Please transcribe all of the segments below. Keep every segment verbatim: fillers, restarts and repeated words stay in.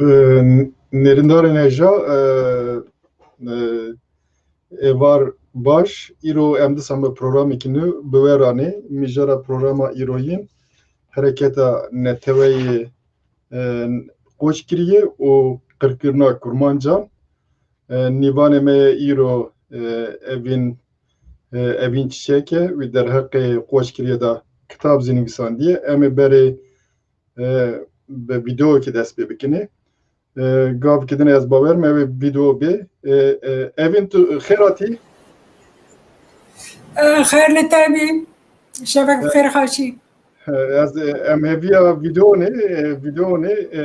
Ee, nêrindarên hêja, e, e, êvar baş, îro em dîsa me programekî nû bi we re anî. Mijara programa îroyîn Hereketa Neteweyê, e, qoç kiriye û qirkirina kurmancan. E, nîvanê me ye îro, e, Evîn, e, Evîn Çiçek e, wî derheqê qoç kiriye de kitab zî nivîsandiye. Em ê berê, e, bi vîdeoyekê dest pê bikinê. E, gavekê din ez bawer me wê vîdeo bê. E, e, Evîn, tu xêr hatî? E, xêr li te bî. Şevek bi xêr xaşî. E, ez, e, em hêviya vîdeonê, e, vîdeonê, e,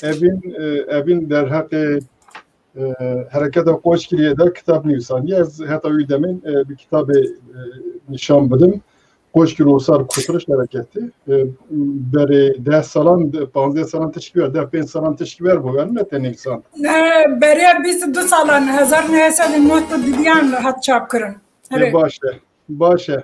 Evîn, e, Evîn derheqê, e, hereketa Qoçgiriyê de kitab nivîsandiye. Ez heta wî demên, e, bi kitabê, e, nîşan bidim. Qoçgir û sar kurtuluş hereketi. E, berê deh salan, panzdeh salan tişkî wer, deh pênc salan tişkî wer bû, wer ne te nivîsand. Ne, berê bîst û du salan, hezar neh sed û nod û dudiyan hat çap kirin. Ê, baş e, baş e.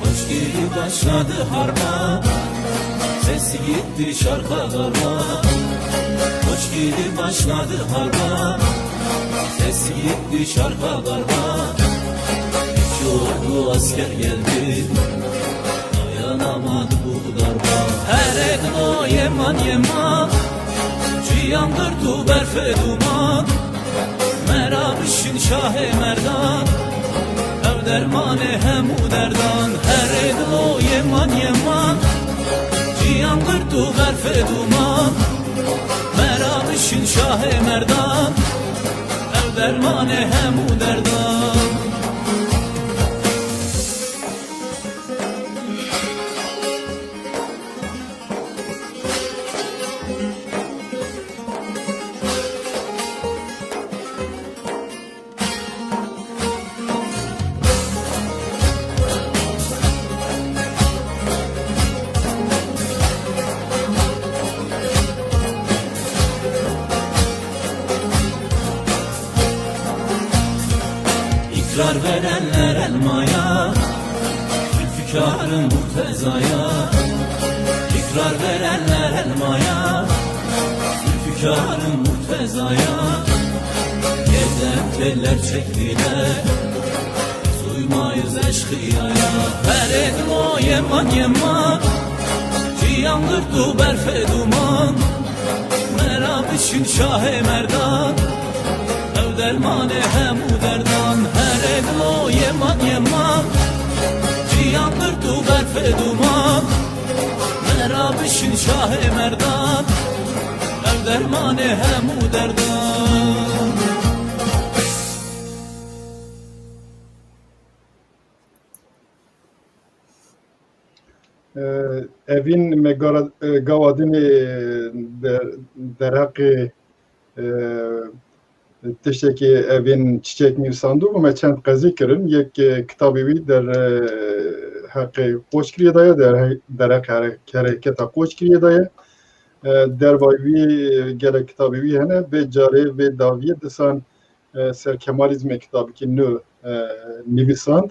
Hoşgiri başladı harba, sesi gitti şarka darba. Hoşgiri başladı harba, sesi gitti şarka darba. Üç ordu asker geldi, dayanamadı bu darba. Her edin o yeman yeman, ciyandır tu berfe duman. Mera bişin şahê merdan, ew dermanê hemû derdan. Herê dilo yeman yeman, ciyan girt û berfê duman. Mera bişin şahê merdan, ew dermanê hemû derdan. İkrar verenler elmaya, Zülfikar'ın Murteza'ya. İkrar verenler elmaya, Zülfikar'ın Murteza'ya. Yerden teller çektiler, soymayız eşkıyaya. Verelim o yeman yeman, ciyandır tu berfe duman. Mera bişin şahê merdan, ew dermanê hemû derdan. Herê dilo yeman yeman, ciyan girt û berfê duman. Mera bişin şahê merdan, ew dermanê hemû derdan. Evîn me gara, e, gava dinê, e, de-, derheqê, e, tiştekî Evîn Çiçek nivîsandû û me çend qezî kirin. Yek, e, kitabê wî der, e, Heqê Qoçkiriyê de ye, derhe-, derheq here-, hereketa Qoçkiriyê de ye. E, dervayî wî gelek kitabê wî hene. Vê carê, vê dawiyê disan, e, ser Kemalîzmê kitabekî nû, e, nivîsand.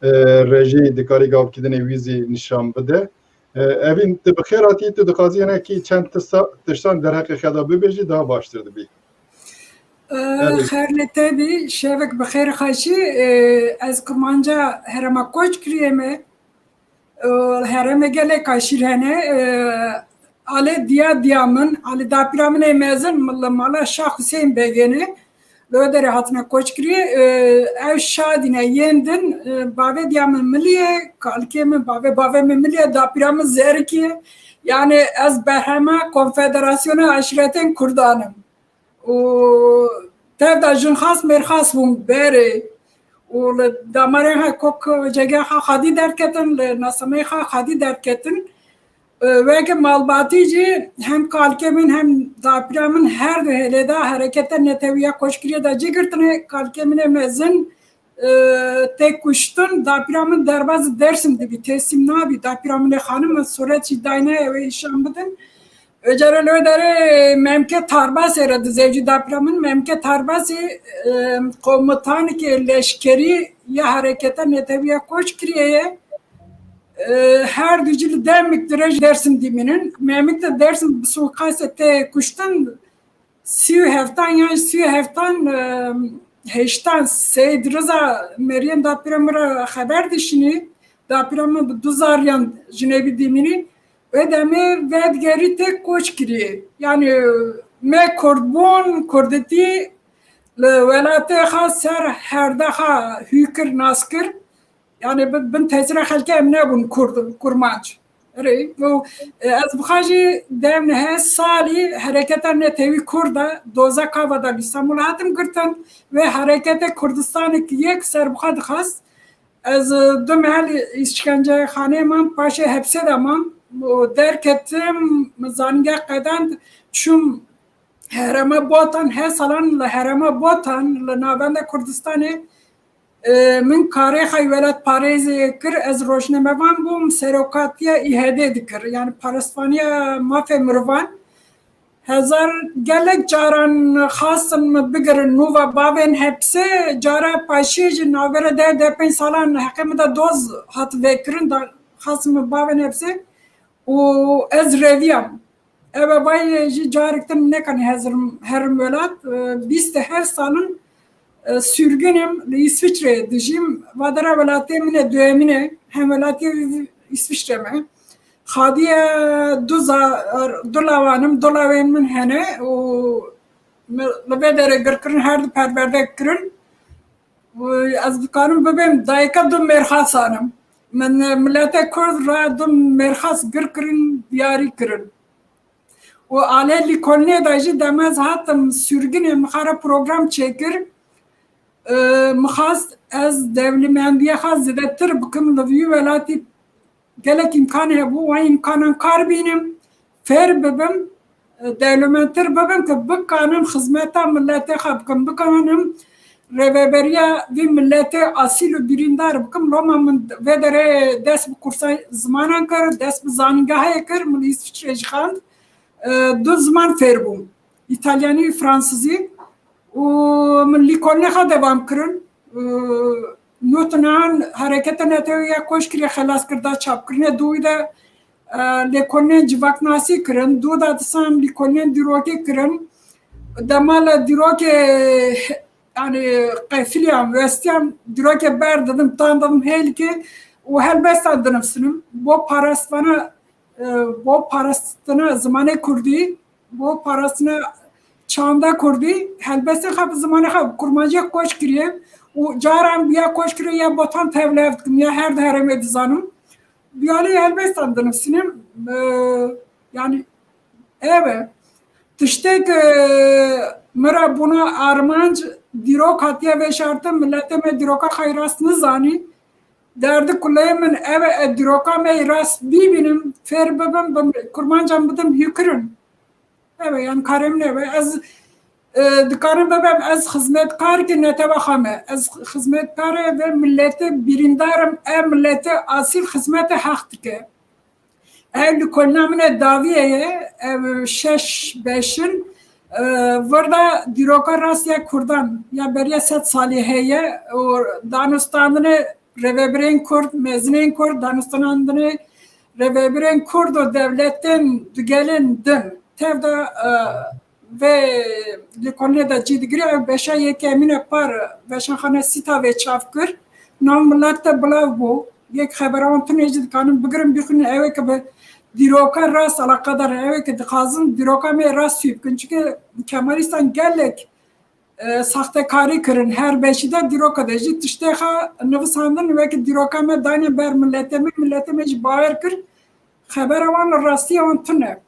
E, rejî dikarî gavkidinê wî zî nîşan bide. E, Evîn, tu bi xêr hatî, tu dixwazî hinekî çend tisa-, tiştan derheqê xwe de bibêjî, daha baştir dibî. E, Evîn. Xêr li te bî, şevek bi xêr xweşî. E, ez kurmanca herêma Qoçkiriyê me. E, herêmê gelek aşîr hene. E, alê diya diya min, alê dapîra min ê mezin, min li mala Şah Husên Begê ne. Li wê derê hatine Qoçkiriyê. E, ew şadî ne yên din, e, bavê diya min Milî ye, kalikê min, bavê bavê min Milî ye, dapîra min Zerikî ye. Yani ez berhema Konfederasyona Aşîretên Kurdan im. Û tev de jinxas mêrxas bûm berê. Û li damarê xwe kok cegê xwe xwedî derketin, li nasameyê xwe xwedî derketin. E, weke malbatî jî hem kalikê min hem dapîra min her du hêlê de hereketa netewî ya Qoçkiriyê de cî girtine. Kalikê min ê mezin, e, tê kuştin, dapîra min derbazî Dêrsim dibî, teslim nabî. Dapîra min ê xanim, min suret jî dayne ew ê îşan bidin. Ê cara li wê derê Memke Tarbasê re dizewicî dapîra min. Memke Tarbasê, e, komutanekê leşkerî ya hereketa netewî ya Qoçkiriyê ye. E, her du jî li Demik dire ji Dêrsim dimînin. Memik de Dêrsim bi suîqasê tê kuştin, sî û heftan yan sî û heftan, e, hêştan Seyîd Riza meriyên dapîra min re xeber dişînî. Dapîra min bi du zariyan jinebî dimînî. Wê demê vedigerî tê Qoçkiriyê. Yani me kurdbûn, kurditî li welatê xwe ser herde xwe hû kir, nas kir. Yani bin, bin tesîra xelkê em nebûn kurd, kurmanc. Erê, û, e, ez bi xwe jî dev nehê salî hereketa netewî kurd e, doza kava de li Îstanbul hatim girtin. Wê hereketê Kurdistanê ki yek ser bi xwe dixwest. Ez, e, du mehel îşkencexaneyê mam, paşê hepsê de mam. Û derketim, min zanîngeh qedand, çûm herêma Botan, her salan li herêma Botan, li navenda Kurdistanê, e, min karê xwe welatparêzê kir, ez rojnamevan bûm, serokatiya İHD'ê dikir, yani Parastvaniya Mafê Mirovan. Hezar gelek caran xwestin min bigirin nûva bavên hepsê, cara paşê jî navbera deh, deh pênc salan heqê min de doz hat vekirin, da xwestin min bavên hepsê û ez reviyam. Ev e vay jî carek din nekanî hezirim herim welat. E, bîst her salin, e, sürgünim li Îsviçreyê dijîm. Vadera welatê min e duyemîn e. Hem welatê Îsviçre me. Xadiye du za-, du lawanim, du lawên min hene û me, li vê derê girkirin, her du perwerde kirin. Û ez dikarim bibêm dayika du mêrxasan im. Min, e, milletê Kurd re du mêrxas gir kirin, diyarî kirin. Û alê lîkolnê de jî dema ez hatim sürgünê, min xwe re program çêkir. E, min xwest ez dewlemendiya xwe zêdetir bikim li vî welatî. Gelek îmkan hebû, wan îmkanan kar bînim, fêr bibim, e, dewlementtir bibim ku bikanim xizmeta miletê xwe bikim, bikanim rêveberiya vî miletê asîl û birîndar bikim. Loma min vê derê dest bi kursa zimanan kir, dest bi zanîngehê kir, min li Îsviçrê jî xwend. E, du ziman fêr bûm. Îtalyanî û fransizî û min lîkolnê xwe devam kirin. E, Nû tinan hereketa netewî ya Qoçkirê xelas kir da çapkirinê, dû wî de, e, lêkolînên civaknasî kirin, dû da disan lîkolînên dîrokê kirin. Dema li dîrokê, yani qefiliyan, westiyan, dîrokê berdidim, tan didim hêlikê û helbestan dinivîsinim. Bo parastvana, e, bo parastina zimanê kurdî, bo parastina çanda kurdî, helbestên xwe bi zimanê xwe, bi kurmancî ya Qoçkiriyê û caran bi ya Qoçkiriyê ya Botan tevlihev dikim, ya her du herêmê dizanim. Bi alî helbestan dinivîsinim. E, yani ev e. Tiştê ku min re bûna armanc, dîrok hatiye veşartin, miletê me dîroka xwe yê rast nizanî. Derdê kuleyê min ev e, ez dîroka me yê rast bibînim, fêr bibim, bi kurmancan bidim hûkirin. Ev e, yani karê min ev e. Ez E, dikarim bibim ez xizmetkarkê netewa xwe me. Ez xizmetkarê vê miletê birîndar im. Ev miletê asîl xizmetê heq dike. Ev li kolina min e dawiyê ye. Ev şeş beş in. E, vir de dîroka rast ya Kurdan ya beriya sed salî heye û danûstandinê rêvebirên Kurd, mezinên Kurd, danûstandinê rêvebirên Kurd û dewletên digelên din. Tev de, e, vê lêkolînê de cî digire, ew beşa yekemîn e par Weşanxane Sîtavê çav kir. Nav milet te bilav bû. Yek xebera wan tune jî dikanin bigirin bixwînin, ew ê ke bi dîroka rast eleqedar in, ew ê ke dixwazin dîroka me rast sûy bikin. Çunke kemalîstan gelek, e, saxtekarî kirin. Her beşî de dîroka de jî tiştê xwe nivisandin, wekî dîroka me dane ber miletê me, miletê me jî bawer kir. Xebera wan li rastiya wan tune.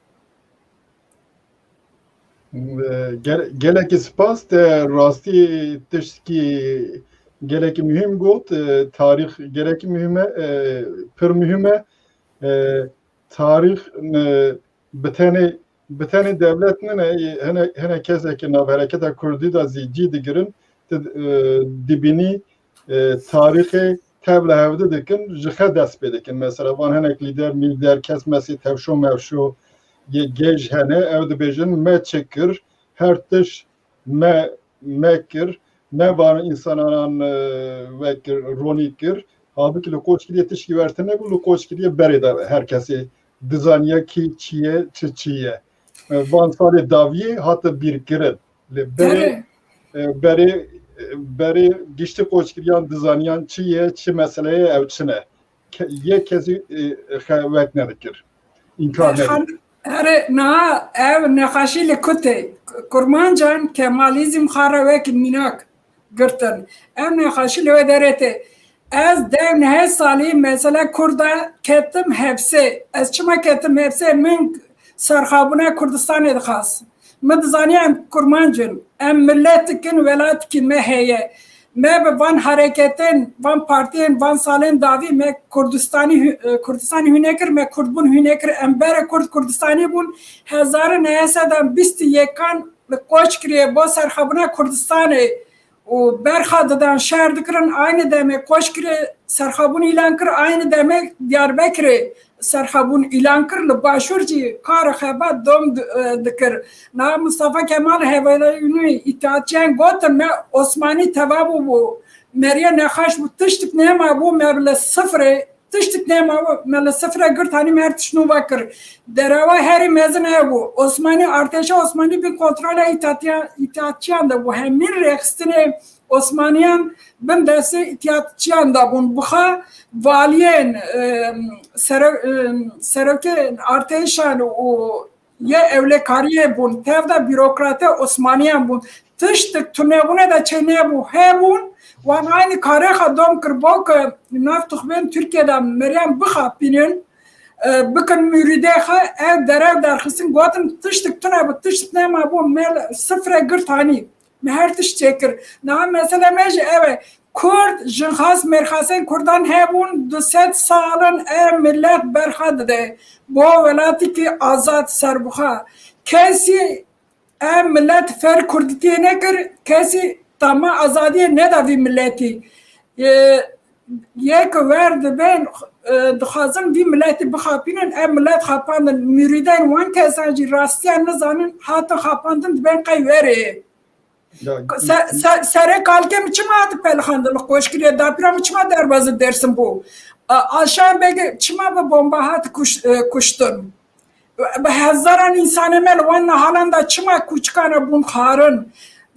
Gel-, gelekî spas, te rastî tiştkî gelekî muhîm got. E, tarîx gelekî muhîm e, e, pir muhîm e. E, tarîx, e, bi tenê, bi tenê dewlet nine, e, hene, hene kesek nav hereketa Kurdî de zî cî digirin, tu, e, dibînî, e, tarîxê tevla hevdi dikin, ji xe dest pê dikin. Mesela van hinek lîder, mîlder, kes mesî tevşo mevşo yê gêj hene, ew dibêjin, me çi kir, her tişt me, me kir, me van însanan, e, vekir, ronî kir. Halbûkî li Qoçkiriyê tişkî wertir nebû, li Qoçkiriyê berê de her kesê dizaniye kî çi ye, çi çi ye. E, van salê dawiyê hate bîrkirin. Lê berê, Erê. e, berê, e, berê giştî Qoçkiriyan dizaniyan çi ye, çi mesele ye, ew çi ne. Ke-, yek kesî, e, xe-, wek nedikir. Înkar nedikir. Erê, na, ev nexaşî li ku tê? Kurmancan Kemalizm xwe re wek mînak girtin. Ev nexaşî li wê derê tê. Ez dev nehê salî mesela Kurda ketim hepsê. Ez çima ketim hepsê? Min serxabûna Kurdistanê dixwast. Min dizaniya em Kurmanc in. Em miletik in, welatikî me heye. Me bi van hareketên, van partiyên, van salên dawî me Kurdistanî hü-, e, Kurdistanî hûn nekir, me Kurdbûn hûn nekir. Em berê Kurd Kurdistanî bûn. Hezar û neh sed û bîst û yekan li Qoçkiriyê bo serxabûna Kurdistanê û berxa didan, şer dikirin. Aynî demê Qoçkirê serxabûn îlan kir, aynî demê Diyarbekirê serxabûn îlan kir, li başûr jî kar û xebat dom di-, e, dikir. Niha Mustafa Kemal hevalînû îtîhatçiyan gotin, me Osmanî teva bûbû, meriye nexweş bû, tiştik nema bû, me bi li sifrê, tiştik nema bû, me li sifrê girt, hanî me her tişt nû vekir. Derewa herî mezin ew bû. Osmanî, artêşa Osmanî bin kontrola îtîhatçiya-, îtîhatçiyan de bû. Hemî rêxistinê Osmaniyan bin destê îtîhatçiyan de bûn. Bixa valiyên, e, sere-, e, serokên artêşan û yê ewlekariyê bûn. Tev de bîrokratê Osmaniyan bûn. Tiştik tunebûne de çê nebû. Hebûn, wan aynî karê xwe dom kir bo ke nav tuxbên Tirkiye de meriyan bixapînin, e, bikin mûrîdê xwe, ev derew derxistin, gotin tiştik tune bû, tiştik nema bû, me li sifrê girt hanî. Me her tişt çêkir. Niha mesele me jî ew e. Kurd, jinxas mêrxasên Kurdan hebûn, du sed sal in ev milet berxa dide bo welatikî azad serbixwe. Kesî ev milet fer kurditiyê nekir, kesî tama azadiyê neda vî miletî. Yê, yê ku wer dibên, e, dixwazin vî miletî bixapînin, ev milet xapandin. Mûrîdên wan kesan jî rastiya nizanin, hatin xapandin, dibên qey werê. Ya, Se-, se-, serê kalkê min çima hati pelixandin li Qoçkirê? Dapîra min çima derbazî Dêrsim bû? A-, Alşan Begê çima bi bomba hati kuş-, e, kuştin? Bi hezaran însanê me li wan nihalan de çima kûçikan re bûn xarin?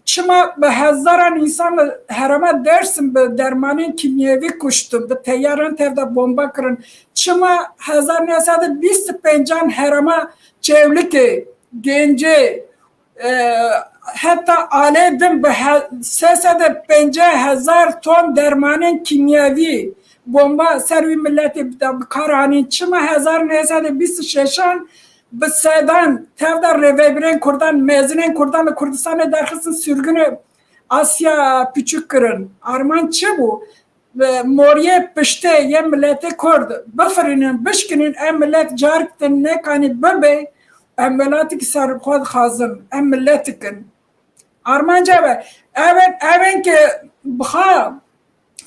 Çima bi hezaran însan li herêma Dêrsim bi dermanên kîmyevî kuştin, bi teyaran tev de bomba kirin? Çima hezar neh sed û bîst û pêncan herêma Çewlikê, Gencê, e, heta alê din bi he-, sê sed û pêncî hezar ton dermanên kîmyevî, bomba ser wî miletê bi, bi kar anîn. Çima hezar neh sed û bîst û şeşan bi sedan tev de rêvebirên Kurdan, mezinên Kurdan li Kurdistanê derxistin, sürgünê Asya Piçûk kirin? Armanc çi bû? Ve moriyê piştê yê miletê Kurd bifirînin, bişkinin, em milet carek din nekanî bibe, em welatikî serbixwe dixwazin, em miletik in. Armanc ev e. Ev, ev in ki bixa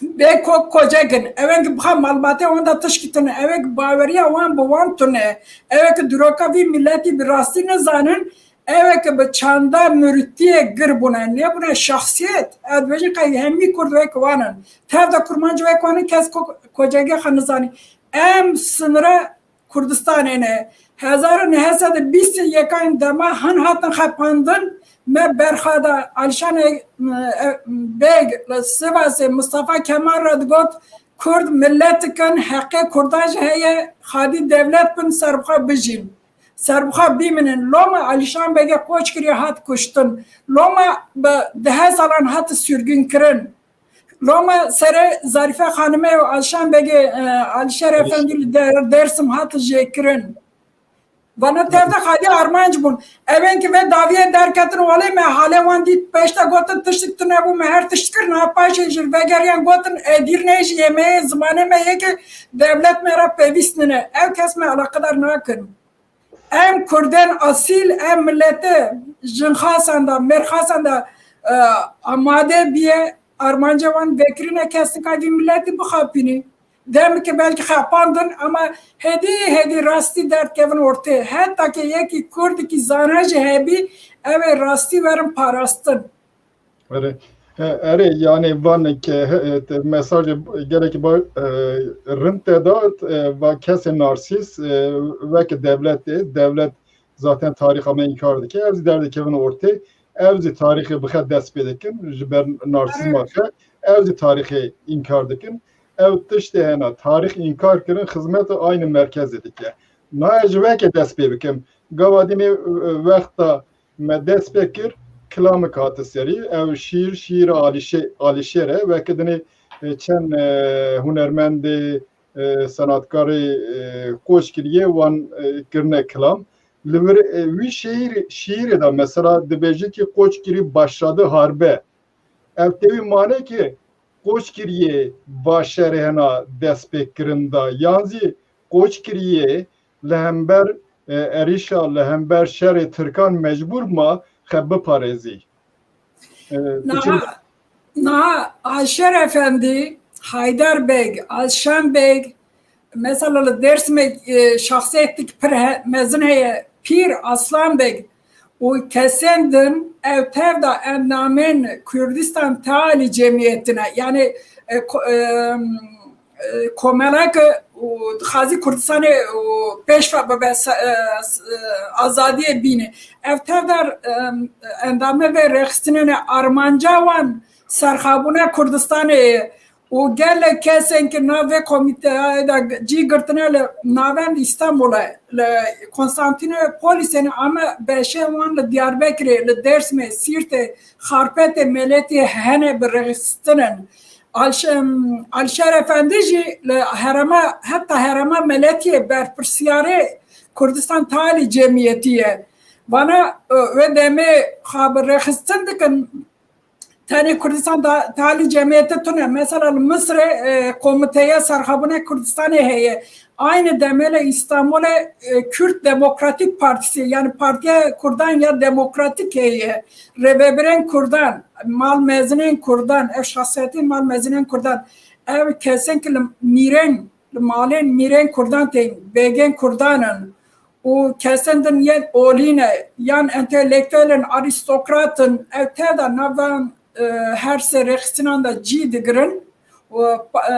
bê ko-, kocek in. Ev in ki bixa malbatê wan da tişkî tune. Ev in ki baweriya wan bi wan tune. Ev in ki diroka vî miletî bi rastî nizanin. Ew ê ke bi çanda miritiyê gir bûne, nebûne şexsiyet, ez dibêjim qey hemî Kurd wek wan in. Tev de kurmanc wek wan in, kes ko-, kocegê xwe nizanî. Em sinire Kurdistanê ne. Hezar û neh sed û bîst û yekan dema hin hatin xepandin, me berxa da Alişan, e, e, Beg li Sivasê Mustafa Kemal re digot, Kurd miletik in, heqê Kurdan jî heye, xadî dewlet bin, serbixwe bijîn. Serbixwe bimînin. Loma Alîşan Begê qoç kiriye, hat kuştin. Loma bi dehe salan hat sürgün kirin. Loma serê Zarife Xanimê û Alîşan Begê, e, Alîşer Efendî li Der-, Dersim hat jêkirin. Vana tev de xalî armanc bûn. Evên ki vê daviyê derketin, welê me halê wan dît, peşta gotin tiştik tune bû, me her tişt kir, niha paşê jî vegeriyan gotin, Edirne jî yê me ye, zimanê me yê ki dewlet me re pêvîst nine. Ew kes me eleqedar nakin. Em Kurdên asîl, em milete jinxasan de, mêrxasan de, e, amade biye, armanca wan vekirine kes nika vî miletî bixapînî. Demeke belkî xapandin, ama hêdî hêdî rastî derdikevin ortê. Heta ke yekî Kurdikî zana jî hebî, ew ê rastî werin parastin. Erê, e, erê, yani van ke, e, te-, mesajê gelekî ba-, e, rind te da, e, va kesê narsîst, e, weke dewletê, dewlet zaten tarîxa me înkar dike, ev zî derdikevin ortê, ev zî tarîxê bi xe dest pê dikin, ji ber narsîzma xe, ev zî tarîxê înkar dikin. Ev tiştê hena, tarîx înkar kirin, xizmeta aynî merkezê dike. Nayê ji weke dest pê bikim. Gava dînê, e, wexta me dest pê kir, kilamik hate serî. Ew şîr, şîra Alîşê-, Alîşêr e. Weke dinê, e, çend, e, hunermendê, e, senatkarê, e, qoç kiriye, wan, e, kirine kilam. Li vir, e, wî şîr, şîrê de mesela dibêje ki qoç kirî başladı harbe. Ev tê wî mane ki qoç kiriye va şerê hena dest pê kirin da, yan zî qoç kiriye li hember, e, êrîşa, li hember şerê Tirkan mecbûr ma xe biparêzî. E, Niha, niha Alşer Efendî, Haydar Beg, Alşan Beg, mesela li Dêrsimê, e, şexsiyetek pir he-, mezin heye, Pîr Aslan Beg û kesên din ew tev de endamên Kurdistan Tealî Cemiyetine, yani, e, ko-, e, e, komelek û dixwazî Kurdistanê û pêşve bibe se-, e, s-, e, azadiyê bîne. Ev tev de, e, endamê vê rêxistinê ne, armanca wan serxabûna Kurdistanê ye. Û gelek kesên ki nav vê komîteyê de cî girtine li navend Îstanbulê, li Konstantinopolisê ne, ama beşê wan li Diyarbekirê, li Dêrsimê, Sîrtê, Xarpetê, Meletiyê hene bi rêxistin in. Alş-, em, Alşer Efendî jî li herêma, heta herêma Meletiyê berpirsiyarê Kurdistan Tealî Cemiyetî ye. Vana, e, wê demê xwe bi rêxistin dikin, tenê Kurdistan da-, Tealî Cemiyetî tune. Mesela li Misirê, e, Komiteya Serxabûna Kurdistanê heye. Aynı demê li Îstanbulê, e, Kürt Demokratik Partisi, yani Partiya Kurdan ya Demokratik heye. Rêvebirên Kurdan, mal mezinên Kurdan, ev şahsiyetên mal mezinên Kurdan, ev kesên ki li mîrên, li malên mîrên Kurdan tên, bêgên Kurdan in û kesên din yên olî ne, yan entelektuel in, arîstokrat in, ew tev de nav van, e, her sê rêxistinan de cî digirin û, e,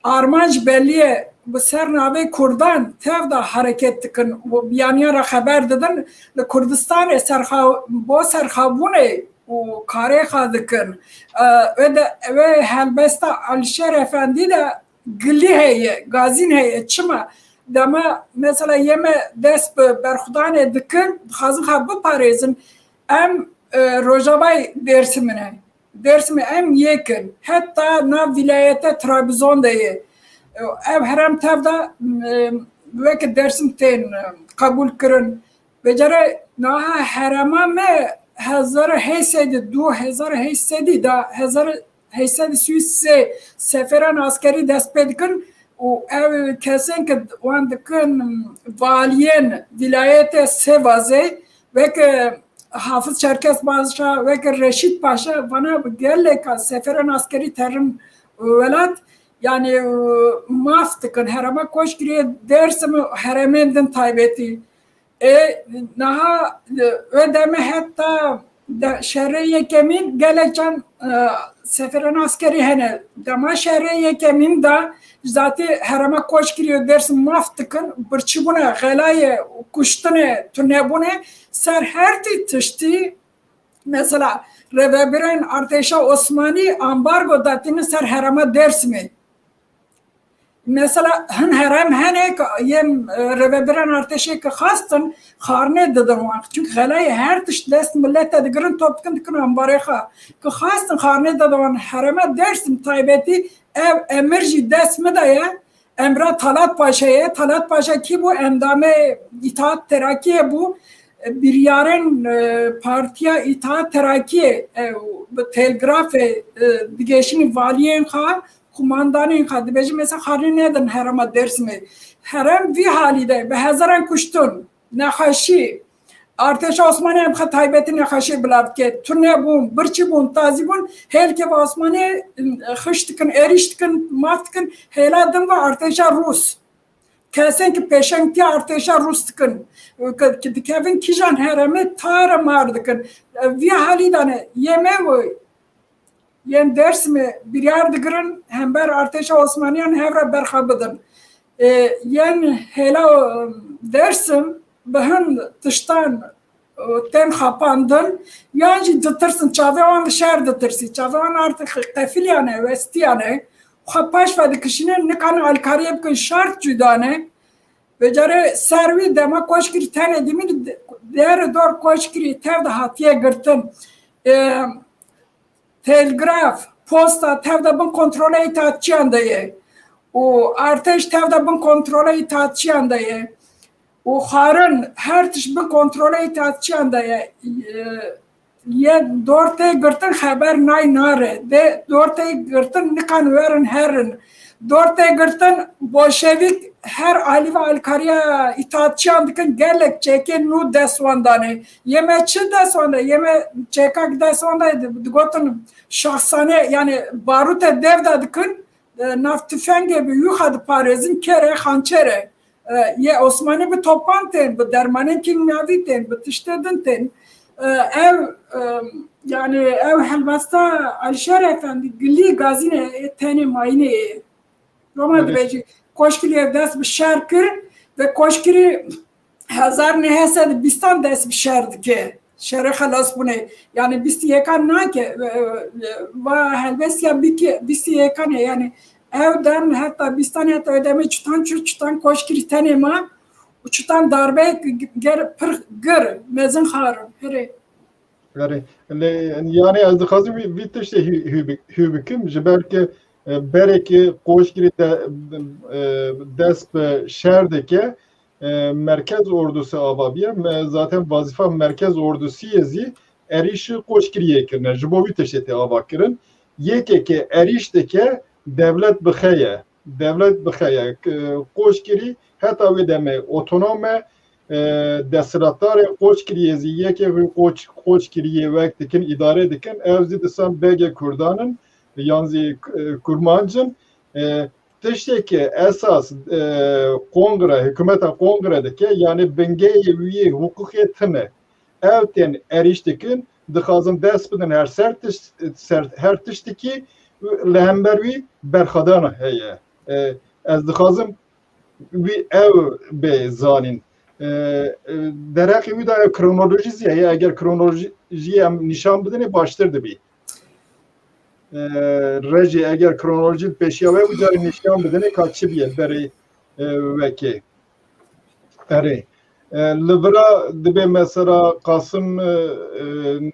armanc belî ye, bi ser navê Kurdan tev de hereket dikin û biyaniyan re xeber didin, li Kurdistanê serxa-, bo serxabûnê û karê xwe dikin. E, wê de, wê helbesta Alişer Efendî de gilî heye, gazîn heye. Çima? Dema mesela yê me dest bi berxwedanê dikin, dixwazin xwe biparêzin, em, e, Rojavayê Dêrsimê ne. Dêrsimê em yek in. Heta nav vîlayeta Trabzon de ye. Ev herêm tev de, e, weke Dêrsim tên, e, qebûl kirin. Vêcare niha herêma me hezar û heyt sed û du, hezar û heyt sed de, hezar û heyt sed û sî û sê seferan askerî dest pê dikin û ev kesên ki wan dikin valiyên vîlayetê Sêvazê, weke Hafiz Çerkes Paşa, weke Reşîd Paşa, vana geleka seferên askerî terin welat, yani, e, maf dikin. Herêma Koçgiriyê Dêrsim û herêmên din taybetî. E, niha, e, o deme heta de, şerê yekemîn gelek can, e, seferên askerî hene. Dema şerê yekemîn de zatî herêma Koçgiriyê Dêrsim maf dikin, birçîbûne, xelayê, kuştinê, tunebûne ser her tî tiştî, mesela rêvebirên artêşa Osmanî ambargo datînin ser herêma Dêrsimê. Mesela hin herêm hene ku yên, e, rêvebirên artêşê ku xwestin xarinê didin wan. Çunke xelayê her tişt dest milete digirin, top dikin, dikin ambarê xwe. Ku xwestin xarinê didin wan. Herêma Dêrsim taybetî ev emir jî dest min de ye. Emra Talat Paşa ye. Talat Paşa kî bû? Endamê Îtaat Terakiyê bû. E, biryarên, e, Partiya Îtaat Terakiyê, e, bi telgrafê, e, digêşînin valiyên xwe, kumandanên xwe, dibêjin mesela xarinê nedin herêma Dêrsimê. Herêm vî halî de bi hezaran kuştin, nexweşî. Artêşa Osmanî em xwe taybetî nexweşî bila dike. Tune bûn, birçî bûn, tazî bûn. Hêlkeva Osmanî, e, xiş dikin, êrîş dikin, maf dikin. Hêla din ve artêşa Rûs. Kesên ki pêşengtiya artêşa Rûs dikin, ki, ki dikevin kîjan herêmê, tar mar dikin. Vî halî de ne, yê me û yên Dêrsimê biryar digirin, hember artêşa Osmaniyan hev re berxwe bidin. E, yên hêla, e, Dêrsim bi hin tiştan, e, tên xapandin, yan jî ditirsin, çavê wan li şer ditirsî. Çavê wan artık qefiliyane, westiyane. Xwe paş ve dikişînin, nikarin alkariyê bikin, şart cuda ne. Vêcarê ser wî dema Koçgirî tenê dimîn, der dor Koçgirî tev de hatiye girtin. E, telgraf, posta tev de bin kontrola îtaatçiyan de ye. Û artêş tev de bin kontrola îtaatçiyan de ye. Û xwarin, her tişt bin kontrola îtaatçiyan de ye. E, yê dor tê girtin xeber nay nare. Dê dor tê girtin nikan werin herin. Dor tê girtin bolşevîk her alî ve alkariya îtaatçiyan dikin, gelek çekên nû dest wan danê. Yê me çi dest wan de? Yê me çekak dest wan de, digotin şahsane, yani barûte dev de dikin, e, nav tüfengê bi wî xwe diparêzin, kere, xançere. E, yê Osmanî bi topan tên, bi dermanên kîmyavî tên, bi tiştê din tên. E, ev, e, yani ev helbesta Alişer Efendî gilî gazîne, e, tenê mayînê ye. Roma Evet. dibêjî, Koçgirî dest bi şer kir ve Koçgirî hezar neh sed bîstan dest bi şer dike. Şerê xelas bûne. Yani bîst û yekan nake, e, e, va helbestiya bike, bîst û yekan e. Yani ev dem heta bîstan, heta ew demê çutan çû, çutan Koçgirî tenê ma û çutan darbe ger pir gir, mezin xarin. Herê. Erê, lê, yani ez dixwazim vî, vî tiştê hî, hî bi-, hî bikim, ji ber ki, e, berê ki Koçgirî de, e, dest bi şer dike, e, merkez ordusu ava biye. Me-, zaten vazifa merkez ordusu ye zî erîş Koçgiriyê kirine. Ji bo vî tiştê tê ava kirin. Yekê ki erîş dike, dewlet bi xe ye. Dewlet bi xe ye. K-, Koçgirî heta wê demê otonom e. E, desthilatdarê Koçgiriyê zî yekê wî Koç-, Koçgiriyê wek dikin, îdare dikin. Ew zî disan begê Kurdan in, yan zî, e, Kurmanc in. E, tiştê ki esas, e, kongre, hikûmeta kongre dike, yani bingeyê wî yê hiqûqê tune. Ew tên erîş dikin, dixwazin dest bidin her ser tişt-, ser, her tiştikî, li hember wî berxwedana heye. E, ez dixwazim wî ew bê zanîn. E, e, derheqê wî de ev kronolojî zî heye. Eger kronolojiyê em nîşan bidinê baştir dibî. E, Rejî, eger kronolojî li pêşiya we wî carê nîşan bidinê ka çi bîye berê, e, wekê. Erê. E, li vira dibê mesela Qasim, e, e,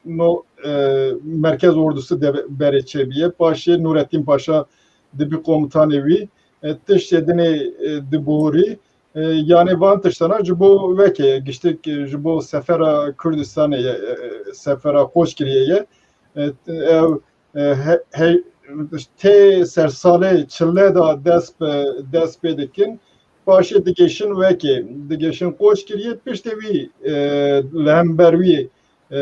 no, e, merkez ordusu de berê çêbiye. Paşê Nurettin Paşa dibî komutanê wî. E, tiştê dinê, e, diborî. E, yani van tiştana ji bo weke ye, giştik, e, ji bo sefera Kurdistanê ye, e, e, sefera Qoçkiriyê ye. E, ev, e, he-, he-, tê sersalê çile de dest bi, dest pê dikin. Paşê digêşin wekê, digêşin Qoçkiriyê, piştê wî, e, li hember wî e,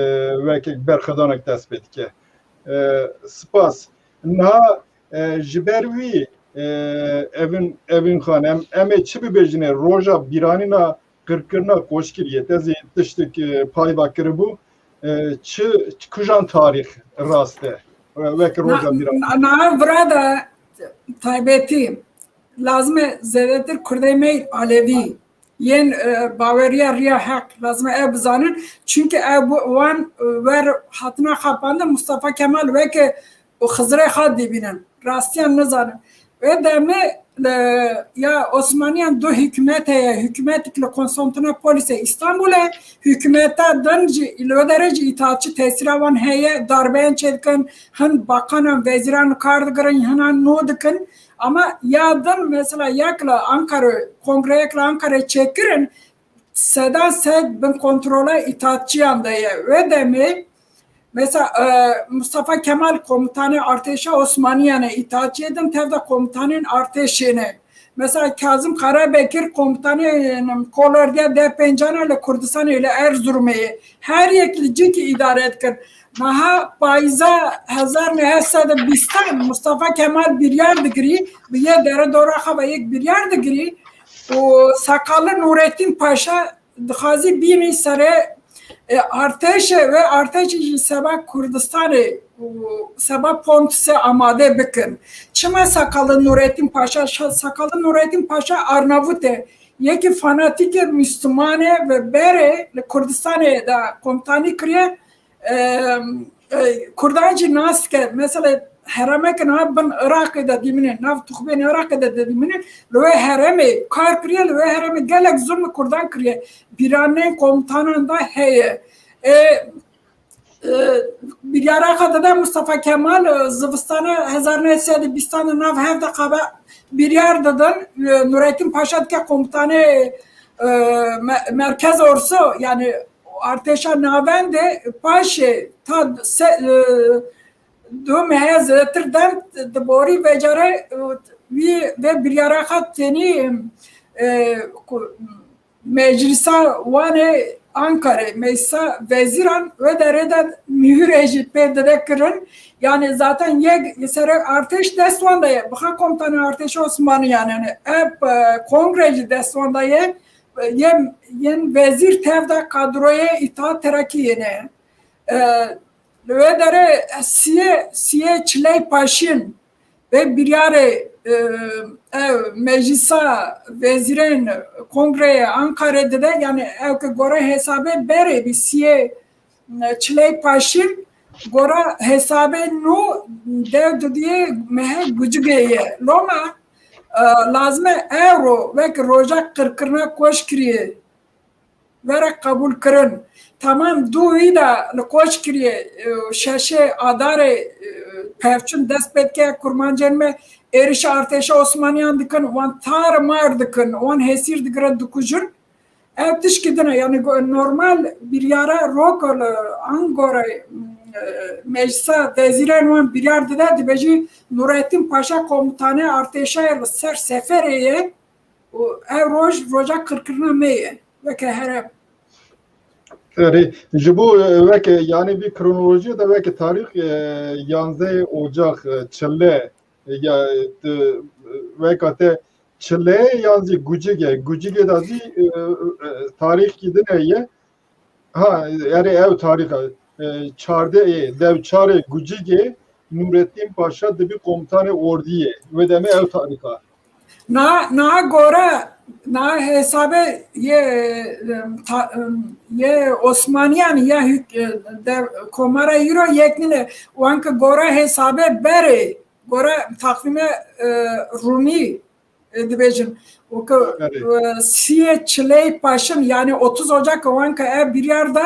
wekek berxwedanek dest pê dike. E, spas. Niha, e, ji ber wî, e, Evîn, Evîn Xan, em, em ê çi bibêjin ê roja bîranîna qirkirina Koçgiriyê? Te zî tiştek, e, payda kiribû. E, çi, kujan tarîx rast e? E, wek roja bîranîna. Na, na vira de taybetî lazim e zêdetir Kurdê me Alevî yên, e, baweriya riya heq, lazim e ew bizanin. Çunke ew bu, wan, e, wer hatina xapandin Mustafa Kemal weke û Xizirê xwe dibînin. Rastiyan nizanin. Wê demê, e, ya Osmaniyan du hikûmet heye. Hikûmetek li Konstantinopolisê, Îstanbulê, hikûmeta din jî, li wê derê jî îtaatçî tesîra wan heye. Darbeyan çêdikin, hin baqanan, vezîran kar digirin, hinan nû dikin. Ama ya din, mesela, yek li Ankara, kongreyek li Ankarayê çêkirin, sedan sed bin kontrola îtaatçiyan de ye. Wê demê, mesela, e, Mustafa Kemal komutanê artêşa Osmaniyan e, îtaatçiyê din tev de komutanên artêşê ne. Mesela Kazım Karabekir komutanê, em, kolordiya D pêncan e li Kurdistanê, li Erzurumê ye. Her yek li cîkî îdare dikin. Niha payîza hezar neh sed û bîstan Mustafa Kemal biryar digirî, bi yê dere dora xwe ve yek biryar digirî û Sakallı Nurettin Paşa dixwazî bînî serê, e, artêşê wê artêşê jî seba Kurdistanê û seba Pontusê amade bikin. Çima Sakallı Nurettin Paşa? Şa-, Sakallı Nurettin Paşa Arnavut e. Yekî fanatîkê Müslüman e ve berê li Kurdistanê de komutanî kiriye. E, e, Kurdan jî nas dike. Mesela herêmeke niha bin Iraqê de dimîne, nav tuxbên Iraqê de dimîne. Li wê herêmê kar kiriye, li wê herêmê gelek zulm Kurdan kiriye. Bîranên komutanan de heye. E, e, biryara xwe dide Mustafa Kemal, e, zivistana hezar neh sed û bîstan de nav hev de qaba biryar didin. E, Nurettin Paşa dike komutanê, e, me-, Merkez Orso, yani artêşa navendê, paşê ta se-, e, du mehe zêdetir dem di borî vecare, e, wî vê biryara xwe tenî, e, ku-, Meclisa wan ê Ankarê, Meclisa Vezîran wê derê de mihûrê jî pê dide kirin. Yani zaten yek serê artêş dest wan de ye. Bixa komutanê artêşa Osmaniyan, yani ev, e, kongre jî dest wan de ye. Yên, yên vezîr tev de kadroyê îtaat terakî yê ne. E, li wê derê siyê, siyê çiley paşîn vê biryarê, e, ev meclisa vezîrên kongreyê Ankarê dide, yani ew ki gore hesabê berê bi siyê, e, çiley paşîn, gore hesabê nû dew didiyê mehe gucigê ye. Loma, e, lazim e ewro wek roja qirkirina Koçgiriyê were qebûlkirin. Temam du wî de li Koçgiriyê, e, şeşê Adarê, e, pevçûn dest pê dike, kurmancên me êrişa artêşa Osmaniyan dikin, wan tar mar dikin, wan hesîr digirin, dikujin. Ev tişkî din e, yani go-, normal biryara roko li an gore, e, meclisa vezîrên wan biryar dide, dibêjî Nurettin Paşa komutanê artêşa ye, li ser seferê ye. Û ev roj, roja qirkirina me ye, weke herem. Erê, ji bo, e, weke, yani vî kronolojiyê de weke tarîx, e, yanzdeh Ocax, e, çile, e, ya, e, weka te çile yan zî gucik e. Gucikê de zî, e, e, tarîxkî din heye. Ha, erê ew tarîx e, e, çardeh ê, dew çarê Gucigê Nûrettin Paşa dibî komutanê ordiyê. Wê demê ew tarîx e. Na, na gore, na hesabê yê, e, ta-, e, yê Osmaniyan ya hük-, e, de, Komara Euro yek nîne. Wan ki gore hesabê berê, gore takvîme, e, Rumî, e, dibêjin. Û ke, Erê. e, siyê çiley paşin, yani otuz Ocak wan ke ev biryar da,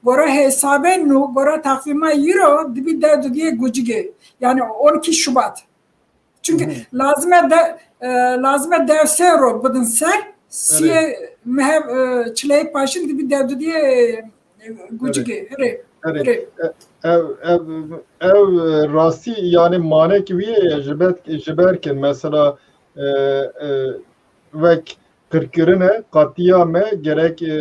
gore hesabê nû, gore takvîma Euro, dibî dew didiyê Gucigê. Yani on iki Şubat. Çünkü Hı hı. lazime de, e, lazime dew sê ro bidin ser, siyê Erê. mehe, e, çiley paşin dibî dew didiyê, e, Gucigê. Erê. Erê. Erê. Erê. E, ev, ev, ev, e, rastî, yani manek wî ye, ji ber, ji ber ke mesela, e, e, wek qirkirine, qatiyame, gerek, e,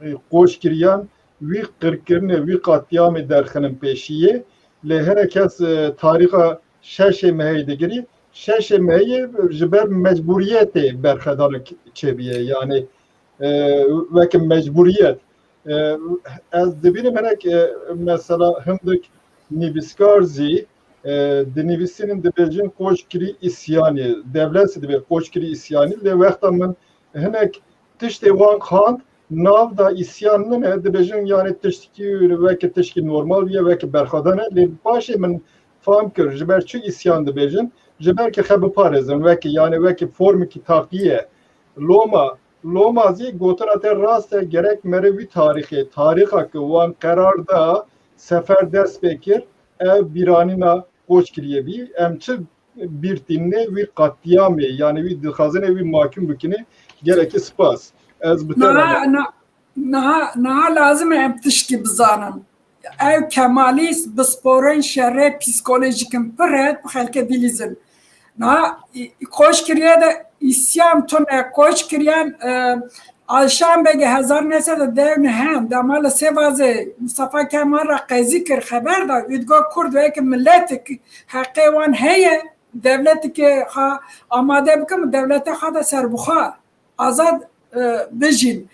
e, qoşkiriyan, wî qirkirinê, wî qetlîamê derxinin pêşiyê. Lê hinek kes, e, tarîxa şeşê mehê digirî. Şeşê mehê ji ber mecbûriyetê berxwedanek çêbûye. Yanî, e, weke mecbûriyet. E, ez dibînim hinek, e, mesela hindik nivîskar zî, e, dinivîsînin, dibêjin koçkirî îsyanî. Dewlet zî dibê koçkirî îsyanî. Lê wexta min hinek tiştê wan xand, nav da îsyan nine, dibêjin, yanî tiştkî weke tiştkî normal bûye, weke berxwedan e. Lê paşê min fam kir, ji ber çi îsyan dibêjin? Ji ber ke xwe biparêzin, weke, yanî weke formekî taqî ye. Loma, loma zî gotina te rast e, gerek mere wî tarîxê, tarîxa ke wan qerar da, sefer dest pê kir, ev bîranîna koçkiriyê bî. Em çi bîr tînê wî qetlîamê, yanî wî dixwazine wî mahkum bikine, gelekî spas. Ez bi te re Niha, me- na-, niha, niha lazim e em tişkî bizanin. Ew Kemalîst bi sporên şerê psîkolojîk in, pir e, bi xelkê dilîzin. Niha, î-, î-, koçkiriyê de îsyan tune, koçkiriyan, e, Alşan Begê hezar neh sed û deh û neh, dema li Sêvazê Mustafa Kemal re qezî kir, xeber da, û digo Kurd weke miletik heqê wan heye, dewletekê xwe amade bikin, dewleta xwe de serbixwe, azad, e, bijîn.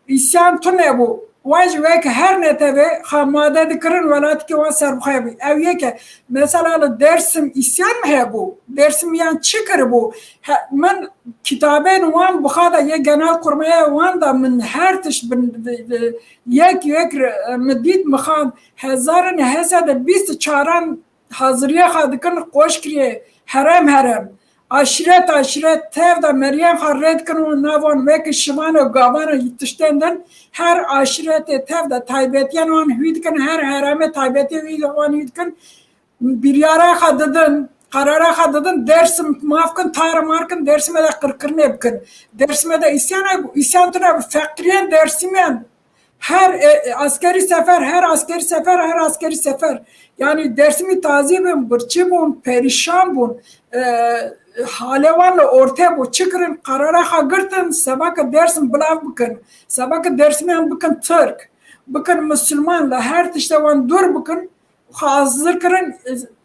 Îsyan tune bû. Wan jî weke her netewê xwe amade dikirin, welatekê wan serbixwe bû. Ew yek e. Mesela li Dêrsim îsyan mi hebû? Dêrsimiyan çi kiribû? He, min kitabên wan bi xwe de, yê Genelkurmaya wan de min her tişt bin, bi, bi, yek yek re, e, min dît, min xwend. Hezar û neh sed û bîst û çaran haziriyê xwe dikin, koçkiriyê herem herem. Aşiret aşiret tev de meriyên xwe rê dikin û nav wan weke şivan û gavan û tiştên din, her aşiretê tev de taybetiyên wan hûy dikin, her heremê taybetiyê wî wan hûy dikin. Biryara xwe didin, qerara xwe didin, Dêrsim maf kin, tar mar kin, Dêrsimê de qirkirinê bikin. Dêrsimê de îsyan hebû, îsyan tune bû, feqiriyên Dêrsimiyan. Her, e, e, askerî sefer, her askerî sefer, her askerî sefer. Yanî Dêrsimî tazî bûn, birçî bûn, perîşan bûn. E, halê wan li ortê bû. Çi kirin? Qerara xwe girtin, seba ke Dêrsim bilav bikin. Seba ke Dêrsimiyan bikin Tirk, bikin Misilman, li her tiştê wan dûr bikin. Xwe hazir kirin,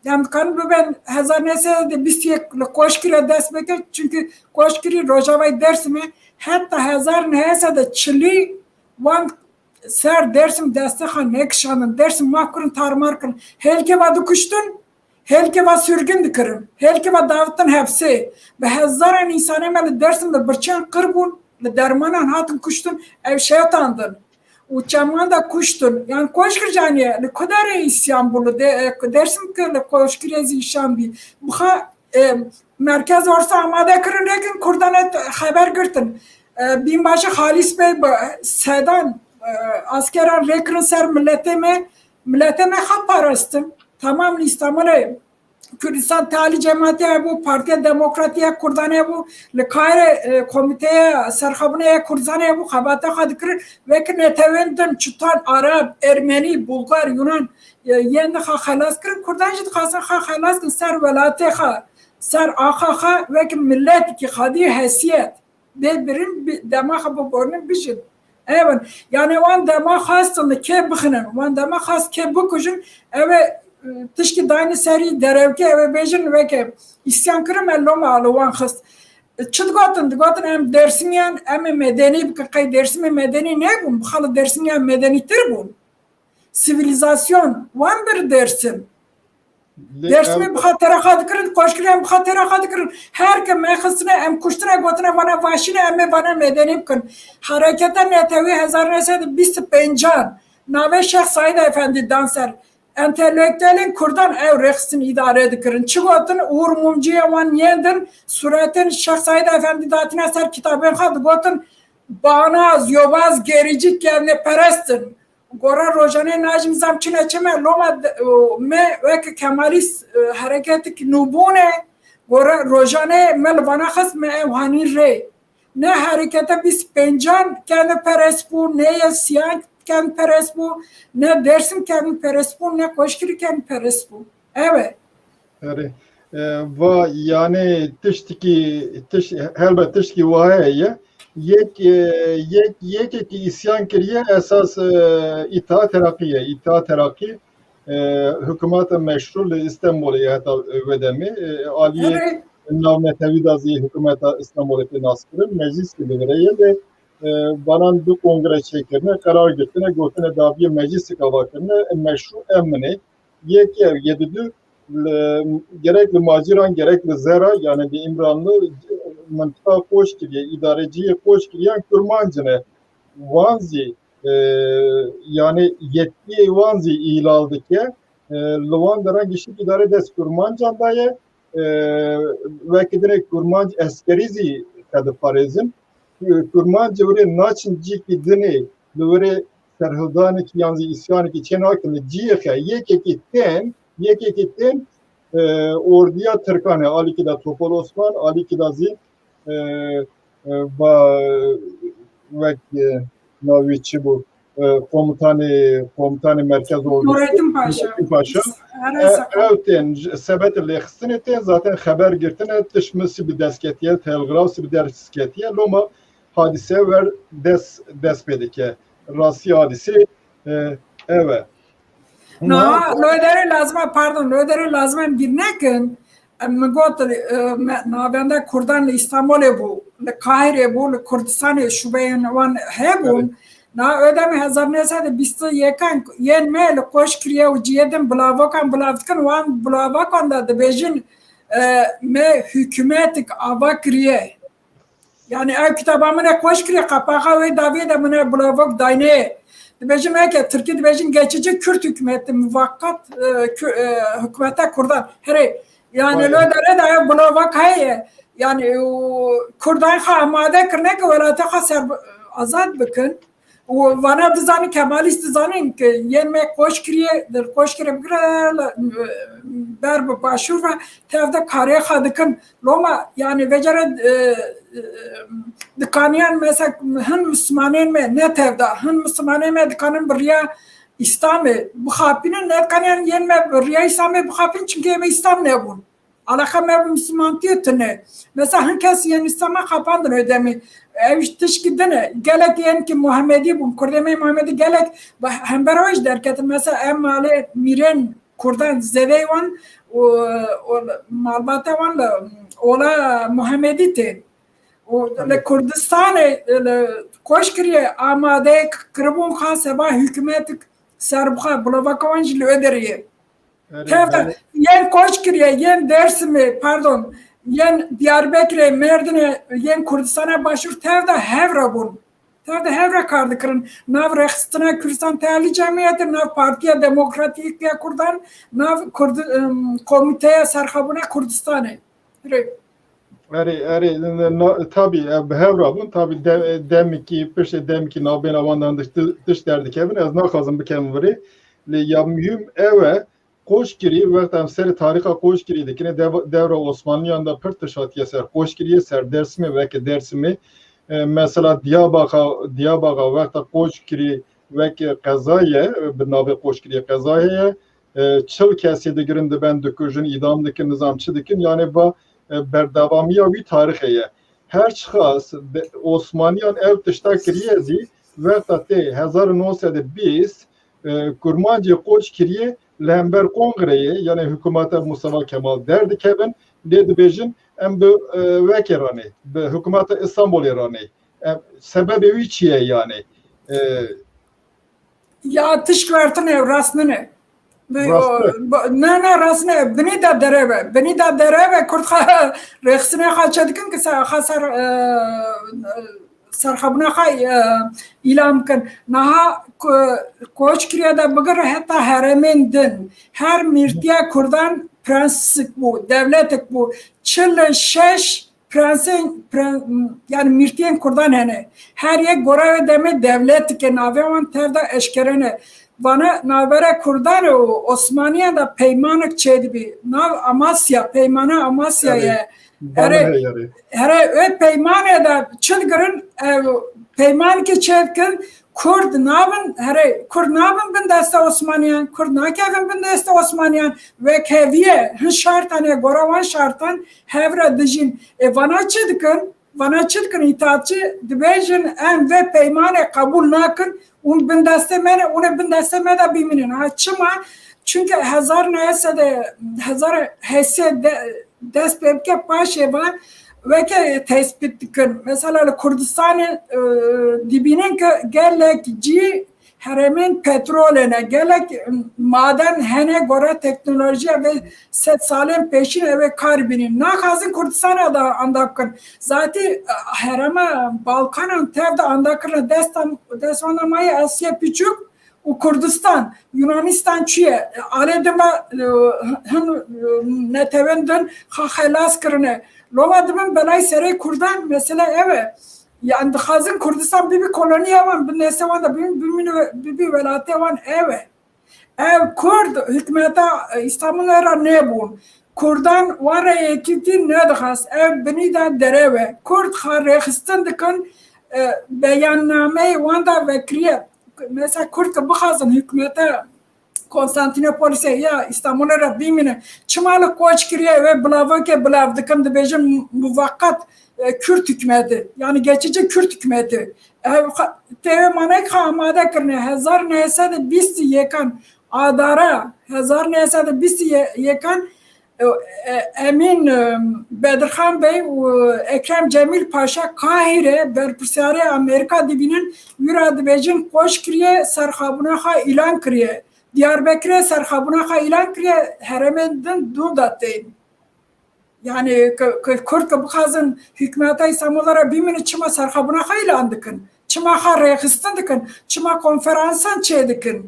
em dikarin bibin hezar neh sed û bîst û yek li Koçkirê dest bike, çunkî Koçkirî rojavayê Dêrsimê heta hezar neh sed û çilî wan ser Dêrsim destê xwe nekişandin, Dêrsim maf kirin, tarmar kirin. Hêlkê ve dikuştin, hêlkê ve sürgün dikirin, hêlkê ve davitin hepsê. Bi hezaran însanê me li Dêrsim li birçiyan qir bûn, li dermanan hatin kuştin, ew şewitandin. Û çeman de kuştin. Yan Koçkir caniye, li ku derê îsyan bû, li de-, e, Dêrsim ki li Koçkirê zî îsyan bî. Bixa, e, merkez orsa amade kirin, rêkin Kurdan et xeber girtin. E, bînbaşî Xalîs Bey bi sedan, e, askeran rêkirin ser miletê me, miletê me xwe parastin. Tamam li Îstanbulê Kurdistan Tealî Cemaatê hebû, Partiya Demokratî ya Kurdan hebû, li Kaîrê, e, Komîteya Serxwebûnê ya Kurdan hebû, xebata xwe dikirin, wekî netewên din, çitan Arab, Ermenî, Bulgar, Yunan, e, yên di xwe xelas kirin, Kurdan jî dixwazin xwe xelas kin ser welatê xwe, ser axa xwe, wekî miletikî xwedî hesiyet. Bê birin, bi-, dema xwe biborînin, bijin. Ew in. Yanî wan dema xwestin li kê bixinin, wan dema xwest kê bikujin, ew ê, e, tişkî dayne serî derewkê, ew ê bêjin weke îsyan kirin me loma li wan xist. E, çi digotin? Digotin em Dêrsimiyan, em ê medenî bikin. Qey Dêrsimê medenî nebûn? Bixa li Dêrsimiyan medenîtir bûn. Sivîlîzasyon, wan bir Dêrsim. Lê Dêrsimê ew bi xatera xwe dikirin, Koçkirê em bi xatera xwe dikirin. Her ke me xistine, em kuştine, gotine vana vaşî ne, em ê vana medenî bikin. Hereketa netewî hezar neh sed û bîst û pêncan navê Şêx Seîd Efendî dan ser. Entelektuelên Kurdan ew rêxistin îdare dikirin. Çi gotin? Ûr Mumciyê wan yên din sûretên Şêx Seîd Efendî datine ser kitabên xwe, digotin, banaz, yobaz, gerîcî, kevneperest in. Gora rojane najim zam çine çime, loma de-, o, me weke Kemalîst, e, hereketik nûbûne, gora rojane me li vana xist, me ew hanî rê. Ne hereketa bîst pêncan kevneperest bû, ne yê siyan kevneperest bû, ne Dêrsim kevneperest bû, ne Koçkirî kevneperest bû. Ew e. Erê. E, va, yanî tiştikî, tiş-, helbet tiştikî wa heye. Yek, e, yek, yekekî îsyan kiriye esas, e, Îttihat Terakî ye. Îttihat Terakî, e, hikûmeta meşrû li Îstanbulê ye heta, e, wê demê. E, aliyê Evet. navnetewî de zî hikûmeta Îstanbulê tê naskirin. Meclîs ki li virê ye lê, e, banan du kongre çêkirine, qerar girtine, gotine daviyê meclîsê gava kirine, e, meşrû em min ê. Yek ev, yedi du, li, gerek li Macîran, gerek li Zera, yani li Îmranlı mintiqa Qoşkiriyê, îdareciyê Qoşkiriyan Kurmanc ne. Wan zî, e, yani yetkiyê wan zî îhlal dike. E, li wan deran giştik îdare dest Kurmancan daye. E, wekî dinê Kurmanc eskerî zî xwe diparêzin. Kurmanc ji wirê naçin cîkî dinê li wirê serhildanekî yan zî îsyanekî çê nakin li ciyê xwe yekekî tên, yekekî tên, e, ordiya Tirkan e, alîkî de Topal Osman, alîkî de zî, e, e, va, wek, e, navê çi bû? E, komutanê, komutanê Merkez Ordusu Nurettin Paşa. Nurettin Paşa. Her E, neyse. Ew tên ji, sebetê lêxistinê tên, zaten xeber girtine, tişt min sibî dest ketiye, telgraf sibî dest ketiye, loma hadise wer dest, dest pê dike. Rastî hadisê, e, ev e. Na, Niha lo derê lazim e, pardon, lo derê lazim e em bîr nekin. Em, min got, e, me, navenda Kurdan li Îstanbulê bû, li Kahirê bû, li Kurdistanê şubeyên wan hebûn. Evet. Na, ödemê hezar neh sed û bîst û yekan yên me li Qoşkiriyê û cihê din bilavokan bilav dikin, wan bilavakan de dibêjin, e, me hikûmetik ava kiriye. Yani ev kitaba min e Qoşkiriyê, qapaxa wê davê de min e bilavok dayne. Dibêjin weke Tirkî dibêjin geçici Kürt hükümeti, muvakkat, e, Kü-, e, hükümete Kurdan. Herê, yani Vay. Lo dere de ev bilavok heye. Yani û Kurdan xwe amade kirine ki welatê xwe ser azad bikin. Û vana dizanin, Kemalîst dizanin ki yên me Qoşkiriyê, dir Qoşkirê bigire, ber bi başûr ve tev de karê xwe dikin. Loma, yani, vecere, e, e, dikaniyan, mesela, hin Müslümanên me ne tev de, hin Müslümanên me dikanin bi riya Îslamê bixapînin, ne dikaniyan yên me bi riya Îslamê bixapînin, çünkü em Îslam nebûn. Alaqa me bi Müslümantiyê tune. Mesela, hin kes yên Îslama xapandin o demê. Ew ji tişkî din e. Gelek yên ki Muhammedî bûn, Kurdê me Muhammedî gelek bi hember ew jî derketin. Mesela, em malê mîrên Kurdan zêdeyê wan û, û malbata wan li ola Muhammedî tên. Û li Kurdistanê, li Qoşkiriyê amade kiribûn xwe seba hikûmetik serbixwe, bilavaka wan jî li wê derê ye. Erê, Tev de erê. Yên Qoşkiriyê, yên Dêrsimê, pardon, yên Diyarbekirê, Mêrdinê, yên Kurdistana Başûr tev de hev re bûn. Tev de hev re kar dikirin. Nav Rêxistina Kurdistan Tealî Cemiyeti, nav Partiya Demokratîk ya Kurdan, nav Kurdi-, em, Komîteya Serxwebûna Kurdistanê. Rê. Erê, erê, na, tabî, ev bi hev re bûn. Tabî de-, demekî, piştê demekî navbêna wan de tişt, tişt derdikevin. Ez naxwazim bikevim virê. Lê ya muhîm ew e, Qoşkirî, wexta em serê tarîxa Qoşkirî dikine, dev-, devra Osmanliyan de pir tişt hatiye ser Qoşkiriyê, ser Dêrsimê, weke Dêrsimê. E, mesela Diyabaxa, Diyabaxa wexta Qoşkirî weke qeza ye, e, bi navê Qoşkiriyê qeza heye. E, çil kesê digirin, dibin, dikujin, îdam dikin, nizam çi dikin, yani va, e, berdewamiya wî tarîxê ye. Her çiqas be-, Osmaniyan ev tişta kiriye zî, wexta tê hezar û neh sed û bîst, e, kurmancê Qoşkiriyê li hember kongreyê, yani hikûmeta Mustafa Kemal derdikevin, lê dibêjin, em bi, e, wekê ranê, bi hikûmeta Îstanbulê ranê. Em, sebebê wî çi ye yani? E, Ya tişt wertine, rast nine. Bi-, Rast e. bi-, ne, ne, rast ne. Binî de derev e. Binî de derev e. Kurd xwe rêxistinê xwe çê dikin ki se-, xwe ser, e, serxebûna xwe, e, îlan bikin. Niha ku-, Qoşkiriyê de bigire heta herêmên din. Her mîrtiya Kurdan prensik bû, devletik bû. Çil û şeş prensên, pren-, yani mîrtiyên Kurdan hene. Her yek gora wê demê devletike, navê wan tev de eşkere ne. Vana navbera Kurdan û Osmaniyan de peymanek çêdibî. Nav Amasya, peymana Amasya Erê. ye. Vana Erê, heye, erê. Herê, wê peymanê de çi digirin, ev peymanekê çêdikin, Kurd nabin, herê, Kurd nabin bin desta Osmaniyan, Kurd nakevin bin desta Osmaniyan, wek heviye, hin şartan e, gora wan şartan, hev re dijîn. E, vana çi dikin? Vana çi dikin îtaatçî? Dibêjin em vê peymanê qebûl nakin, hûn bin destê me ne, hûn ê bin destê me de bimînin. Ha, çima? Çunke hezar neh sed hezar heyşt sed de, dest pê bike paşê ve weke tespît dikin. Mesela li Kurdistanê, e, dibînin ke gelek cî herêmên petrolê ne, gelek maden hene gore teknolojiya vê sed salên pêşîn ew ê kar bînin. Naxwazin Kurdistanê da anda bikin. Zatî, e, herêma Balkanan tev de anda kirine dest, dest wan de maye Asya Piçûk û Kurdistan. Yunanistan çi ye? Alê din ve, e, hin, e, netewên din xwe xelas kirine. Loma dibin belayê serê Kurdan, mesele ew e. Yani dixwazin Kurdistan bibi koloniya wan, bin destê wan de bimîne, bimîne, bibi welatê wan ew e. Ev Kurd hikmeta, e, Îstanbulê re nebûn. Kurdan wan re yekîtî nedixwest. Ev binî de derew e. Kurd xwe rêxistin dikin, e, beyannameyê wan de vekiriye. Mesela Kurd ke bixwazin hikmeta Konstantinopolisê ya Îstanbulê re bîmîne. Çima li koç kiriye wê bilavokê bilav dikin, dibêjin muveqet, e, Kürt hükümeti. Yani geçici Kürt hükümeti. Ev xa-, tê wê manayek xwe amade kirine. Hezar neh sed û bîst û yekan Adara, hezar neh sed û bîst û yekan, e, e, Emîn, e, Bedirxan Bey û Ekrem Cemîl Paşa Kahîre berpirsiyarê Amerîka dibînin, wî re dibêjin koç kiriye, serxabûna xwe îlan kiriye. Diyarbekirê serxabûna xwe îlan kiriye, herêmên din dûv de tên. Yani ke, ke Kurd ke bixwazin hikûmeta Îstanbulê re bimînin, çima serxabûna xwe îlan dikin? Çima xwe rêxistin dikin? Çima konferansan çêdikin?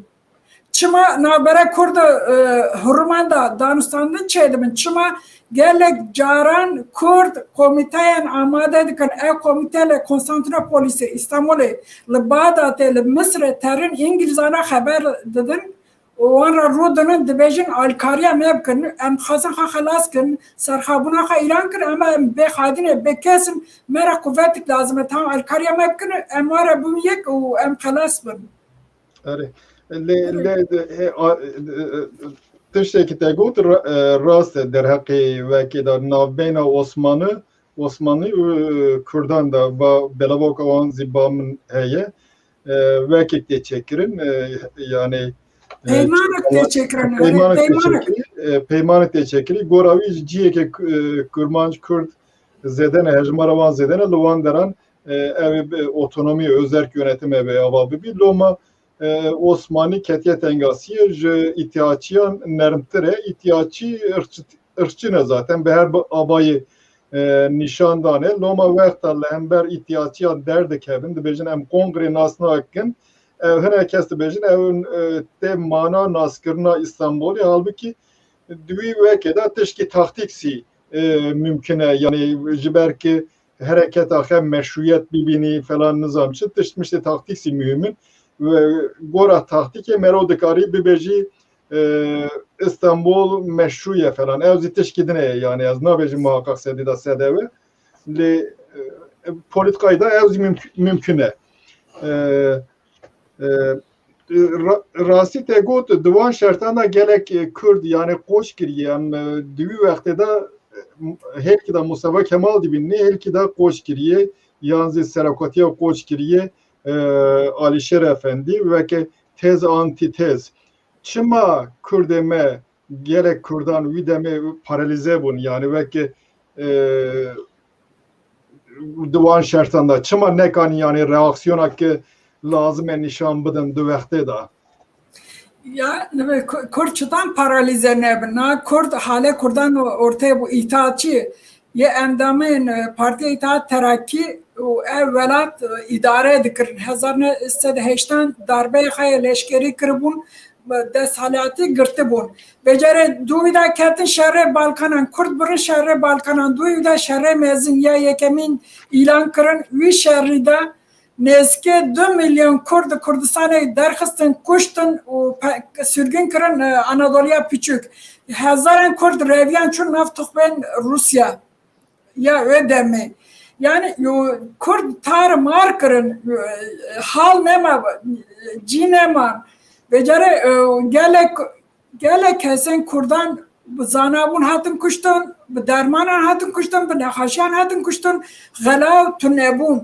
Çima navbera Kurd, e, Hurman de danûstandin çêdibin? Çima gelek caran Kurd komîteyên amade dikin? Ev komîte li Konstantinopolisê, Îstanbulê, li Bağdatê, li Misirê terin, Îngilîzana xeber didin û wan re rû dinin, dibêjin alkariya me bikin. Em dixwazin xwe xelas kin, serxabûna xwe îlan kir, ama em bê xadîn e, bê kes in, me re quvetik lazim e. Tam alkariya me bikin, em wan re bûn yek û em xelas bin. Erê. Lê, lê, e, a, e, e, tiştekî te got ra-, e, rast e derheqê wekê de navbeyna Osmanî, Osmanî û, e, Kurdan de ba, belavoka wan zî ba min heye. E, wekek tê çêkirin, e, yani, e, Peymanek tê çêkirin, erê, peymanek tê peymanek. Çêkirin, e, peymanek tê çêkirin. Gora wî ji ciheke, e, Kurmanc, Kurd zêde ne, hejmara wan zêde ne, li wan deran, e, ew ê bi otonomî, özerk yönetime be ava bibî. Loma e, Osmanî ketiye tengasiyê, ji îtîhatçiyan nermtir e. Îtîhatçî irqçî, irqçî ne zaten, bi her bi-, abayê, e, nîşan dane. Loma wexta li hember îtîhatçiyan derdikevin, dibêjin em kongrê nas nakin. Ev hinek kes dibêjin, ew, e, tê mana naskirina Îstanbulê. Halbikî di wî wekê de tişkî taktîksî, e, mimkun e. Yanî ji ber ki hereketa xe meşrûyet bibînî falan nizam çi tişt miştê taktîksî muhîm in. Ve gora taktîkê mero dikarî bibêjî, e, Îstanbul meşrû ye falan. Ew zî tişkî din e, yani ez nabêjim muhaqqaq sedî de sed ew e. Lê, e, polîtikayê de ew zî mimk-, mimkun e. E, E, ra-, rastî te got, di wan şertan de gelek, e, Kurd, yani qoç kiriye. Em, e, di wî wextê de, e, hêlkî de Mustafa Kemal dibînî, hêlkî de qoç kiriye, yan zî serekatiya qoç kiriye, e, Alîşêr Efendî, weke tez antîtez. Çima Kurdê me gelek Kurdan wî demê paralîze bûn, yani weke, e, di wan şertan de çima nekanî, yani reaksiyona ki lazim e nîşan bidin di wextê de? Ya, nebe, Ku-, Kurd çitan paralîze nebin? Na Kurd, halê Kurdan ortê bû, îtaatçî yê endamên, e, Partiya Îtaat Terakî û ev welat, e, îdare dikirin. Hezar neh sed heştan darbeyê xwe yê leşkerî kiribûn, desthilatî girtibûn. Vêcarê dû wî de ketin şerê Balkanan, Kurd birin şerê Balkanan, dû wî de şerê mezin ya yekemîn îlan kirin. Wî şerî de nêzikê du milyon Kurd Kurdistanê derxistin, kuştin û pe-, sürgün kirin, e, Anadoliya Piçûk. Hezaran Kurd reviyan çûn nav tuxmên Rûsya. Ya wê demê. Yani, yo, Kurd tar mar kirin, yo, hal nema, cî neman. Vêcarê, e, gelek, gelek kesên Kurdan bi zanabûn hatin kuştin, bi dermanan hatin kuştin, bi nexaşiyan hatin kuştin, xela û tunebûn.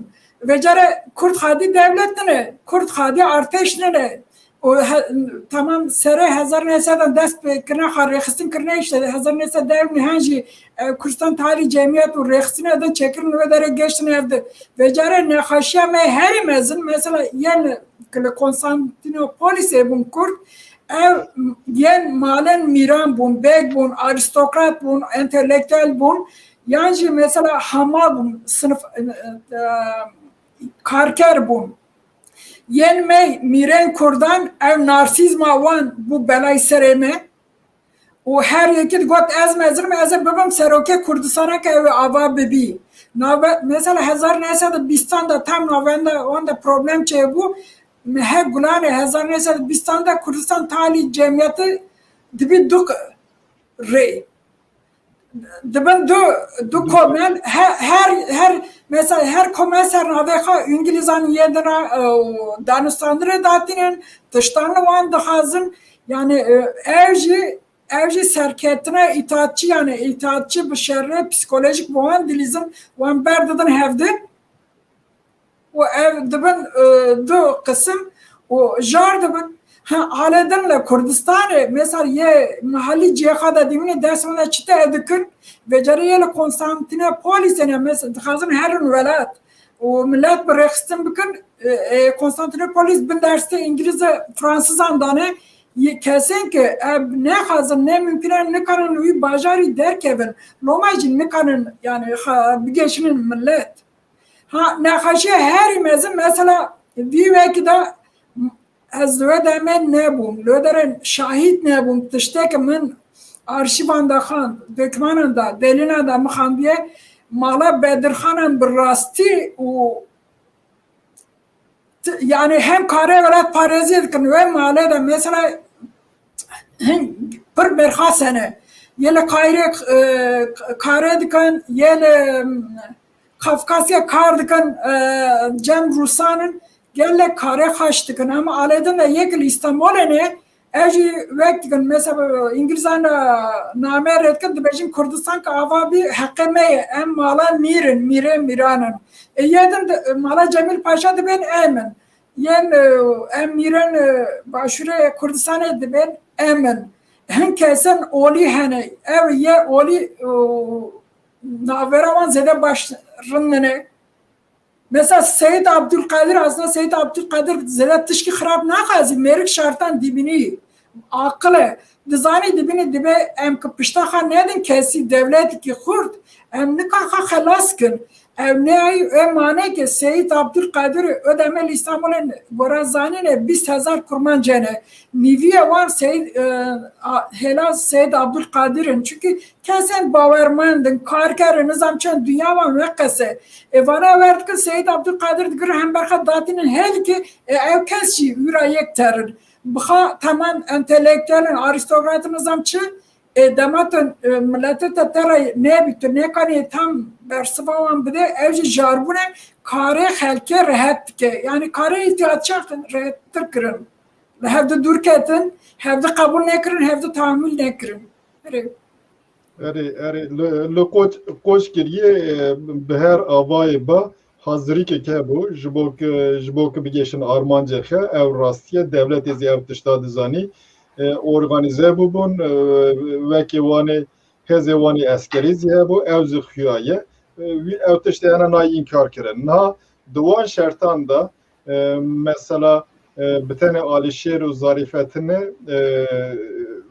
Vêcare Kurd xadî dewlet nine, Kurd xadî artêş nine. Û he-, temam serê hezar neh sed an dest pê kirine xwe rêxistin kirine, işte hezar neh sed dew nihan jî, e, Kurdistan talî cemiyet û rêxistinê de çêkirin wê derê geştin ev de. Vêcare nexaşiya me herî mezin, mesela yên ki li Konstantinopolisê bûn Kurd, ev yên malên mîran bûn, beg bûn, aristokrat bûn, entelektuel bûn, yan jî mesela hama bûn, sinif, e, e, karker bûn. Yên me mîrên Kurdan ev narsîzma wan bû belay serê me. Û her yekî digot, "Ez mezin im, ez ê bibim serokê Kurdistana ke ew ê ava bibî." Nave, mesela hezar neh sed û bîstan de tam navenda wan de problem çêbû. Mehe Gulanê hezar neh sed û bîstan de Kurdistan talî cemiyetî dibî du rê. Dibin du, du komel, he-, her, her, mesela her komel ser navê xwe, Îngilîzan yê dina, e, danûstandinê datînin, tiştan li wan dixwazin. Yani, e, ev jî, ev jî serketina îtaatçî, yani îtaatçî bi şerê psîkolojîk bi wan dilîzin, wan berdidin hevdin. Û ev dibin, e, du qisim û jar dibin. Ha, alê din li Kurdistanê, mesela yê mihellî cihê xwe de dibînî dest wan de çi tê dikin, vêcarê yê li Konstantinopolisê ne, mesela dixwazin herin welat û millet bi rêxistin bikin, e, e, Konstantinopolis bin destê Îngilîz û Fransizan dane, yê kesên ki ev nexwazin, ne mimkun e, nikarin li wî bajarî derkevin, loma jî nikarin, yani, xa-, bigêşinin millet. Ha, nexweşiya herî mezin, mesela, vî wekî de ez li wê demê nebûm, li wê derê şahîd nebûm, tiştê ke min arşîvan de xwend, dokûmanan de, delîlan de min xwendiye, mala Bedirxanan bi rastî û t-, yani hem karê welatparêziyê dikin, wê malê de, mesela, hin pir berxas hene. Yê li Kayrê, e, karê dikin, yê li, em, Kafkasya kar dikin, e, cem Rûsan in, gelek karê xweş dikin. Ama alê din de yek li Îstanbulê ne, ev jî wek dikin. Mesela, Îngilîzan re name rê dikin, dibêjin Kurdistan ki ava bî, heqê me ye. Em mala mîr in, mîrê mîran in. E, yê din de, mala Cemîl Paşa dibên em in. Yên, e, em mîrên, e, Başûrê Kurdistanê dibên em in. Hin kesên olî hene. Ev yê olî, e, navbera wan zêde baş rind nine. Mesela Seyîd Abdulkadir, aslında Seyîd Abdulkadir zêde tişkî xirab naxwazî, mêrik şertan dibînî. Aqil e. Dizanî dibînî dibe em ki pişta xwe nedin kesî, dewletekî xurt, em nika xwe xelas kin. Ev ne ay, ev mane ke Seyîd Abdulkadir, o deme li Îstanbulê gora zanîne bîst hezar kurmanc hene. Nîvî ye wan Seyîd, e, a, hêla Seyîd Abdulkadir in. Çunkî kesên bawermend in, karker in, nizam çend dinya wan weqese. Ê vana wer dikin Seyîd Abdulkadir digir hember xwe datînin hêl ki, e, ew kes jî wî ra yek terin. Bixa temam entelektuel in, arîstokrat in, nizam çi, e, dema tu, e, miletê te te re nebî, tu nekanî tam bersiva wan bidê, ew jî jarbûn e, karê xelkê rehet dike. Yani karê îhtiyatçiyan rehettir kirin. Li hevdi dûr ketin, hevdi qebûl nekirin, hevdi tahammül nekirin. Erê. Erê, erê, li, li Qoç-, Qoçgiriyê, e, bi her avayê ba hazirîkek hebû, ji bo ki, ji bo ki bigêşin armancê xwe, ew rastî ye, dewletê zî ev tişta dizanî, e, organîze bûbûn, e, wekî wanê, hêzê wanê eskerî zî hebû, ew zî xuya ye. E, wî, ew tiştê hene nayê înkar kirin. Niha di wan şertan de, e, mesela, e, bi tenê Alîşêr û Zarîfe tine, e,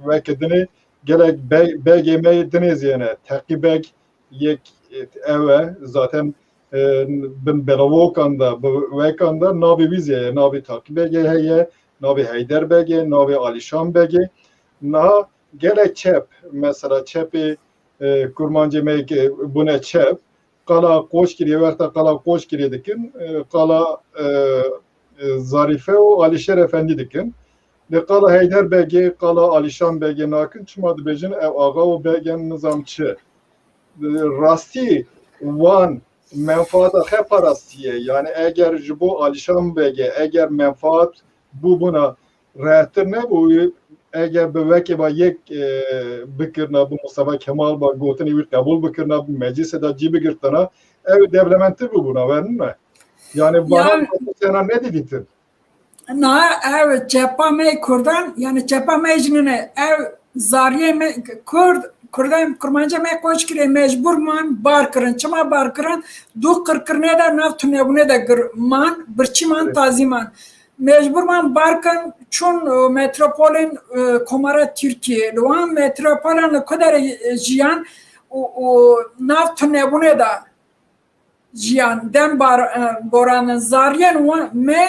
weke dinê gelek be-, begê me dinê zî hene. Teqî Beg yek, e, ew e. Zaten, e, bin belavokan de, bi wekan de navê wî zî heye. Navê Teqî Begê heye, navê Heyder Begê, navê Alîşan Begê. Niha gelek çep, mesela çepê, e, kurmancê me ke bûne çep, qala Qoçgiriyê, wexta qala Qoçgiriyê dikin, e, qala, e, e, Zarîfe û Alîşêr Efendî dikin. Lê qala Heyder Begê, qala Alîşan Begê nakin, çima dibêjin ew axa û beg in nizam çi. E, rastî wan menfaata xwe parastiye. Yani eger ji bo Alîşan Begê, eger menfaat bûbûna rehettir nebû, Eger bi wekê ba yek, e, bikirina, bi Mustafa Kemal ba gotinê wî qebûl bikirina, bi meclisê de cî bigirtina, ew dewlemendtir bûbûna, wernine. Yani bana Yani sena nedîdîtin. Na, ev çepa me Kurdan, yani çepa me jî nine, ev zariyê me Kurd, Kurdan, Kurmanca me koç kirê, mecbur man bar kirin. Çima bar kirin? Du qirkirine de nav tunebûne de gir man, birçî man, Evet. tazî man. Mecbur man bar kirin, çûn, e, metropolên, e, Komara Tirkiye. Li wan metropolan li ku derê, e, jiyan û, û nav tunebûne de jiyan, dem bar, e, boranin. Zariyên wan me,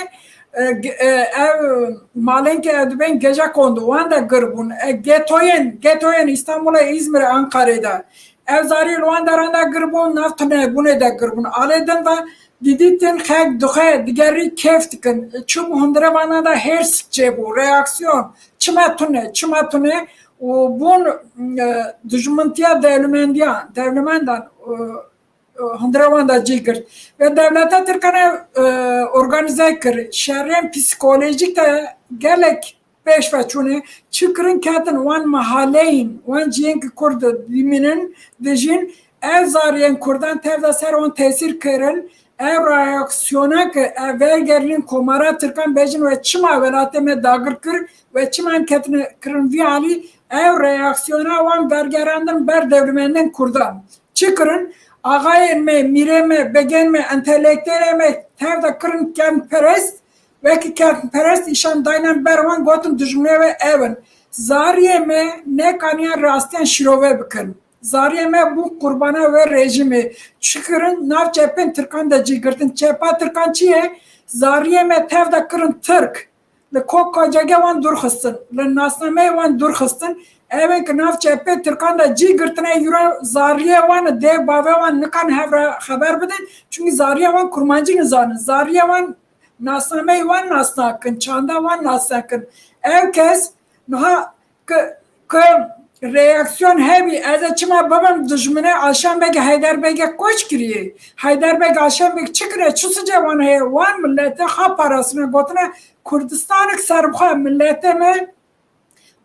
e, ge-, e, ev malên ke ev dibên geja kondu, wan de gir bûn. E, getoyên, getoyên Îstanbulê, Îzmirê, Ankarê de. Ev zariyên wan deran de gir bûn, nav tunebûnê de gir bûn. Alê din de didîtin xelk dixwe, digerî kêf dikin. Çûbû hundirevana de hêrs çêbû, reaksiyon. Çima tune, çima tune? Û bûn, e, dijmintiya dewlemendiyan, dewlemendan, e, hundirevan de cî girt. Ve dewleta Tirkan ev, e, organîze kir. Şerên psîkolojîk de gelek pêş ve çûne. Çi kirin, ketin wan mehaleyên, wan cihên ki Kurd dimînin, dijîn, ev zariyên Kurdan tev de ser wan tesîr kirin. Ev reaksiyona ki ev vegerînin Komara Tirkan bêjin we çima welatê me dagir kir, we çima em ketine kirin vî alî, ev reaksiyona wan vergerandin ber dewlemendên Kurdan. Çi kirin? Axayên me, mîrê me, begên me, entelektüelê me tev de kirin kevnperest, wekî kevnperest îşan daynen ber wan, gotin dijminê we ew in. Zariyê me nekaniyan rastiyan şîrove bikin. Zariyê me bûn qurbana we rejîmê. Çi kirin? Nav çepên Tirkan de cî girtin. Çepa Tirkan çi ye? Zariyê me tev de kirin Tirk. Li ko-, kocege wan dûr xistin, li nasnameyê wan dûr xistin. Ew ên ki nav çepê Tirkan de cî girtine, îro zariyê wan, dê bavê wan nikan hev re xeber bidin. Çunkî zariyê wan kurmancî nizanin. Zariyê wan nasnameyê wan nas nakin, çanda wan nas nakin. Ev kes niha ki, ki reaksiyon hebî, ez ê çima bibim dijminê Alşan Beg, Heyder Begê koç kiriye. Heyder Beg, Alşan Beg çi kire? Çi sucê wan heye? Wan milletê xwe parasine, gotine Kurdistanek serbixwe, milletê me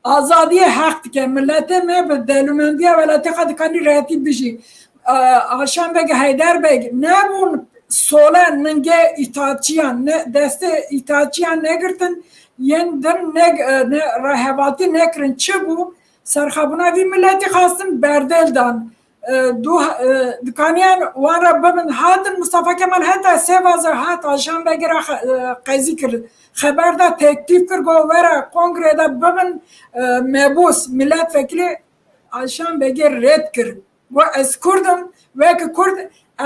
azadiyê heq dike, milletê me bi dewlemendiya welatê xwe dikanî rehetî bijî. Ee, Alşan Beg, Heyder Beg nebûn sole ningê îtaatçiyan, ne, destê îtaatçiyan negirtin, yên din ne, ne, rehevatî nekirin. Çi bû? Serxebûna vî miletî xwestin berdêl dan. E, du, e, dikaniyan wan re bibin. Hatin Mustafa Kemal heta sê vaze hat Alşan Begê re xe-, e, qezî kir. Xeber da, teklîf kir, got, were kongrê de bibin, e, mebûs, milletvekilî. Alşan Begê red kir. Got, ez Kurd im, wek Kurd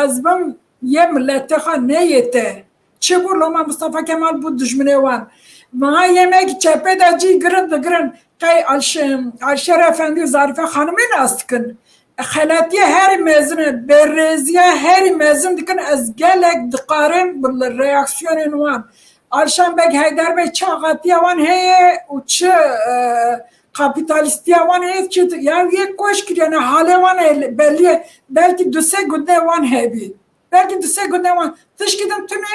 ez bim yê miletê xwe, ne yê te. Çi bû, loma Mustafa Kemal bû dijminê wan. Niha yê me ki çepê de cî girin digirin. Qey Alş-, Alşer Efendî û Zarife Xanimê nas dikin. Xeletiyê herî mezin e, bêrêziya herî mezin dikin. Ez gelek diqarim bi reaksiyonên wan. Alşan Beg, Heyder Beg çi axatiya wan heye û çi, e, kapîtalîstiya wan heye, çi, ya yek koç kiriye, ne halê wan e, belî ye. Belkî du sê gundê wan hebî. Belkî du sê gundê wan. Tişkî din tune.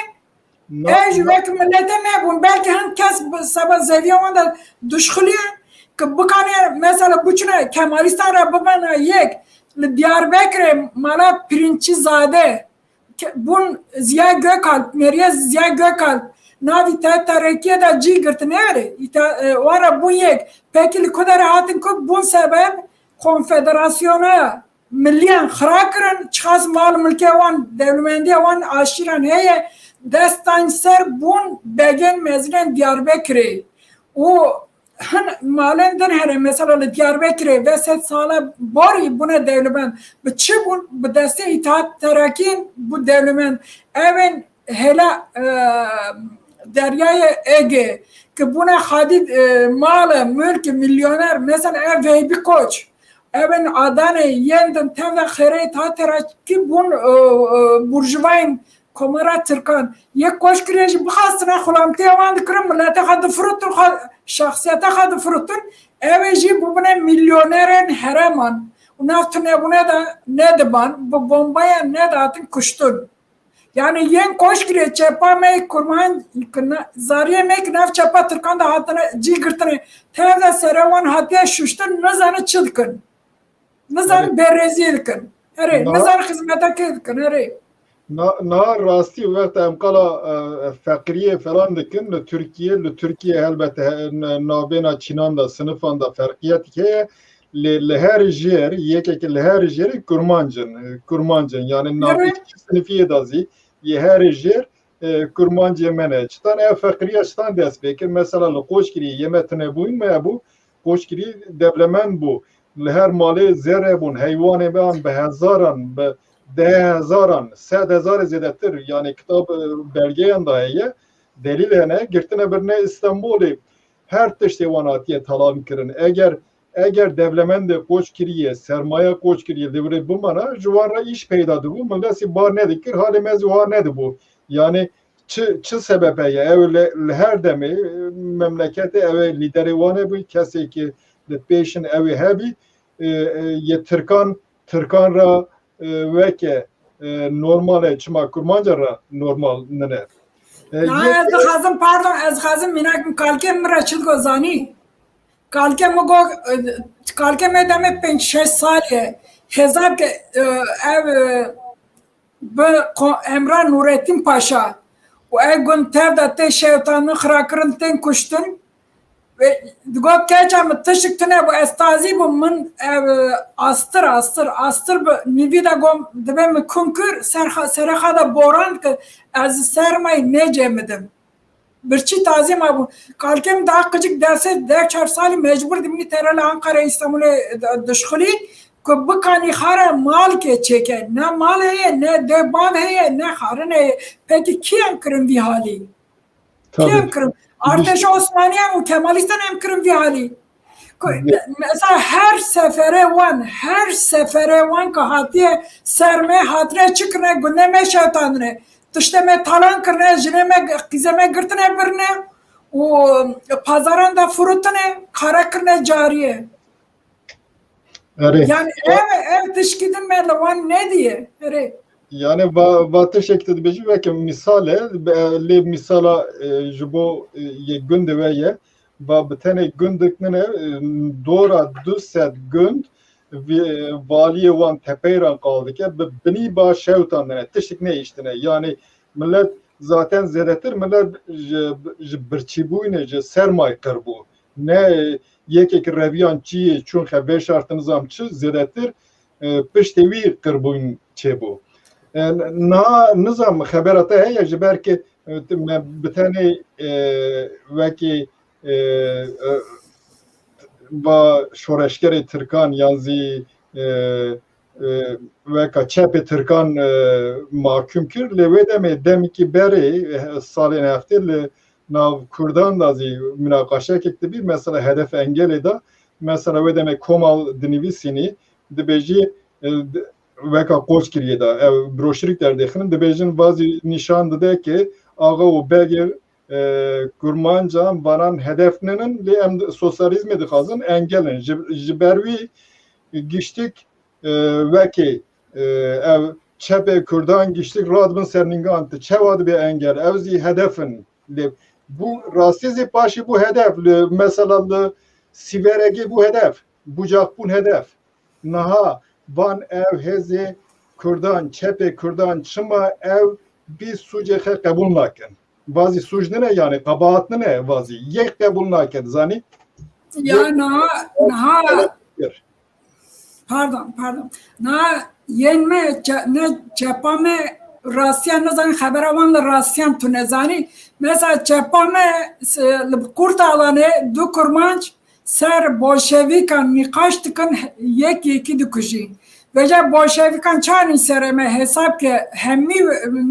Na- Ev jî wek miletê me bûn. Belkî hin kes bi seba zeviya wan de duşxiliye ki bikane mesela biçine Kemalîstan re bibene yek. Li Diyarbekirê mala Pirinçîzade ke-, bûn Ziya Gökalp, meriya Ziya Gökalp, navî te terekiyê de cî girtine erê. Îta, e, wan re bûn yek. Pekî li ku derê hatin ku bûn sebeb konfederasyona milliyan xira kirin, çiqas mal milkê wan, dewlemendiya wan, aşîran heye, destan ser bûn begên mezinên Diyarbekirê. Û hin malên din here, mesela li Diyarbekirê ve sed sala borî bûne dewlemend. Bi çi bûn? Bi destê Îtihat Terakîn bû dewlemend. Ev ên hêla, e, Deryaya Ege, ki bûne xadî, e, mal e, milk e, milyoner. Mesela ev Veybi Koç. Ev ên Adanê yên din tev de xêrê Îtihat Terakî bûn, e, e, burjuvayên Komara Tirkan. Yek koç kiriye jî bixwastine xulamtiya wan dikirin, milete xwe difirutin, xwe, şexsiyete xwe difirutin. Ew ê jî bibine milyonerên hereman. Û nav tunebûne de nediban, bi bombayan nedatin kuştin. Yani yên Koçgirê çepa me kurman zariyê me ki nav çepa Tirkan de hatine cî girtine. Tev de sere wan hatiye şuştin, nizane çi dikin. Nizane berrezî dikin. Erê, nizane xizmeta kê dikin. Erê. Na, na rastî wexta em qala, e, feqiriyê falan dikin li Tirkiye, li Tirkiye helbet he-, n-, navbêna çînan de, sinifan de ferqiyetîk heye. Lê li her jêr, yekekî li her jêrî kurmanc in, e, kurmanc in. Yani navbêt sinifiyê de zî yê her jêr, e, kurmancê me ne. Çitan ev feqiriya çitan dest pê kir? Mesela li Qoçgirî yê me tune bûyîn me hebû, Qoçgirî dewlemend bû. Li her malê zêr hebûn, heywanê me an bi hezaran, bi deh hezaran, sed hezarê zêdetir, yani kitab, e, belgeyan da heye, delîl hene, girtine birine Îstanbulê. Her tiştê wan hatiye talan kirin. Eger, eger dewlemendê Qoçgiriyê, sermaye Qoçgiriyê li wirê bimana, ji wan re îş peyda dibû, milet zî bar nedikir, halê me zî wiha nedibû. Yani çi, çi sebep heye? Ew li, li her demê, e, memleketê ew ê lîderê wan hebû, kesê ki li pêşin ew ê hebî, e, e, yê Tirkan, Tirkan ra, e, weke, e, normal e, çima kurmanca ra normal nine? E, Na, yê ez dixwazim, pardon, ez dixwazim mînak kalkê min re çi digo zanî? Kalkê min got, e, kalkê me demê pênc şeş salê, hesab ke, e, ev, e, bi ko-, Emra Nurettin Paşa û ev gund tev de tê şewitandin, xirakirin, tên kuştin. Ve digot, keça min tiştik tune bû, ez tazî bûm, min ev, e, astir, astir, astir bi nîvî de gom, dibe min kun kir, ser xa-, serê xwe de boran ki ez sermayî necemidim. Birçî tazî ma bû. Kalkê min daha qicik dersê deh çar salî mecbur dimî tere li Ankara, Îstanbulê d-, dişxulî ku bikanî xare malkê çêke. Ne mal heye, ne dê bav heye, ne xarin heye. Peki kî em kirin vî halî? Kî em kirin? Artêşa Osmaniyan û Kemalîstan em kirin vî halî. Ku, mesela her sefere wan, her sefere wan ku hatiye ser me, hatine çi kirine, gundê me şewtandine. Tiştê me talan kirine, jinê me, qîzê me girtine birine û pazaran de firutine, qara kirine cariye. Erê. Yani ev, ev tişkî din me li wan nediye. Erê. Yani va, va tiştek tu dibêjî weke mîsal e, be-, lê mîsala, e, ji bo, e, yê gundê we ye. Va bi tenê gundik nine, e, dora du sed gund vî, e, valiyê wan tepeyran qal dike, bi binî ba şewtan dine, tiştik nehiştine. Yani millet zaten zêdetir millet ji, ji birçîbûyînê, ji sermayê qir bû. Ne yekek reviyan çiyê çûn xe veşartin nizam çi, zêdetir, e, piştê wî qirbûn çêbû. E, niha nizam xebera te heye, ji ber ki, e, tu me bi tenê, e, wekî, e, e, va şoreşgerê Tirkan yan zî, e, e, weka çepê Tirkan, e, mahkum kir. Lê wê demê demekî berê, e, salên heftê li nav Kurdan da zî minaqaşekek dibî. Mesela Hedef Engelê da, mesela wê demê Komal dinivîsînî, dibêjî, e, d-, weka Qoçgiriyê da, ev broşurîk derdêxinin, dibêjin vazî nîşan dide ki axa û begê, e, kurmancan vanan hedef ninin, lê em sosyalîzmê dixwazin, engel in. Ji, ji ber wî giştik, e, wekî, e, ev çepê Kurdan giştik radibin ser nîngan, tu çawa dibê engel? Ew zî hedef in. Lê bû rastî zî paşî bû hedef. Li, mesela li Sîveregê bû hedef. Bucak bûn hedef. Niha van ev hêzê Kurdan, çepê Kurdan çima ew bî sûcê xwe qebûl nakin? Vazî sûc nine, yani qebaat nine vazî. Yek qebûl nakin, zanî? Ya niha, niha, pardon, pardon. Niha yên me, çe-, ne çepa me rastiya nizanin, xebera wan li rastiyan tu nezanî. Mesela çepa me, s-, li Kurtalanê du kurmanc ser bolşevîkan nîqaş dikin, yek yekî dikujî. Vêca bolşevîkan çanî serê me hesab ke hemî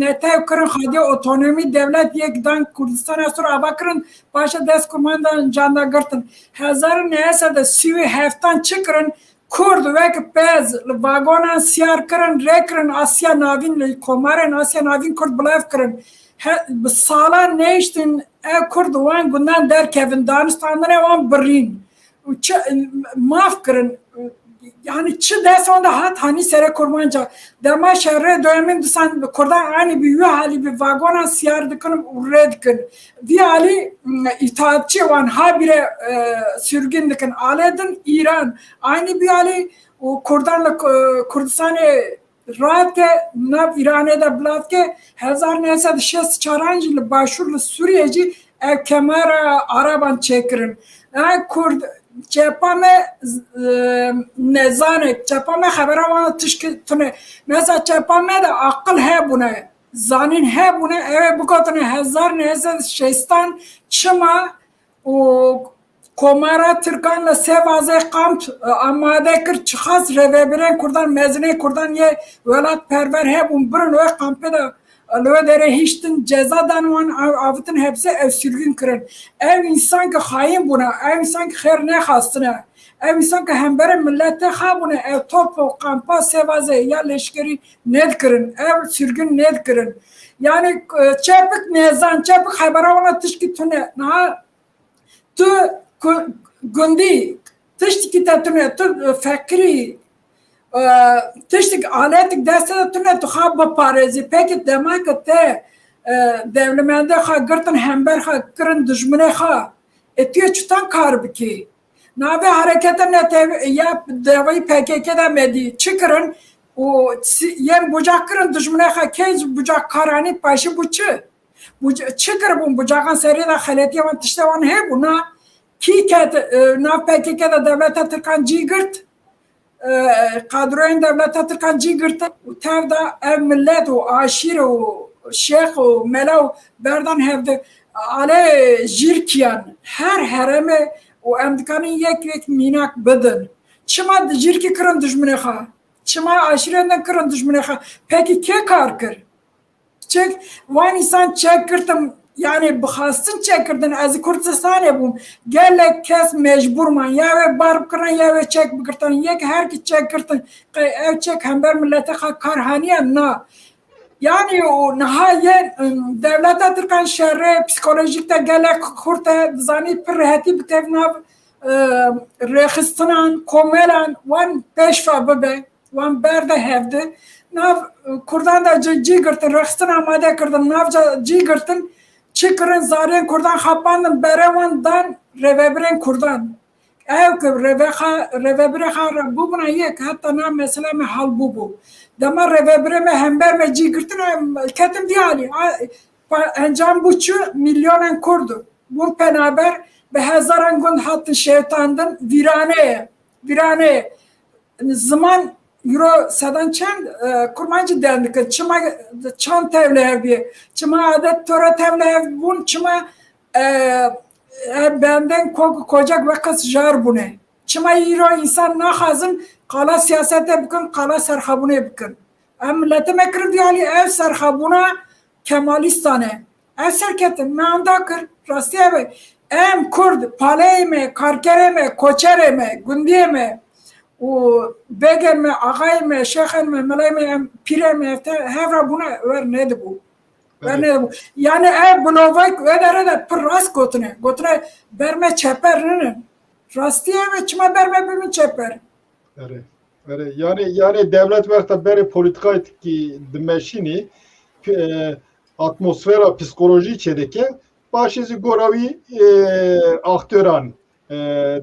netew kirin xwedê otonomî, dewlet yek dan Kurdistana Sur ava kirin, paşa dest kurmandan canda girtin. Hezar û neh sed û sî û heftan çi kirin? Kurd wek pez li vagonan siyar kirin, rê kirin Asya Navîn, li komarên Asya Navîn Kurd bilav kirin. He, bi salan nehiştin ev Kurd wan gundan derkevin, danûstandinê wan birîn. Û çi, maf kirin. Yani çi dest wan de hat hanî serê kurmanca. Dema şerê doyemîn disan Kurdan anî bi wî halî bi vagonan siyar dikin û rê dikin. Vî alî, m, îtaatçî wan habire, e, sürgün dikin. Alê din Îran. Aynî vî alî û Kurdan li Ku-, Kurdistanê rahat ke nav Îranê de bilat ke hezar neh sed şêst çaran jî li başûr li Sûriyê jî ev kemera Araban çêkirin. Ha, Kurd çepa me, e, nezanek, çepa me xebera wan tişkî tune. Mesela çepa me de aqil hebûne, zanîn hebûne, ew ê bigotine hezar neh sed şêstan çima û Komara Tirkan li Sêvazê kamp, e, amade kir, çiqas rêvebirên Kurdan, mezinên Kurdan yê welatperwer hebûn, birin wê kampê de, e, li wê derê hiştin, ceza dan wan, av-, avitin hepsê, ew sürgün kirin. Ew însan ki xayîn bûne, ew însan ki xêr nexwastine, ew însan ki hemberê miletê xwe bûne, ew top û kampa Sêvazê ya leşkerî nedikirin, ew sürgün nedikirin. Yani, e, çepik nezan, çepik xebera wana tişkî tune. Niha tu ku-, gundî, tiştekî te tune, tu feqirî, e, tiştek, aletek destê de tune, tu xwe biparêzî. Pekî dema ke te, e, dewlemendê xwe girtin hember xwe, kirin dijminê xwe, ê tu yê çitan kar bikî? Navê hereketa netew-, ya dewayî P K K de me dî çi kirin û si-, yên bucak kirin dijminê xwe, kê ji bucak karanî paşî bû çi? Buc-, çi kiribûn? Bucaxan serê de xeletiye wan, tiştê wan hebû, na? Kî ket, e, nav P K K de dewleta Tirkan cî girt? E, kadroyên dewleta Tirkan cî girtin û tev de ev millet û aşîr û şêx û mela û berdan hevdi alê jîrkiyan her herêmê û em dikanin yek yek mînak bidin. Çima di-, jîrkî kirin dijminê xwe? Çima aşîrên din kirin dijminê xwe? Pekî kê kar kir? Çek, wan însan çek girtin, yani bi xwestin çek girtin. Ez li Kurdistanê bûm. Gelek kes mecbûr man. Ya wê bar bikirtin, ya wê çek bigirtin. Yek her ki çek girtin. Qey ev çek hember miletê xwe kar haniye? Na. Yani û niha yên, ım, dewleta Tirkan şerê psikolojîk de gelek xurt e. Dizanî pir rehetî bikevin nav, e, rêxistinan, komelan, wan pêşva bibe. Wan berde hevdi. Nav, e, Kurdan de cî, cî girtin, rexistin amade kirdin, navca cî girtin, çi kirin, zariyên Kurdan xapandin, berê wan dan rêvebirên Kurdan. Ew ki rêvexa-, rêvebirê xwe re bûbûna yek, heta na mesele me hal bûbû. Dema rêvebirê me hember me cî girtin, em ketin vî alî. A, pa-, encam bû çi? Milyonen Kurd bûn penaber, bi hezaran gund hatin şewitandin, vîrane ye, vîrane ye. Ziman îro sedan çend, e, kurmancî deng dikin. Çima çand tevlihev bûye? Çima adet tore tevlihev bûn? Çima, e, e, bendên kok û kocek weqas jar bûne? Çima îro însan naxwazin qala siyasete bikin, qala serxabûnê bikin? Em miletê me kirin diyalî ev serxabûna kemalîstan e. Ev serketin me anda kir, rastî ev e. Em Kurd, paleyê me, karkerê me, koçerê me, gundiyê me û bêgên me, axayên me, şêxên me, melayê me, em pîrên me, te-, hev re bûne, wer nedibû. Wer Evet. nedibû. Yani ev bilovek wê dere de pir rast gotine. Gotine ber me çeper ninin. Rastî ev e, çima ber me bibin çeper? Erê, erê. Yani, yani dewlet wexta berê polîtîkayekî dimeşînî, e, atmosfera psîkolojî çêdike, paşê zî gora wî, e, aktoran, e,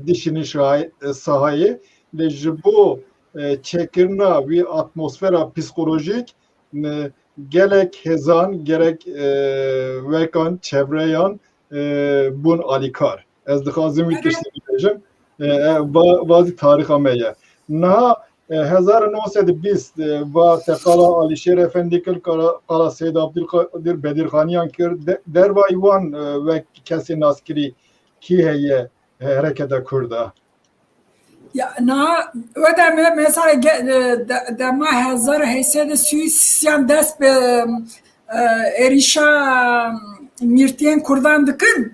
dişînin şahê-, e, sahayê. Lê ji bo, e, çêkirina wî atmosfera psîkolojîk, e, gelek hêzan, gerek, e, wekan, çevreyan, e, bûn alîkar. Ez dixwazim wî Evet. tiştî bibêjim. E, e, va-, va zî tarîxa me ye. Niha, e, hezar û neh sed û bîst, e, va te qala Alîşêr Efendî kir, qala, qala Seyd Abdulkadir Bedirxaniyan kir. De-, dervayî wan, e, wek kesê naskirî kî heye hereketa Kurd a? Ya, na, wê demê mesela ge-, e, de-, dema hezar heyt sed û sî û sî yan dest bi, e, êrîşa mîrtiyên Kurdan dikin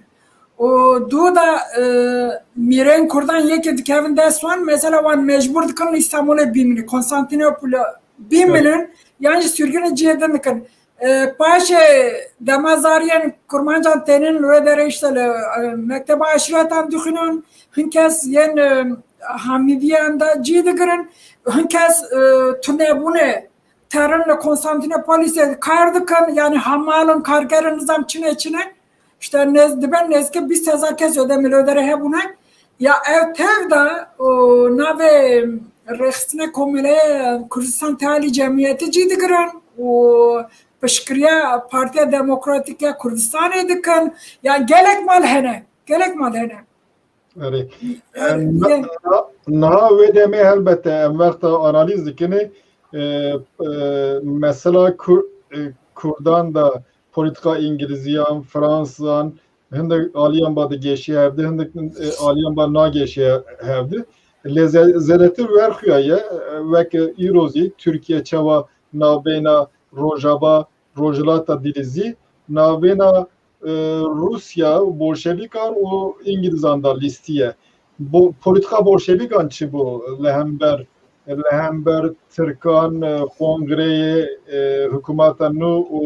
û dû da, e, mîrên Kurdan yekê dikevin dest wan, mesela wan mecbûr dikin li Îstanbulê bimînin, Konstantînopolê bimînin, Evet. yan jî sürgünê cihê din dikin. E, paşê dema zariyên kurmancan tênin li wê derê işte li, e, mekteba aşiretan dixwînin, hin kes yên, e, Hamidiyan de cî digirin. Hin kes, e, tunebûne terin li Konstantinopolisê kar dikin, yani hamalin, kargerin, nizam çine çine. İşte nez-, dibe nêzîkî bîst hezar kes Ödemirli derê hebûne. Ya ev tev de, o, navê Rêxistinê Komeleya Kurdistan Tealî Cemiyeti cî digirin û piştgiriya Partiya Demokratîk ya Kurdistanê dikin. Ya gelek mal hene, gelek mal hene. Erê. Em, niha, niha wê demê helbete em wexta analîz dikinê, e, e, mesela Kur-, e, Kurdan da polîtika Îngilîziyan, Fransizan, hindik aliyan ba digeşî hevdi, hindik, e, aliyan ba nageşî hevdi. Lê ze-, zêdetir werxuya ye, e, weke îro zî Tirkiye çawa navbeyna Rojava, Rojhilata Dilîzî, navbeyna e, Rûsya, Bolşevîkan û Îngilîzan da lîstiye. Bo-, polîtika Bolşevîkan çi bû li hember, li hember Tirkan, e, Kongreyê, e, Hikûmeta nû û,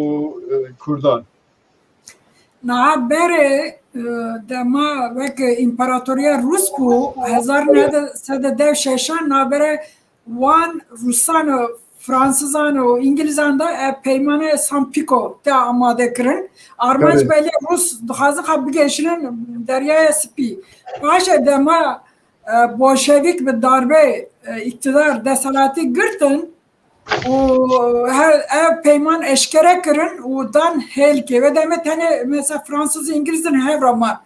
e, Kurdan? Niha berê, e, dema wek împaratoriya Rûs bû, hezar neh sed û deh şeşan nabere wan Rûsan û Fransizan û Îngilîzan de ev peymane Sanpîko te amade kirin. Armanc Belê. Belê Rûs dixwazin xwe bigêşinin Deryaya Spî. Paşê dema, e, Bolşevîk bi darbe, e, îktidar, deselatî girtin û her, ev peyman eşkere kirin û dan hêlkê. Ve demê tenê mesela Fransız, Îngilîzin hev re ma.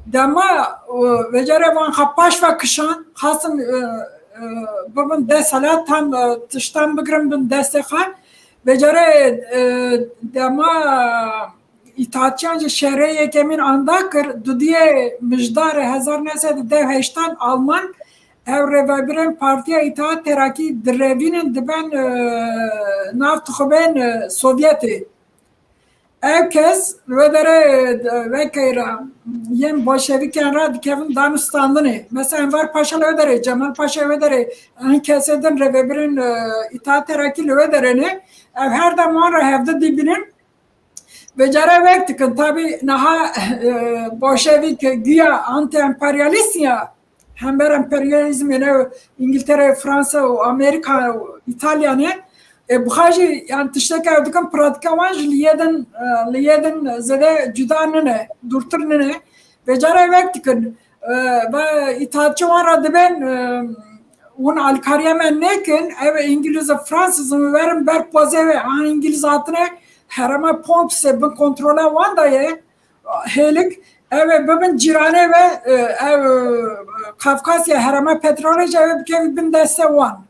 Dema, e, vecere van xwe paş ve kişan, xastin, e, e, bibin dest hela tam, e, tiştan bigrin bin destê xwe. Vecere, e, dema îtaatçiyan ji şerê yekemîn anda kir, dudiyê Mijdarê hezar neh sed û deh heştan Alman ev rêvebirên Partiya Îtaat Terakî direvînin diben, e, nav tixubên, e, Sovyetê. Ev kes li wê derê, e, vekeyra yên bolşevîkên re dikevin danûstandinê. Mesela Enver Paşa li wê derê, Cemal Paşa li wê derê, hin kesê din rêvebirên, e, Îtaat Terakî li wê derê ne. Ev her dem wan re hevdi dibînin. Vêcare wek dikin. Tabî niha, e, bolşevîk güya anti-emperyalîst ya, hember emperyalîzmê ne, Îngiltere, Fransa û Amerîka û Îtalya ne. E, buxa jî, yani tiştek ew dikin, pratîka wan jî li yê din, e, li yê din zêde cuda nine, dûrtir nine. Vêcare wek dikin. E, ve îtaatçi wan re dibên, e, hûn alîkariya me nekin, ew ê Îngilîz û Fransizin werin ber pozê we. An Îngilîz hatine herêma Pontusê bin kontrola wan de ye. Hêlik, ew ê bibin cîranê we, e, ew, e, Kafkasya, herêma petrolê jî ew ê bikevî bin destê wan.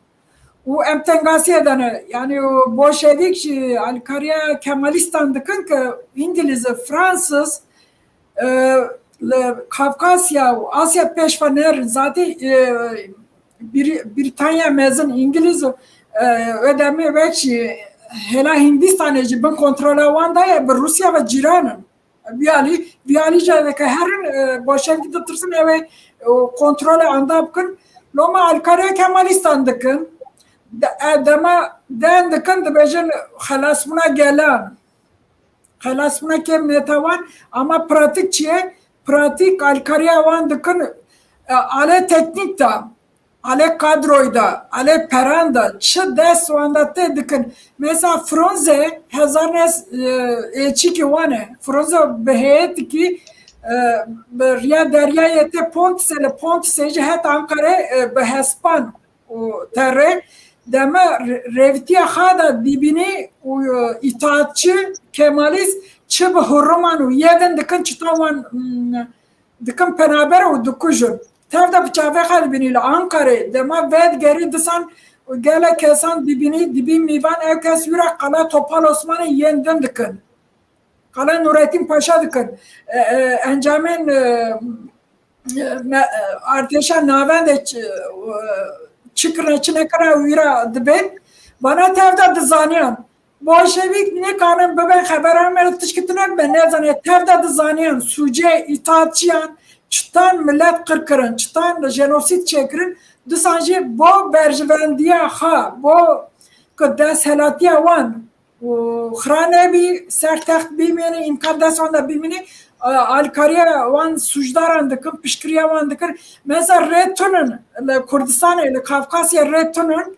Û em tengasiyê de ne. Yani o bolşevîk jî alîkariya kemalîstan dikin ke Îngilîz, Fransız, e, li Kafkasya û Asya pêş ve nerin. Zatî, e, Bîr-, Brîtanya mezin, Îngilîz, e, wê demê wek jî hêla Hîndistanê jî bin kontrola wan de ye, bi Rûsya ve cîran in. Vî alî, vî alî jî veke herin, e, bolşevîk ditirsin ew ê, e, kontrolê anda bikin. Loma alîkariya kemalîstan dikin. De-, e, dema den dikin dibêjin xelasbûna gelan. Xelasbûna kêm netewan, ama pratîk çi ye? Pratîk alîkariya wan dikin, e, alê teknîk de, alê kadroyê de, alê peran de, çi dest wan de tê dikin. Mesela Frunze hezar neh sed, e, êçîkî wan e. Frunze bi heyetikî, e, bi riya deryayê tê Pontusê, li Pontusê jî het Ankarê, e, bi hespan û terê deme re-, rêvitiya xwe de dibînî û, e, îtaatçi, kemalîst çi bi hurriman û yê din dikin, çita wan, mm, dikin penaber û dikujin. Tev de bi çavê xwe dibînî li Ankarê. Dema vedigerî disan gelek kesan dibînî, dibî mîvan, ew kes wî re qala Topal Osmanê yên din dikin. Qala Nurettin Paşa dikin. E, e, encamên, e, me-, artêşa navendê çi, çi kirine, çi nekirine wî re dibên. Vana tev de dizaniyan. Bolşevîk nikarin bibên xebera me, tişkî tune be nezane. Tev de dizaniyan sûcê îtaatçiyan çitan milet qir kirin, çitan jenosîd çêkirin. Disan jî bo berjivendiya xwe, bo ku desthilatiya wan û xira nebî, ser text bimîne, îmkan dest wan de bimîne, alîkariya wan sûcdaran dikin, piştgiriya wan dikin. Mesela rê tunin, li Kurdistanê, li Kafkasyê rê tunin,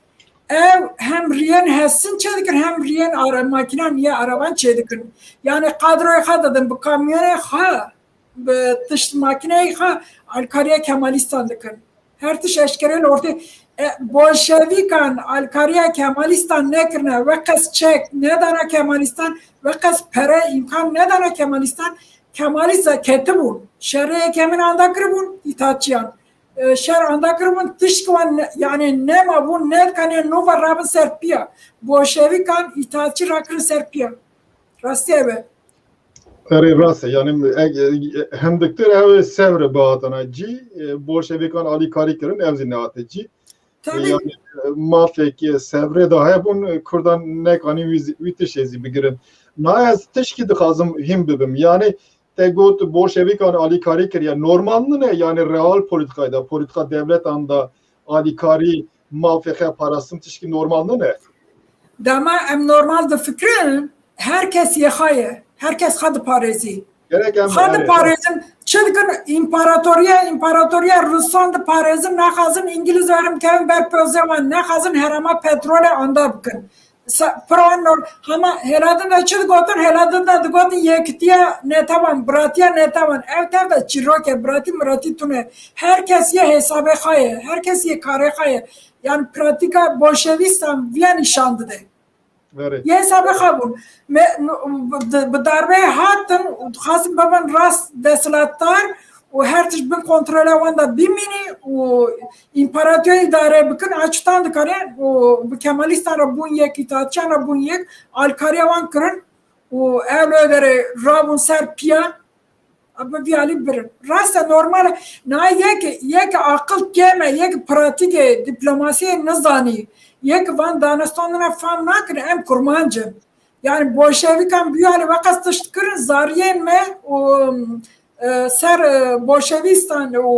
ew hem riyên hestin çêdikin, hem riyên ara-, makînan ya araban çêdikin. Yani kadroyê xwe didin, bi kamyonê xwe, bi tişt makîneyê xwe alîkariya Kemalîstan dikin. Her tişt eşkere li ortê. E, bolşevîkan alîkariya Kemalîstan nekirine, weqas çek nedana Kemalîstan, weqas pere îmkan nedana Kemalîstan, Kemalîsta ketibûn. Şerê yekemîn anda kiribûn, îtaçiyan. E, şer anda kiribûn, tişt wan ne-, yani nema bûn, nedikane nû ve rabin ser piya. Bolşevîkan îtaçî rakirin ser piya. Rastî ev e. Erê, rast e. Yani, e, e, hindiktir ew ê Sêvrê bihatana cî, e, bolşevîkan alîkarî kirin, ew zî nehate cî. E, Tabii. Yani, e, mafek, e, Sêvrê de hebûn, e, Kurdan nekanîn wî zî, wî tiştê zî bigirin. Na ez tişkî dixwazim hîn bibim. Yani, te got bolşevîkan alîkarî kiriye. Normal nine, yani real polîtîkayê de, polîtîka dewletan de alîkarî, mafê xwe parastin tişkî normal nine. Dema em normal difikirin, her kes yê xwe ye. Her kes xwe diparêzî. Gerek em Xwe diparêzin. Çi dikin? Împaratoriya, împaratoriya Rusan diparêzin, nexwazin Îngiliz werin bikevin ber pozê wan, nexwazin herêma petrolê anda bikin. Sa-, pira nor-, hema hêla din de çi digotin? Hêla din de digotin yekitiya netewan, biratiya netewan. Ev tev de çîrok e, biratî miratî tune. Her kes yê hesabê xwe ye, her kes yê karê xwe ye. Yani pratîka bolşevîstan viya nîşan dide. Verê. Yê hesabê xwe bûn. Me, bi, bi darbeyê hatin û dixwazin bibin rast desthilatdar û her tişt bin kontrola wan de bimînî û împaratoriya îdare bikin, a çitan dikare û bi Kemalîstan re bûn yek, îtaatçiyan re bûn yek, alkariya wan kirin û ew li derê rabûn ser piya, bi vî alî birin. Rast e, normal e. Na yek, yek aqil kêm e, yek pratîkê diplomasiyê nizanî, yek van danûstandina fam nakin, em kurmanc in. Yani bolşevîkan bi vî alî weqas tişt kirin, zariyên me û, e, ser, e, bolşevîstan û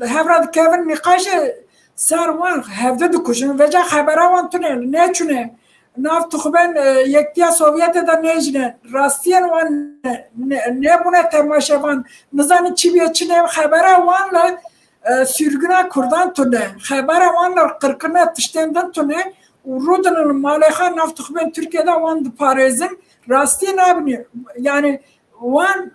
hev re dikevin nîqaşê ser wan hevde dikujin. Veca xebera wan tune, neçûne. Nav tuxben, e, Yektiya Sovyetê de nejîne. Rastiyên wan ne, ne, nebûne temaşevan. Nizanin çi bîye çi ne. Xebera wan li, e, sürgüna Kurdan tune. Xebera wan li qirkirina tiştên din tune. Û rûdinin malê xwe nav tuxben Tirkiye de wan diparêzin. Rastiyê nabîne. Yani wan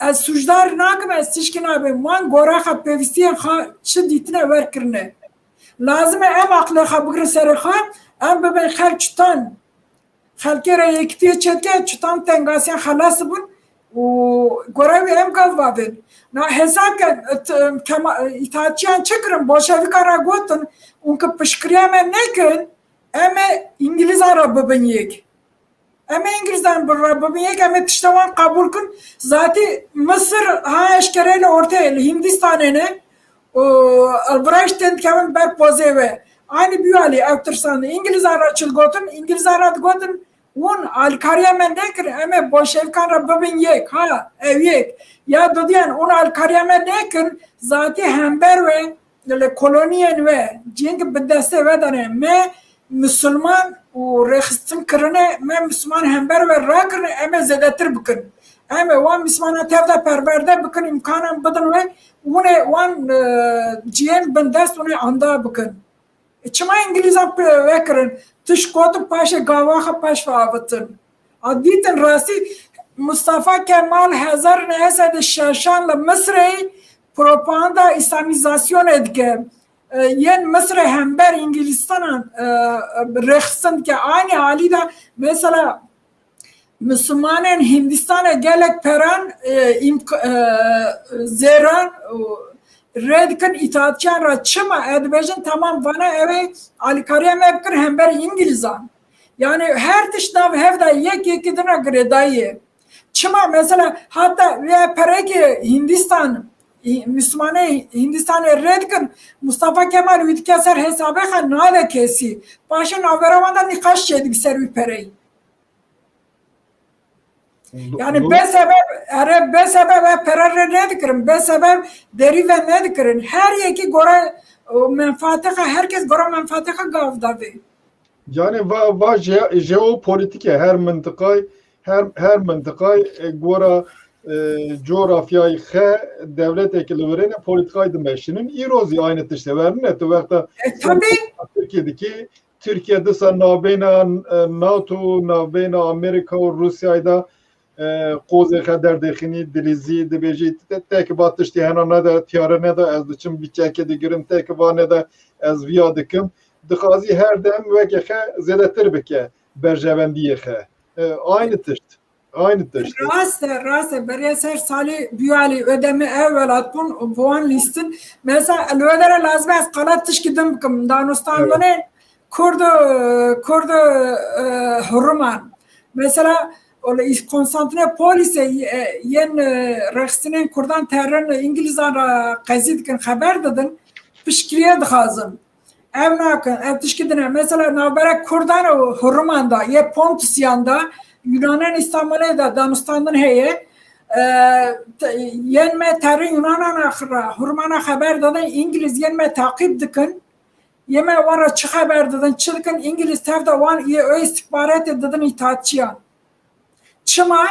Ez sûcdar nakim, ez tişkî nabêm. Wan gora xwe pêvîstiyên xwe çi dîtine wer kirine. Lazim e em aqilê xwe bigirin serê xwe, em bibin xelk çitan xelkê re yekitiyê çêdike, çitan tengasiyan xelas bûn û gora wî em gav bavên. Na hesab ke, t-, kema-, îtaatçiyan çi kirin? Bolşevîkan re gotin, hûn ki piştgiriya me nekin, em ê Îngilîzan re bibin yek. Em ê Îngilîzan bi re bibin yek, em ê tişta wan qebûl kin. Zatî Misir ha eşkere li ortê, li Hîndistanê ne. Û elviraş tên dikevin ber pozê we. Aynî bî alî ew tirsandin. Îngilîzan re çi digotin? Îngilîzan re digotin, hûn alîkariya me nekirin, em ê bolşevîkan re bibin yek. Ha, ew yek. Ya dudiyan, hûn alîkariya me nekin, zatî hember we li koloniyên we, cihên bi destê we de ne. Me misilman û rêxistin kirine, me misilman hember we rakirine, em ê zêdetir bikin. Em ê wan misilmanan tev de perwerde bikin, îmkanan bidin we, hûn ê wan, e, cihên bindest hûn ê anda bikin. E, çima Îngilîzan pe-, vekirin? Tişt gotin paşê gava xwe paş ve avitin. A dîtin rastî Mustafa Kemal hezar neh sed û şeşan li Misirê propaganda îslamîzasyonê dike. E, yên Misirê hember Îngilîstanan, e, rêxistin dike. Aynî halî de mesela Mislimanên Hîndistanê gelek peran, e, îmk-, e, zêran û rê dikin îtaatçiyan re. Çima? E, dibêjin, tamam, vana ew ê alîkariya me bikin hember Îngilîzan. Yani her tişt nav hev de yek yekî din re girêdayî ye. Çima? Mesela hatta wê perekê Hîndistan, Hî-, Mislimanê Hîndistanê rê dikin, Mustafa Kemal wî dike ser hesabê xwe nade kesî. Paşê navbera wan de nîqaş çêdibî ser wî pereyî. Yani be sebeb, ere be sebeb e pere re nedikirin, be sebeb derî ve nedikirin. Her yekî gore, o, menfaatê xwe, herkes gore menfaatê xwe gav davê. Yani va, va je-, jeopolitîk e, her mintiqay, her, her mintiqay, e, gora, e, coğrafyayê xe dewletekî li virêne polîtikayê dimeşînin. Îro zî aynî tişt e. Wernine tu wexta E, tabii. Tirkiye dikî, Tirkiye disa navbeyna, e, NATO, navbeyna Amerîka û Rûsyayê de, e, qozê xe derdêxînî, dilîzî, dibêjî te-, tek ba tiştî hena nede, tiyare nede, ez diçim bîçekê digirim, tek ba nede, ez viya dikim. Dixwazî her dem weke xe zêdetir bike berjewendiyê xe. E, aynî tişt. Aynî tişt. Rast e, rast e. Beriya ser salê biyalî ödemi ev welat bûn, bi wan lîstin. Mesela, li wê dere lazim e ez qala tişkî din bikim. Danûstandanê Kurd, Kurd, e, Hurman. Mesela, o li Konstantinopolisê, e, yên, e, rexstinên Kurdan terin, Îngilîzan re qezî dikin, xeber didin, piştgiriye dixwazin. Ev nakin, ev tişkî din e. Mesela navbera Kurdan û Hurman da, yê Pontusiyan da, Yunanan Îstanbulê de danûstandin heye. E, te-, yên me terin Yunanan axira, Hurmana xeber didin, Îngilîz yên me taqîb dikin. Yê me wan re çi xeber didin, çi dikin, Îngilîz tev de wan yê o îstîxbaratê didin îtaatçiyan. Çima?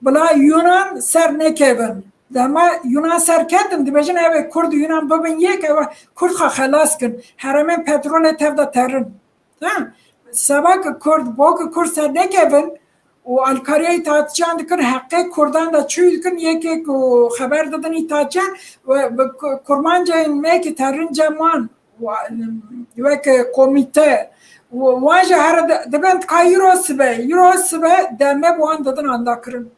Bila Yunan ser nekevin. Dema Yunan ser ketin, dibêjin ew ê Kurd û Yunan bibin yek, ew Kurd xwe xelas kin. Herêmên petrolê tev de terin. Ha? Seba ki Kurd, bo ki Kurd ser nekevin û alkariya îtaatçiyan dikin, heqê Kurdan de çû dikin, yekê ku xeber didin îtaatçiyan, we, bi ku-, kurmancên me ki terin cem wan, wa-, wek komîte, û wan jî here di-, dibin ka îro sibe, îro sibe deme bi wan didin anda kirin.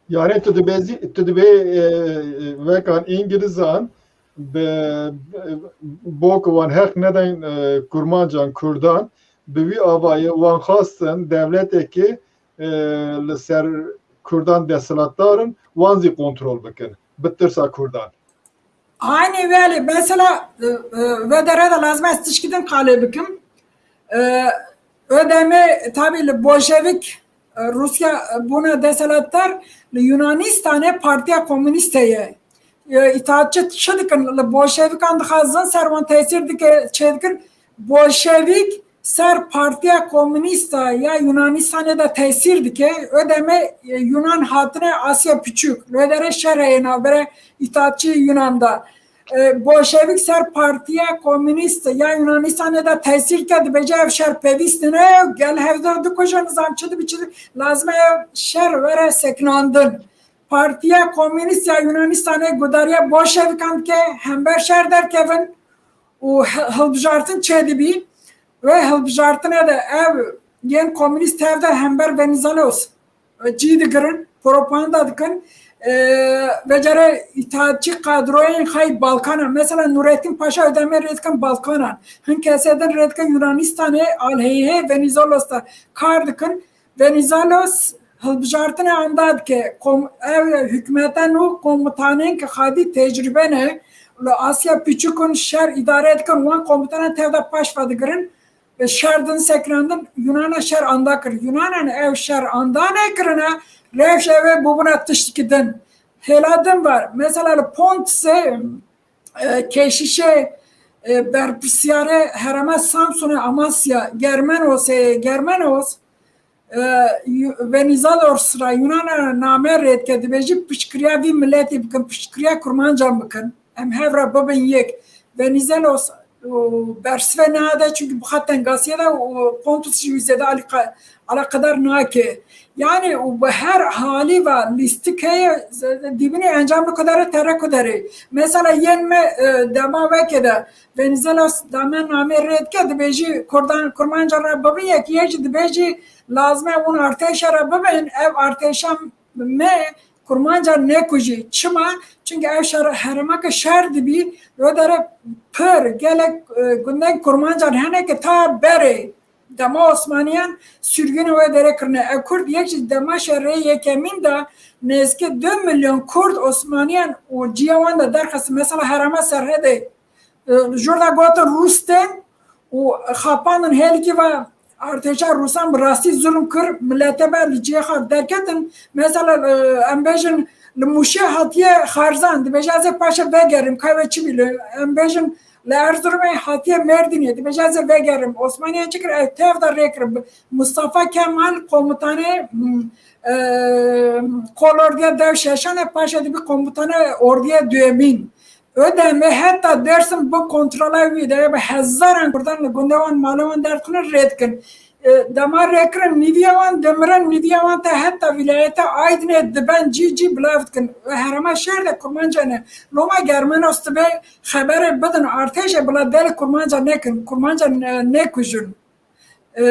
Yani tu dibê zî, tu dibê, e, e, wekan Îngilizan bi, bo ku wan heq nedayn, e, kurmancan, kurdan, bi wî avayê wan xwestin dewletekî, e, li ser kurdan desthilatdar in, wan zî kontrol bikin, bi tirsa kurdan. Aynî wê mesela, e, e, ve dere de lazim e ez tişkî din qalê bikim. E, ödemi tabi li Bolşevik, e, Rûsya, e, bûne desthilatdar, li Yunanistanê Partiya Komûnîst heye. E, îtaatçi çi dikin? Li Bolşevikan dixwazin ser wan tesîr dike, çê dikin. Bolşevik ser Partiya Komûnîst a ya Yunanistanê de tesîr dike. Ödemi, e, Yunan hatine Asya Piçûk. Li wê dere şer heye navbera îtaatçî Yunan de. E, Bolşevik ser Partiya Komûnîst ya Yunanistanê de tesîr ke, dibêje ev şer pêvîst nîne, gel hevdar dikuje, nizam çi dibi çi dibi, lazim e şer were sekinandin. Partiya Komûnîst ya Yunanistanê gudariya Bolşevikan dike, hember şer derkevin û hi-, hilbijartin çêdibî. Wê hilbijartine de ev yên komûnîst tev de hember Venizelos cî digirin, propaganda dikin. E, vecere îtaatçî kadroyên xay Balkanan, mesela Nurettin Paşa ödemê rê dikin Balkanan. Hin kesê din rê dikin Yunanistanê, alheyhê Venizelos de kar dikin. Venizelos hilbijartinê anda dike. Kom-, ev hikûmeta nû komutanên ki xadî tecrûbe ne, li Asya Piçûk in, şer îdare dikin, wan komutanên tev de paş ve digirin. Şer din sekinandin, Yunana şer anda kir. Yunanan ev şer anda nekirine, rewş ev ê bûbûna tiştikî din. Hêla din var. Mesela li Pontusê, e, keşişê, e, berpirsiyarê herêma Samsunê Amasya, Germenos, e, Germenos, e, Yu-, Venizelos ra Yunana name rê dike, dibêjî piştgiriya vî miletî bikin, piştgiriya kurmancan bikin. Em hev re bibin yek. Venizelos û bersivê nade, çunkî bi xwe tengasiyê de û Pontus jî wî zêde alîqa-, alaqedar nake. Yani û bi her halî ve lîstik heye, z-, dîbinê encam li ku dere tere ku derê. Mesela yên me, e, dema weke de Venizelos dame namê rê dike, dibêjî Kurdan, Kurmanca re bibin yek, yê jî dibêjî lazim e hûn artêşa re bibin, ev artêşa me Kurmanca nekujî. Çima? Çunke ev şer, herêma ke şer dibî, li wê dere pir gelek, e, gundên Kurmancan hene ke ta berê dema Osmaniyan sürgûnê wê dere kirine. Ev Kurd yek ji dema şerê yekemîn de nêzîkî du milyon Kurd Osmaniyan û ciya wan de derxistin. Mesela herêma Serhedê, e, jor de gotin Rûs tên û xapandin hêlikî ve artêşa Rûsan bi rastî zulm kir, milete ber li cihê xwe derketin. Mesela, e, em bêjin li Mûşê hatiye xerzan, dibêje ez ê paşê vegerim, ka wê çi bî li, em bêjin Li Erzurumê hatiye Mêrdînê, dibêje ez ê vegerim. Osmaniye çi kir? Ev tev de rê kir. Mustafa Kemal komutanê, hmm, e, kolordiya dev şeşan e, paşê dibî komutanê ordiya duyemîn. Ödemê heta Dersim bi kontrola wî de ye, bi hezaran Kurdan li gundê wan, malê wan derdixin, rê dikin. E, dema rêkirin, nîviya wan dimirin, nîviya wan te heta vîlayeta Aydinê diben cî cî bilav dikin. E, herêma şer de Kurmanca ne. Loma ger Mînos dibe xeberê bidin artêşê, bila dê li Kurmanca nekin, Kurmanca ne-, nekujin. E,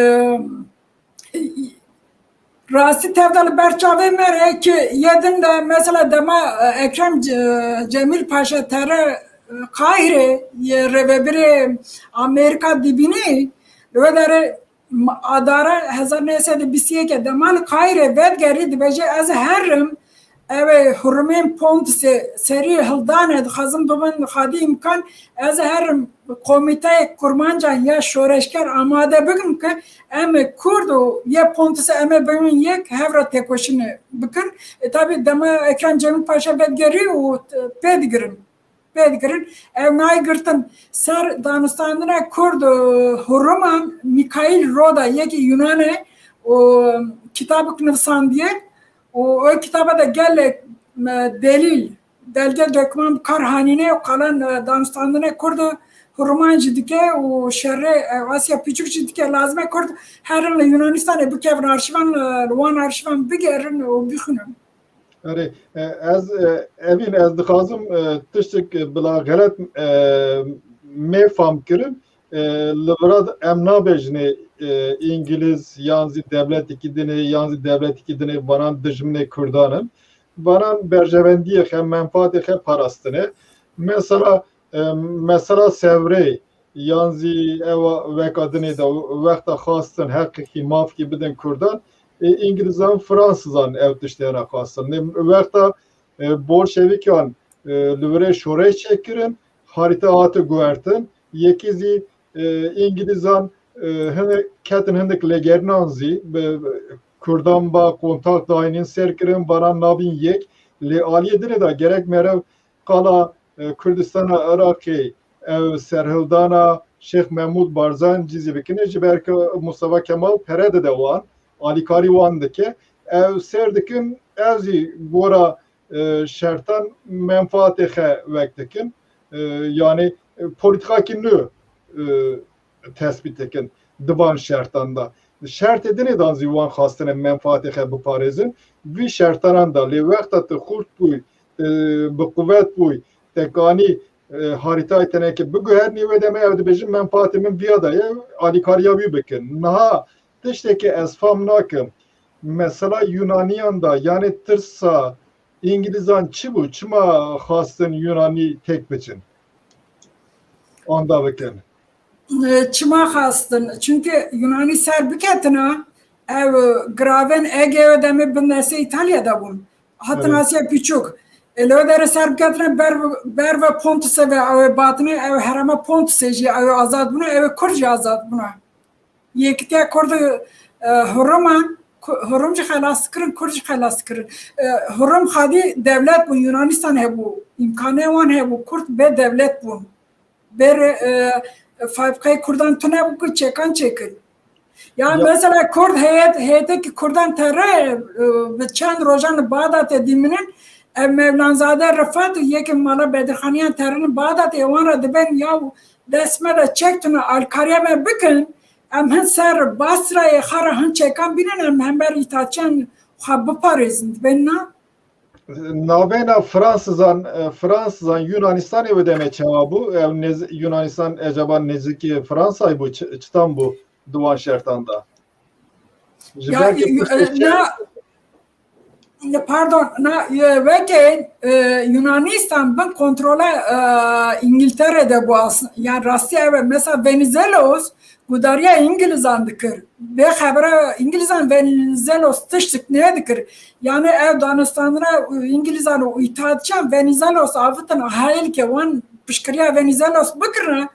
rastî tevde li ber çavê me re ki yê din de mesela dema, e, Ekrem Ce-, Cemîl Paşa tere, e, Qahîrê yê rêvebirê Amerîka dibînî, li wê derê Adara hezar neh sed û bîst û yek e, dema li Qahîrê vedigerî, dibêje, ez herim, ew ê hurumên Pontisê serî hildane, dixwazim bibin xwedî îmkan, ez herim komîteyek kurmancan ya şoreşger amade bikim ki em ê Kurd û yê Pontisê em ê bibin yek, hev re têkoşînê bikin. E, tabî dema Ekrem Cemîl Paşa vedigerî û pê digirin. Pê digirin. Ew nayê girtin. Ser danûstandina Kurd, e, hurûman Mikaîl Roda, yekî Yunan e û kitabek nivîsandiye û o kitaba de gelek, e, delîl, belge, dokûman bi kar hanîne û qalan, e, danûstandinê Kurd û hurûman jî dike û şerê, e, Asya Piçûk jî dike. Lazim e Kurd herin li Yunanistanê bikevin arşîvan, e, li wan arşîvan bigerin û bixwînin. Erê, e, ez, e, Evîn, ez dixwazim, e, tiştek bila xelet, e, mê fam kirin. E, li vira em nabêjinê, e, Îngiliz yan zî dewletekî dinê, yan zî dewletekî dinê vanan dijminê Kurdan in. Vanan berjewendiyê xe, menfaatê xe parastine. Mesela, e, mesela Sewrê, yan zî ewa weka dinê de wexta xwastin heqekî mafkî bidin Kurdan, ê, Îngilizan, Fransizan ew tiştê re xwastin. Lê wexta, e, Bolşevîkan, e, li virê şoreş çêkirin, harîta hate guhertin, yekî zî, e, Îngilizan, e, hinek, ketin hindik lêgerinan zî bi, bi Kurdan ba kontak dayînin ser kirin, vanan nabîn yek. Lê aliyê dinê de gerek merev qala, e, Kurdistana Iraqê, ew serhildana Şêx Mehmûd Barzanî jî bikin, ji ber ku Mustafa Kemal pere dide wan, alîkarî wan dike. Ew ser dikin, ew zî gora, e, şertan menfaatê xe wek dikin. E, yanî, e, polîtîkakî nû, e, tespît dikin di van şertan de. Şertê dinê dan zî wan xwastine menfaatê xe biparêzin. Vî şertanan de lê wexta tu xurt bûy, e, bi quwet bûy, te kanî, e, harîtayê teneke biguhernî, wê demê ew dibêjin menfaatê min viya de ye, alîkariya wî bikin. Niha tiştekî ez fam nakim. Mesela Yunaniyan de, yanê tirsa Îngilizan çi bû? Çima xwastin Yunanî têk biçin? Anda bikin. E, çima xwastin? Çunke Yunanî ser biketina, ew giravên Egeo demê bin destê Îtalya de bûn. Hatin Evet. Asya Piçûk. E, li wê derê ser biketina ber, ber ve Pontusê ve ew ê batine, ew herêma Pontusê jî ew ê azad bûne, ew ê Kurd jî azad bûne. Yekîtiya Kurd, e, Hurûman, Ku-, Hurûm jî xelas kirin, Kurd jî xelas kirin. E, Hurûm xwedî dewlet bûn, Yunanîstan hebû, îmkanê wan hebû, Kurd bê dewlet bûn. Bê re-, e, fabrîkayê Kurdan tune bû ku çekan çêkin. Ya Ya. Mesela Kurd heyet, heyeteke Kurdan tere, e, bi çend rojan li Bağdatê dimînin, ev Mevlanzade Rifat û yekê mala Bedirxaniyan terinin Bağdatê, wan re dibên ya dest me de çek tune, alkariya me bikin. Em hin ser Basrayê xwe re hin çekan bînin, em hember îtatiyan xwe biparêzin, dibên na? Navbeyna Fransizan, e, Fransizan Yunanistanê wê demê çawa bû? Ew nêz-, Yunanistan ecaba nêzîkî Fransayê bû, çi-, çitan bû di wan şertan de? Ji Ya, ber ku yu-, piştî e, şer na, Ne, pardon, na, e, weke, e, Yunanistan bin kontrola, e, Îngiltere de bû aslında. Yani rastî ev e. Mesela Venizelos gudariya Îngilizan dikir. Vê xebera Îngilizan Venizelos tiştik nedikir. Yani ev danûstandina Îngilizan û îtaatçiyan Venizelos avitin hayal ke wan pişkiriya Venizelos bikirine.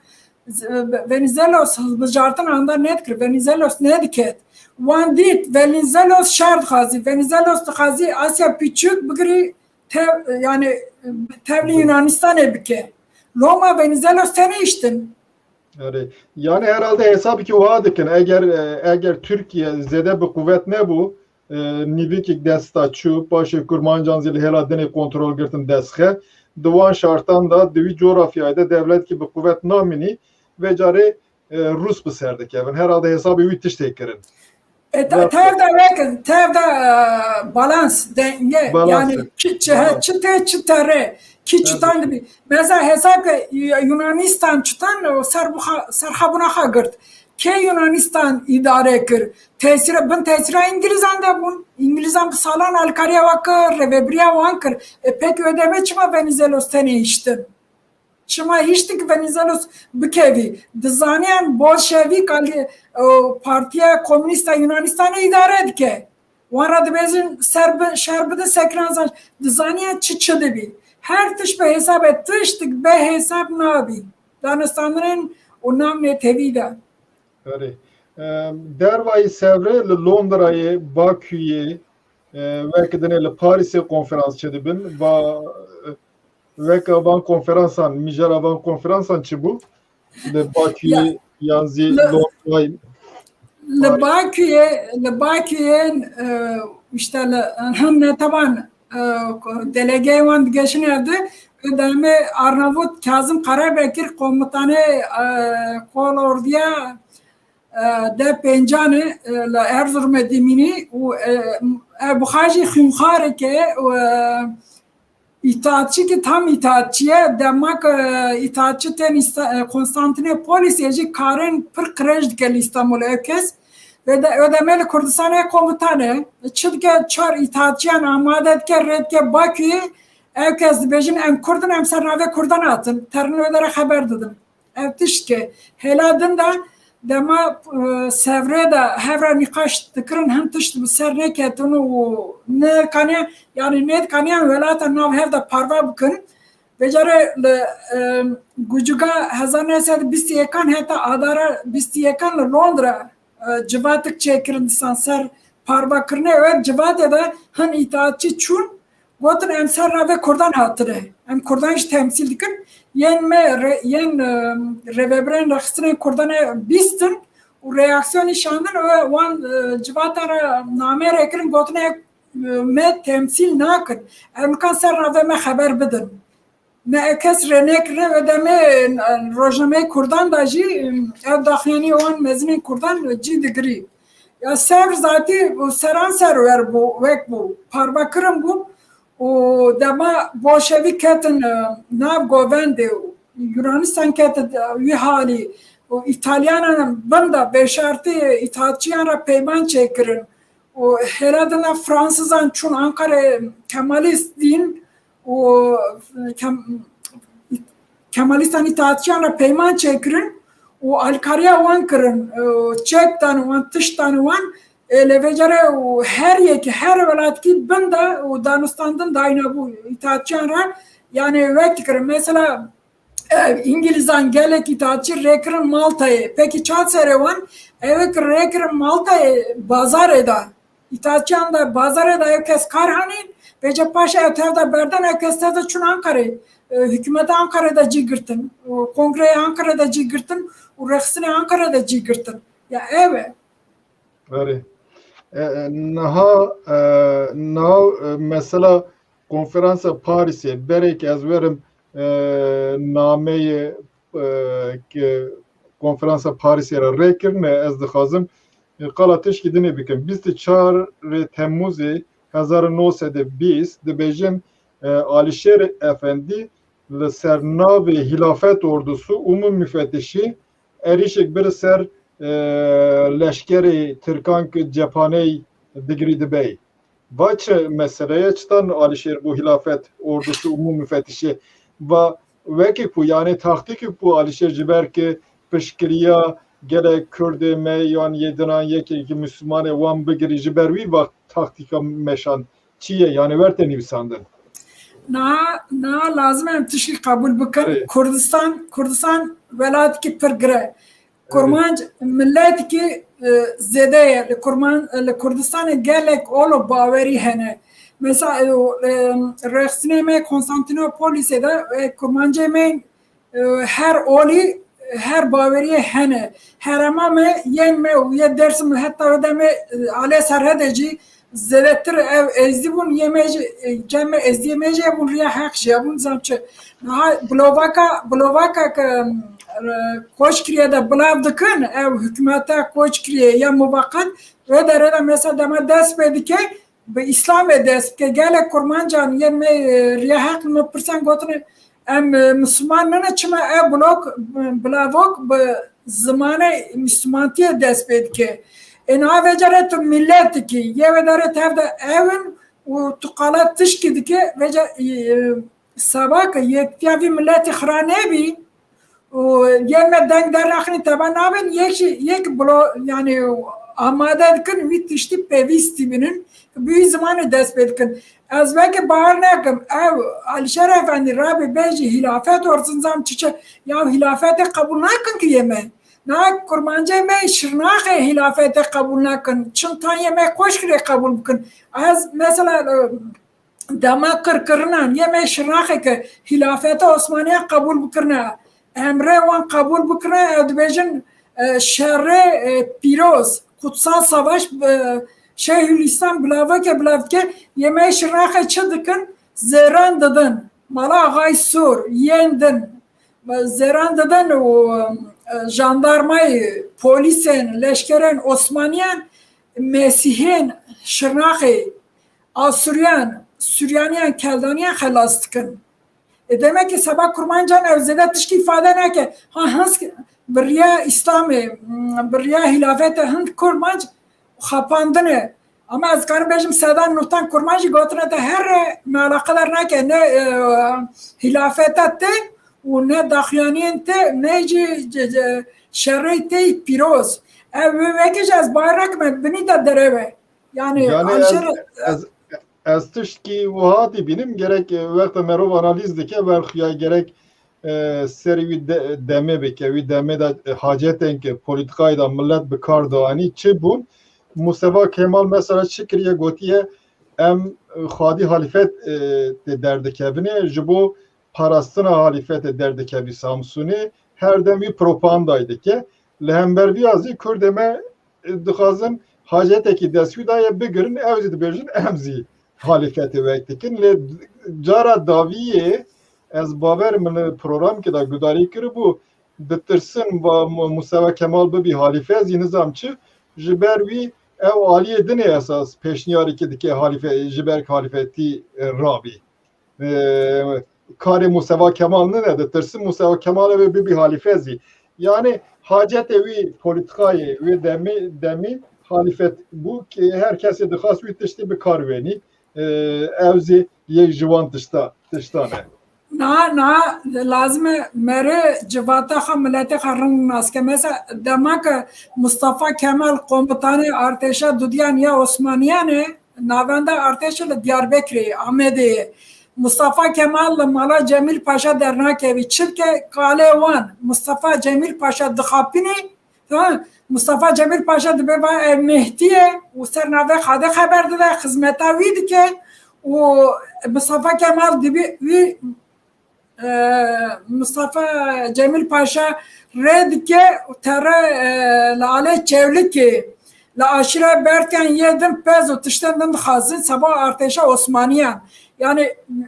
Z-, Venizelos hilbijartin anda nedikir, Venizelos nediket. Wan dît, Venizelos şer dixwazî, Venizelos dixwazî Asya Piçûk bigirî tev-, yani tevlî Yunanistanê bike. Loma Venizelos tenê hiştin. Erê. Yani herhalde hesabekî wiha dikin. Eger, e, eger Türkiye zêde bi quwet nebû, e, nîvikek desta çû, paşê Kurmancan zî li hêla dinê kontrol girtin destxe. Di wan şartan de, di wî coğrafyayê de devletkî bi quwet namînî, vê carê, e, Rûs bi ser dikevin. Herhalde hesabê wî tiştê kirin. E, te-, tev de vekin, tev de, e, balans, denge, balans, yani çi, çi, he, çi tê, çi tere, kî çi tan dibî. Mesela hesab ke Yu-, Yunanistan çi tan, o ser bu xa-, ser xebûna xwe girt. Kê Yunanistan îdare kir? Tesîra, bin tesîra Îngilîzan de bûn. Îngilîzan bi salan alîkariya wan kir, rêvebiriya wan kir. E, peki Ödeme çima Venizelos tenê hiştin? Çima hiştin ki Venizelos bikevî? Dizaniyan Bolşevîk alî, e, Partiya Komînîst a Yunanistanê îdare dike. Wan re dibêjin ser bi, şer bidin sekiran zan. Dizaniyan çi çi dibî. Her tişt bi hesabê tiştik bi hesab nabî. Danûstandinên û namê tevî de. Erê. E, dervayî Sevrê li Londrayê, Bakuyê, e, wek dinê li Parîsê konferans çêdibin. Va, e, weka van konferansan, mijara van konferansan çi bû? Li Bakuyê yan zî Londrayê? Li Bakuyê, li Bakuyê, e, işte li, hem neteban, e, delegeyê wan digeşin evde, Ödeme Arnavut Kazım Karabekir komutanê, e, kolordiya, e, de pêncanê, e, li Erzurumê dimînî û, e, ev buxa jî xwînxareke û, e, îtaatçî ki tam îtaatçî ye, dema ku, e, îtaatçî tên Îsta-, e, Konstantinopolisê jî karên pir qirêj dike li Îstanbulê ev kes. Ve de, Ödeme li Kurdistanê komutan e. Çi dike, çar îtaatçiyan amade dike, rê dike Bakuyê, ev kes dibêjin em Kurd in, em ser navê Kurdan hatin. Terin wê dere xeber didin. Ev tişt ke hêla din de dema, e, Sevrê de hev re nîqaş dikirin, hin tişt bi ser neketin û nekaniyan, yani nêdikaniyan welata nav hev de parve bikin. Vêcarê li, e, gucuga hezar neh sed bîst û yekan heta adara bîst û yekan li Londra, e, civatik çêkirin disan ser parvekirinê. Ew civatê de hin îtaatçî çûn, gotin em ser navê Kurdan hatine. Em Kurdan jî temsîl dikin. Yên me re-, yên, e, rêvebirên rêxistinên Kurdan e bîstin û reaksiyon nîşandin û wan, e, civata re name re kirin, gotine, e, me temsîl nakin. Em nikan ser navê me xeber bidin. Me ev kes rê nekirine, Ödeme, e, rojnameyê Kurdan de jî, e, ev daxuyaniyê wan mezinên Kurdan cî digirî. Ya Sevr zatî seran ser wer bû, wek bû, parvekirin bû û dema bolşevîk ketin, e, nav govendê û Yunanistan ketin, e, wî halî û Îtalyanan bin de bêşertî îtaatçiyan re peyman çêkirin û hêla din de Fransizan çûn Ankarê Kemalîst dîn û Kem-, Kemalîstan îtaatçiyan re peyman çêkirin û alîkariya wan kirin, û çek dan wan, tişt dan wan, e, lê vê carê û her yekî, her welatkî bin de û danûstandin dayne bû îtaatçiyan re, yani wek dikirin. Mesela, e, Îngilîzan gelek îtaatçî rêkirin Maltayê. Pekî çawa serê wan? Ew ê ki rêkirin Maltayê bazarê de. Îtaatçiyan de bazarê de ew kes kar hanîn, vêca paşê ew tev de berdan, ew kes tev de çûn Ankarê. E, hikûmeta Ankarê de cî girtin, û kongreya Ankarê de cî girtin û rêxistinê Ankarê de cî girtin. Ya ev e. Erê. E, e, niha, e, niha, e, mesela konferansa Parîsê, berê ke ez werim, e, nameyê, e, ke konferansa Parîsê re rê kirine, ez dixwazim, e, qala tişkî dinê bikim. Bîst û çar Temmuzê hezar û neh sed û bîst dibêjin, e, Alîşêr Efendî li ser navê Hilafet Ordusu Umûm Müfettişî êrîşek bir ser, e, leşkerê Tirkan ki cephaney digirî dibey. Va çi mesele ye, çitan Alîşêr bû Hilafet Ordusu Umûm Müfettişî? Va wekî ku, yani taktîkî ku Alîşêr ji ber ki piştgiriya gelek Kurdê me yan yê dinan yekekî Mislimanê wan bigirî, ji ber wî va taktîka meşan. Çi ye? Yani werte nivîsandin. Na, na lazim em tişkî qebûl bikin. Erê. Kurdistan, Kurdistan welatikî pir gir e. Kurmanc miletikî, e, zêde ye. Li Kurman-, li Kurdistanê gelek ol û bawerî hene. Mesela, e, e, rêxistinê me Konstantinopolisê de, e, Kurmancê me, e, her olî, her baweriyê hene. Herêma me, yên me û yê Dêrsim, heta wê demê, e, alê Serhedê jî zêdetir ew êzdî bûn, yê me jî, e, cem me êzdiyê me jî hebûn, riya heq jî hebûn, zam çi. Niha bilovaka, bilovaka ke, e, koç kiriye de bilav dikin, ew hikûmeta koç kiriye ya muveqet, wê derê de mesela dema dest pê dike, bi Îslamê dest bike. Gelek kurmancan yên me, e, riya heq min pirsan gotine, em, e, Misliman nine, çima ev blok, e, bilavok bi zimanê Mislimantiyê dest pê dike. Ê niha vê carê tu millet dikî, yê wê derê tev de ew in û tu qala tişkî dike, vê ca-, e, e, seba ke yektiya vî milletî xira nebî, û yên me deng dernaxin teba nabin, yek jî, yek blo-, yani amade dikin, wî tiştî pêvîstî binin, bi wî zimanê dest pê dikin. Ez weke bawer nakim, ew Alîşer Efendî rabê bêjî hîlafet orsin zam çiçe, ya hîlafetê qebûl nakin ki yê me. Na kurmancê me Şirnaxê hîlafetê qebûl nakin, çintan yê me Qoşkirê qebûl bikin. Ez mesela, e, dema qirkirinan yê me Şirnaxê ke hîlafeta Osmaniya qebûl bikirine, emrê wan qebûl bikirine, ew dibêjin, e, şerê, e, pîroz, kutsal savaş, e, Şeyhülislam bilaveke bilav dike, yê me Şirnaxê çi dikin? Zêran didin. Mala Axay Sûr, yên din. Zêran didin û, e, jandarmayê, polîsên, leşkerên Osmaniyan Mesîhên Şirnaxê, Asûriyan, Suryaniyan, Keldaniyan xelas dikin. E, demek ki seba kurmancan ew zêde tişkî îfade nake. Ha, hins bi riya Îslamê, bi riya hîlafete hin kurmanc xapandine. Ama ez karim bêjim sedan nûhtan kurmanc jî gotine te here me eleqedar nake. Ne, e, hîlafeta te û ne daxuyaniyên te, ne jî ce-, ce-, şerê te pîroz. Ev wê weke jî ez bawer nakim binî de derewe. Yani, yani ez, Alîşer, ez, ez tiştkî wiha dibînim, gerek, e, wexta merov analîz dike, berxuya gerek, e, serê wî de-, demê bike, wî demê de, e, hacetên ki polîtikayê de millet bi kar dianî çi bûn? Mustafa Kemal mesela çi kiriye, gotiye, em, e, xwedî halîfet, e, tê derdikevine, ji bo parastina halîfetê derdikevî Samsûnê, her dem wî propagandayê dike. Li hember vîya zî Kurdê me, e, dixwazin hacetekî dest wî daye bigirin, ew zî dibêjin, em zî halîfetê wek dikin. Lê cara daviyê ez bawer min li programkê de gudarî kiribû, ditirsin va Mu-, Mustafa Kemal bibî halîfe, zî nizam çi, ji ber wî ew aliyê dinê esas pêşniyarîkî dike halîfe, ji ber halîfetî, e, rabî. E, karê Mustafa Kemal nine, ditirsin Mustafa Kemal ê bibî halîfe zî. Yani hacetê wî polîtikayê wê demî, demî halîfet bû ki her kesê dixwast wî tiştî bi kar wênî. E, ew zî yek ji wan tişta, tiştan e. Na, na, lazim e mere civata xwe, miletê xwe rind nas ke. Mesela dema ke Mustafa Kemal komutanê artêşa dudiyan ya Osmaniyan e, navenda artêşê li Diyarbekirê ye, Amedê ye. Mustafa Kemal li mala Cemîl Paşa dernakevî. Çilke qalê wan Mustafa Cemîl Paşa dixapînê, ha, Mustafa Cemîl Paşa dibe va ev Mehdî ye û ser navê Xwedê xeber dide, xizmeta wî dike û Mustafa Kemal dibe wî e, Mustafa Cemîl Paşa rê dike û tere, e, li alê Çewlikê, li aşîra Bertiyan yê din pez û tiştên din dixwazin seba artêşa Osmaniyan. Yani,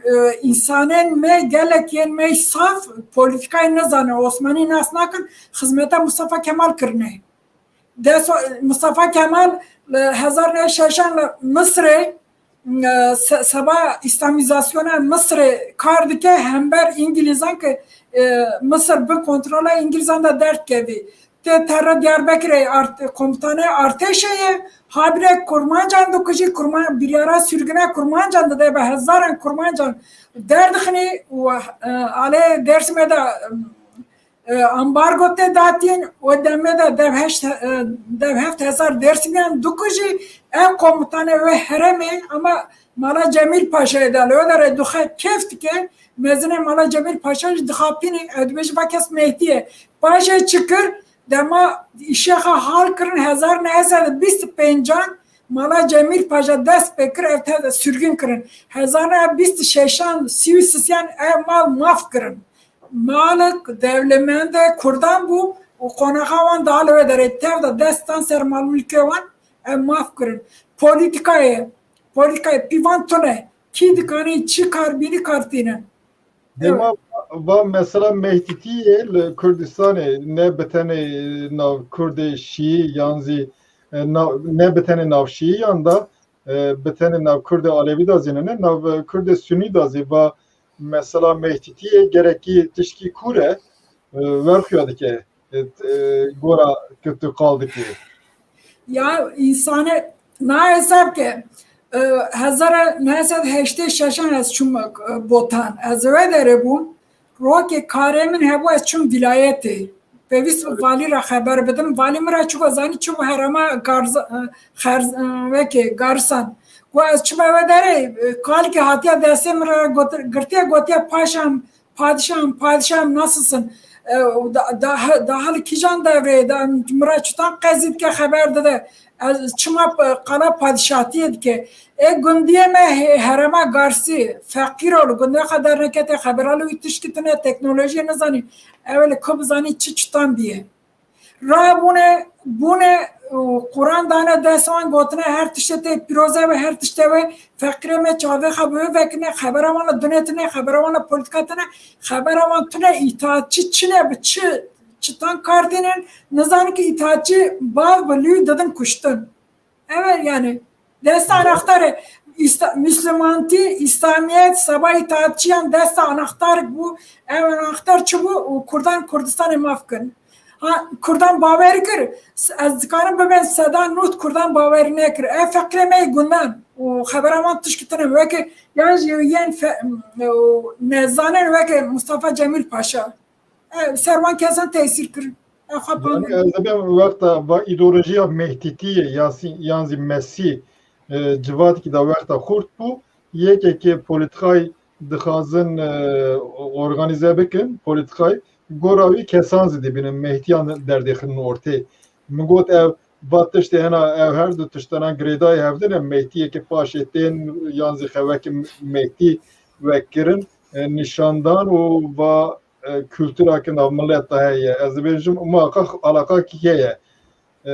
e, însanên me, gelek yên me saf polîtîkayê nizanin, Osmanî nas nakin, xizmeta Mustafa Kemal kirine. Dest Mustafa Kemal li hezar neh şeşan li Misirê, e, se-, seba îslamîzasyona Misirê kar dike, hember Îngilîzan ke, e, Misir bi kontrola Îngilîzan de derdikevî. Tê terra Diyarbekirê art-, komutanê artêşê ye, habire kurmancan dikujî, kurman-, biryara sürgüne kurmancan dide, bi hezaran kurmancan derdixinî û, e, alê Dêrsimê de, e, e, ambargo tê datîn, o demê de dev heşt, e, dev heft hezar Dêrsimîyan dikujî, ev komutanê wê herêmê, ama mala Cemîl Paşayê de li wê derê dixe kêf dike, mezinê mala Cemîl Paşa jî dixapînî, ew dibêjî va kes Mehdî ye. Paşê çi kir? Dema îşê xwe hal kirin, hezar neh sed û bîst û pêncan mala Cemîl Paşa dest pê kir, ev tev de sürgün kirin. Hezar neh sed û bîst û şeşan, sî û sisiyan ev mal maf kirin. Malik dewlemende Kurdan bû û qonaxa wan da li wê derê tev de destan ser malmulkê wan, ev maf kirin. Polîtîkayê, polîtîkayê pîvan tune. Kî dikanî çi kar bînî kar tînin. Dema va mesela mehdîtiyê li Kurdistanê ne bi tenê nav Kurdê Şîî yan zî, e, nav, ne bi tenê nav Şîîyan da, e, bi tenê nav Kurdê Alevî da zî ne, nav, e, Kurdê Sunî da zî va mesela mehdîtiyê gerekî tişkî kûr e, e, werxuya dike, e, t-, e, gora ku tu qal dikê. Ya, însane na hesab ke, e, hezar neh sed heştê şeşan ez çûm, e, Botan. Ez wê derê bûm. Rokê karê min hebû, ez çûm vîlayetê. Pêwîst bû valî re xeber bidim. Valî min re çi got, zanî çi bû, herêma Garz-, e, Xerz-, e, wekê Garsan. Got, ez çûme wê derê, e, kalikê hatiye destê min re got-, girtiye, gotiye, paşam, padişahım, padişahım, nasılsın? E, da, da, daha li kîjan devrê, da, min re çitan qezî dike, xeber dide. Ez çima p-, qala padişahiyê dike. Ê gundiyê me he-, herêma Garsî, feqîr o, li gundê xwe dernekete, xebera li wî tişkî tune, teknolojiyê nizanî. Ew ê li ku bizanî çi çitan bîye. Rabûne, bûne û Quran dane dest wan, gotine her tiştê te pîroze ve, her tiştê ve feqîrê me çavê xwe bi wê vekirine, xebera wan li dinê tune, xebera wan li polîtîka tune, xebera wan tune, îtaatçî çi ne bi çi, çitan kar tînin, nizanin ki îtaatçî bav bi lû didin kuştin. Evet, yani, destê anahtarê Îsta-, Müslümantî, İslamiyet, seba îtaatçiyan destê anahtar bû. Ev anahtar çi bû? Û Kurdan Kurdistanê maf kirin. Ha, Kurdan bawer kir, s-, ez dikarim bibên seda nût Kurdan bawer nekir. Ev feqirê me yê gundan û xebera wan tişkî tune weke yan jî yên fe-, û nezanin weke Mustafa Cemil Paşa. Ev ser wan kesan tesîr kirin. Ev xwe Yani, pande. Ez dibêm wexta va îdeolojiya Mehdîtiyê ya sî-, yan zî Mesî, e, civatikî de wexta xurt bû, yekekê polîtîkayê dixwazin, e, organîze bikin, polîtîkayê gora wî kesan zî dibînin, Mehdiyan derdêxin ortê. Min got ev va tiştê hena, ev her du tiştana girêdayê hevdin e, Mehdiyeke paşê tên yan zî xewekî Mehdî vekirin, e, nîşandan û va e, kultura ki nav millet de heye. Ez dibêjim muhakkak alaqakî heye. E,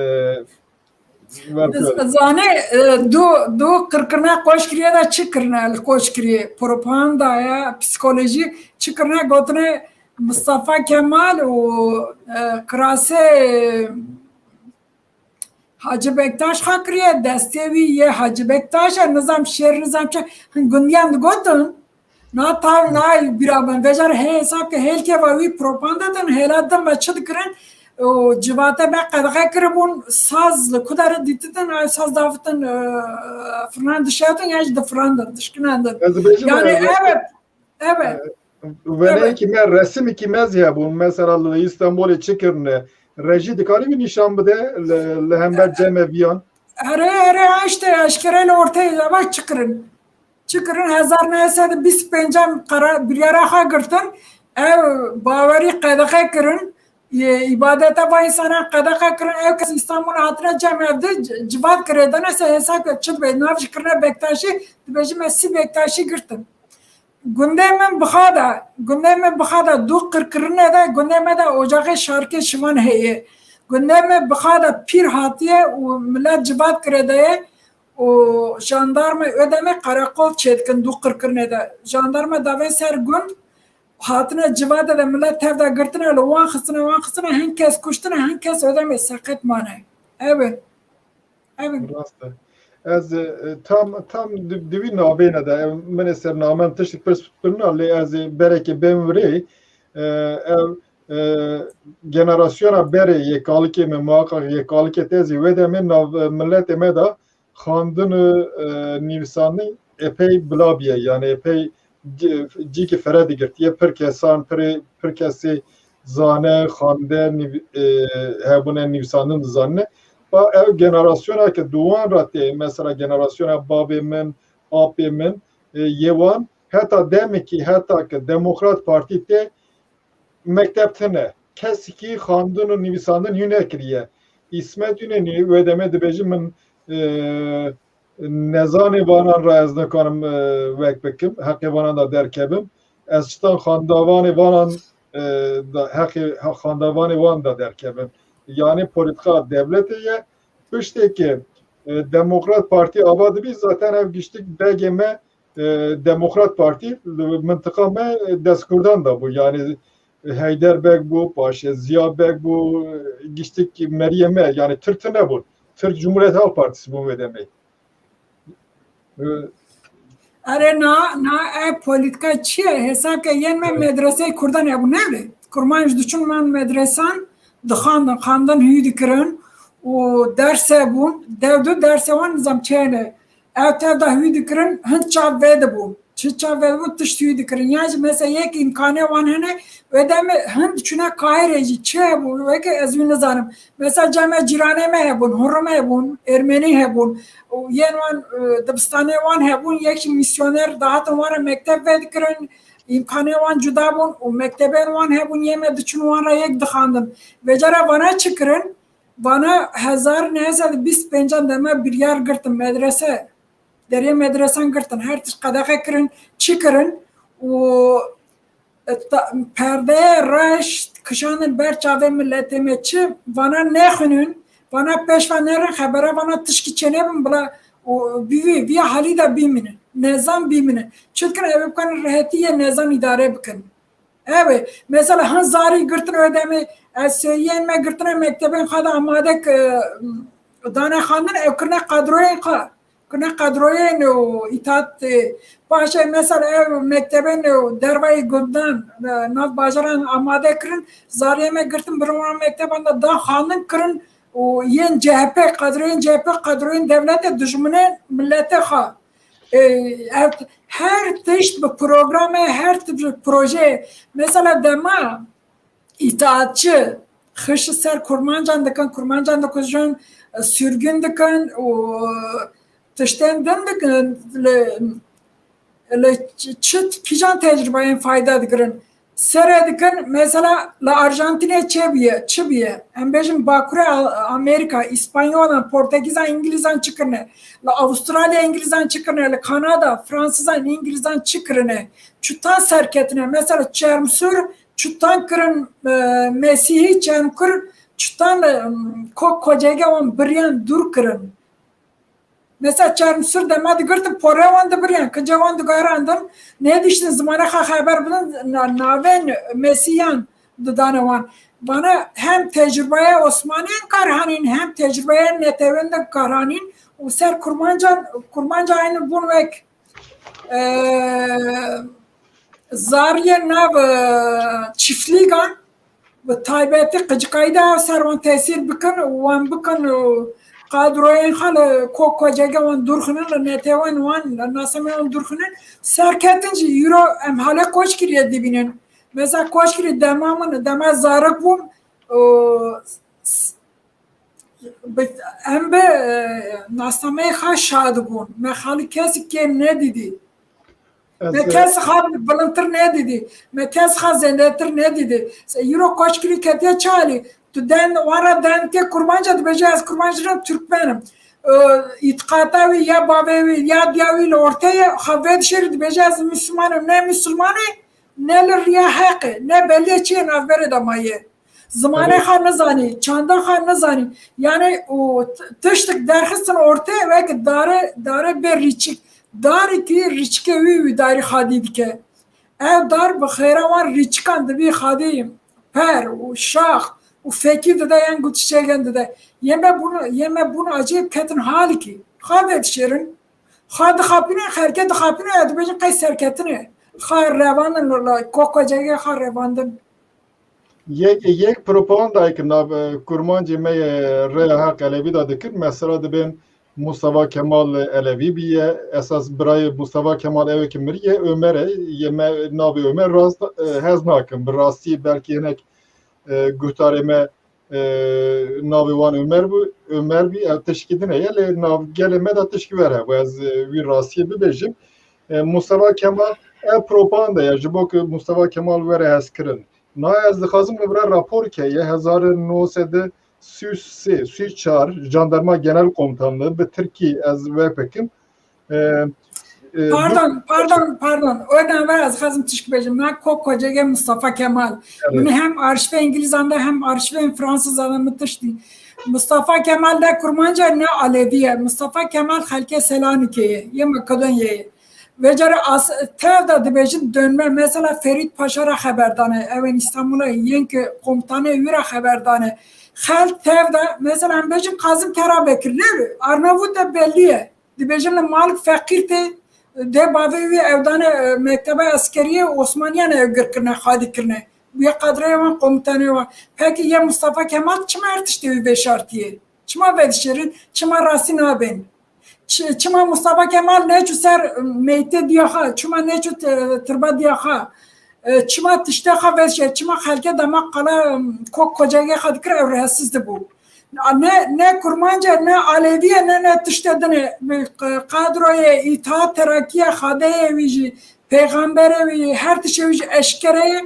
Zanê, e, du, du qirkirina qoç kiriye de çi kirine li qoç kiriye? Propaganda ya, psikolojî çi kirine, gotine Mustafa Kemal û, e, kirasê Hacı Bektaş xwe kiriye, destê wî yê Hacı Bektaş e, nizam şêr, nizam çi, hin gundiyan digotin. Na tav, na bîra min, vejar hê hesab ke hêlkê va wî propaganda din, hêla din ve çi dikirin? Û civate me qedexe kiribûn, saz li ku dere dîtitin, ay saz davitin, e, firnan dişetin, ya jî difirandin, dişkinandin. Ez dibêjim, Yani, e, evet, Evet. Weleyekî me, resimekî me zî hebûn. Mesela li Îstanbulê çi kirine? Rejî dikarî wî nîşan bide li, li hember cemeviyan? Here, here, işte eşkere li orteyê de bak çi kirin. Çi kirin, hezar neh sed bîst pêncan qara-, biryara xwe girtin. Ev bawerî qedexe kirin. Yê îbadeta va însanan qedexe kirin. Ev kes Îstanbulê hatine cem ev de c-, civat kirêdane se hesab ke çi dibe. Nav jî kirine Bektaşî, dibêjime sî Bektaşî girtin. Gundê min bixada, gundê min bixada du qirkirine de, gundê me de ocaxê şarkê şivan heye. Gundê min bixada pîr hatiye û millet civat kirêdaye û jandarma, wê demê qereqol çêdikin du qirkirine de. Jandarma davên ser gund, hatine civate de millet tev de girtine, li wan xistine, wan xistine, hin kes kuştine, hin kes wê demê seqet mane. Ev e. Ev e. Rast e. Ez, e, tam, tam di, di wî navêne de, ev min ê ser namen tiştek pirs birina, lê ez ê berekê bêm virê, e, ev, e, generasyona berê yê kalikê me, muhakkak yê kalikê te zî wê demê nav, e, milletê me de xwendin û, e, nivîsandin epey bila bîye, yani epey ci-, cîkî fere digirtiye. Pir kesan, pirê, pir kesê zane, xwende, nîv-, e, hebûne nivîsandin dizanine. Ba ev generasyona ke di wan re tê, mesela generasyona babê min, apê min, e, yê wan, heta demekî, heta ke Demokrat Partî tê, mekteb tune. Kesikî xwendin û nivîsandin hîn nekiriye. Îsmet Înenî wê demê dibêjim min, e, nezanê vanan re ez nikarim, e, wek bikim, heqê vanan de derkevim. Ez çitan xwendavanê vanan e, da, heqê xandevanê wan da derkevin. Yani politika dewletê ye. Piştê ke, e, Demokrat Partî ava dibî, zaten ev giştik degê me, e, Demokrat Partî li mintiqa me, e, destkurdan da bû. Yani, e, Heyder Beg bû, paşê Ziya Beg bû, e, giştik meriyê me, yani Tirk tune bûn. Tirk Cumhuriyet Halk Partisi bûn vê demê. E, Erê na, na ev polîtîka çi ye? Hesab ke yên me medreseyê Kurdan hebûn, ne wê? Kurmanc diçûn man medresan, dixandin, xandin hûy dikirin û derse bûn. Dev du derse wan nizam çêne. Ev tev da hûy dikirin, hin çav vedibû. Çi çav vedibû, tişt hûy dikirin. Yan jî mesela yek îmkanê wan hene, wê demê hin diçûne Kahîrê jî çi hebû, weke ez wî nizanim. Mesela cem me cîranê me hebûn, Hurum hebûn, Ermenî hebûn. Û yên wan, e, dibistanê wan hebûn, yek jî misyoner dihatin wan re mekteb vedikirin, îmkanê wan cuda bûn û mektebên wan hebûn, yê me diçûn wan re yek dixandin. Vêca re vana çi kirin? Vana hezar neh sed û bîst û pêncan de me biryar girtin medrese, deriyê medresan girtin, her tişt qedexe kirin, çi kirin û e, ta-, perdeyê reş kişandin ber çavê miletê me, çi vana nexwînin, vana pêş ve nerin, xebera vana tişkî çênebin, bila û bi vî, vî halî de bimînin, nezan bimînin. Çi dikin, ev ê bikarin rehetî yê nezan îdare bikin. Ev ê, mesela hin zarî girtin, wê demê ez yên me girtine mektebên xwe de amade ki, dane xandin, ew kirine kadroyên xwe. Kirine kadroyên û îtaat, e, paşê mesela ev mektebên û dervayê gundan, e, nav bajaran amade kirin, zariyê me girtin, birin wan mekteban de dan xandin kirin û yên C H P, kadroyên C H P, kadroyên dewletê, dijminên miletê xwe. E, ev her tişt bi programê, her tişt bi projeyê. Mesela dema îtaatçi xişi ser kurmancan dikin, kurmancan dikujin, sürgün dikin û tiştên din dikin, li, li çi, çi kîjan tecrübeyên fayda digirin. Serê dikin, mesela li Arjantînê çê bûye, çi bûye? Em bêjin Bakurê A-, Amerîka, Îspanyolan, Portegîzan, Îngilîzan çi kirine? Li Avustralya Îngilîzan çi kirine? Li Kanada, Fransizan, Îngilîzan çi kirine? Çutan serketine? Mesela Çermsûr çutan kirin, e, Mesîhî Çermkur çutan, e, ko-, kocege wan biriyan dûr kirin. Mesela Çermsûr dema digirtin porê wan dibiriyan, kincê wan digarandin, nediştin zimanê xwe xeber bidin, na-, navên Mesîhiyan didane wan. Vana hem tecrübeya Osmaniyan kar hanîn, hem tecrübeya netewên de kar hanîn û ser kurmancan, kurmanca aynı bûn wek, e, zariyê nav, e, çiftligan, bi taybetî qicikayî de ew ser wan tesîr bikin û wan bikin û kadroyên xwe li ko-, kocege wan dûr xinin, li netewên wan, li nasemên wan dûr xinin. Serketin jî îro em halê Koçgiriyê dibînin. Mesela Koçgirî dema min, dema zarok bûm, û s-, bi, em bi, e, nasnameyê xwe şa dibûn. Me xalî kesî kêm nedîdî. Me kes xwe bilindtir nedîdî. Me kes xwe zêdetir nedîdî. Se îro Koçgirî ketiye çi halî? Tu den, wan re denkê kurmanca dibêje, ez kurmanc ne, Türkmen im. E, îtiqata wî ya bavê wî ya diya wî li ortê ye, xwe vedişêrî dibêje, ez Müslüman im. Ne Müslüman e, ne li riya heq e, ne belê çi ye navberê de maye. Zimanê xwe nizanî, çanda xwe nizanî. Yani û t-, tiştik derxistin ortê wek dare, dare bê rîçik. Darekî rîçikê wî wî darî xadî dike. Ev dar bi xêra wan rîçikan dibî xadî per û şax û fekî dide yan ku çiçegan dide. Yê me bûn, yê me bûn acayip ketin halikî. Xwe vedişêrin. Xwe dixapînin, xelkê dixapînin, ez dibêjin qey serketin e. Xwe revandin, li, li, kokocegê xwe revandin. Yek, yek propagandayek nav, e, kurmancê me yê Rêya Heq Elewî de dikin. Mesela dibên Mustafa Kemal Elewî bîye. Esas birayê Mustafa Kemal ew ê ki miriye, Ömer e. Yê me navê Ömer rast, e, hez nakin. Bi rastî belkî hinek, e, guhdarê me, e, navê wan Ömer bû, Ömer bî, ev tişkî din heye, lê nav gelê me de tişkî wer hebû. Ez, e, wî rastiyê bibêjim. E, Mustafa Kemal, ev propaganda ye, ji bo ku Mustafa Kemal were hezkirin. Niha ez dixwazim li vir raporke ye hezar û neh sed û sî û sê, sî û çar, Jandarma Genel Komutanlığı, bi tirkî ez wê bikim. E, E, pardon, pardon, pardon. O name ez xwazim tişk bêjim. Na ko kocegê Mustafa Kemal. Evet. Min hem arşivê Îngilîzan de hem arşivên Fransizan de min tiştî. Mustafa Kemal ne Kurmanc e, ne Alevî ye. Mustafa Kemal xelkê Selanikê ye, yê Makedonyayê ye. Vê cara as-, tev de dibêjin dönme. Mesela Ferît Paşa re xeber dane. Ew ên Îstanbulê yên ki komutanê wî re xeber dane. Xelk tev de, mesela em bêjin Kazım Karabekir, ne? Arnavut de belli ye. Dibêjin li Malik Feqîr tê, dê bavê wî ew dane, e, mekteba eskeriyê Osmaniyan ew gir kirine, xwedî kirine. Wê kadreyê wan, komutanê wan. Pekî yê Mustafa Kemal çima her tiştê wî veşartiye? Çima vedişêrin? Çima rastî nabên? Çi-, çima Mustafa Kemal neçû ser meytê diya xwe? Çima neçû t-, tirba diya xwe? E, çima tiştê xwe vedişê? Çima xelkê dema qala, em, ko-, kocegê xwe dikir ew rahatsiz dibû? Ne, ne Kurmanc e, ne Alevî ye, ne, ne tiştê din e. Bi q-, kadroyê Îtihat Terakî ye, xadeyê wî jî, pêxemberê wî, her tiştê wî jî eşkere ye.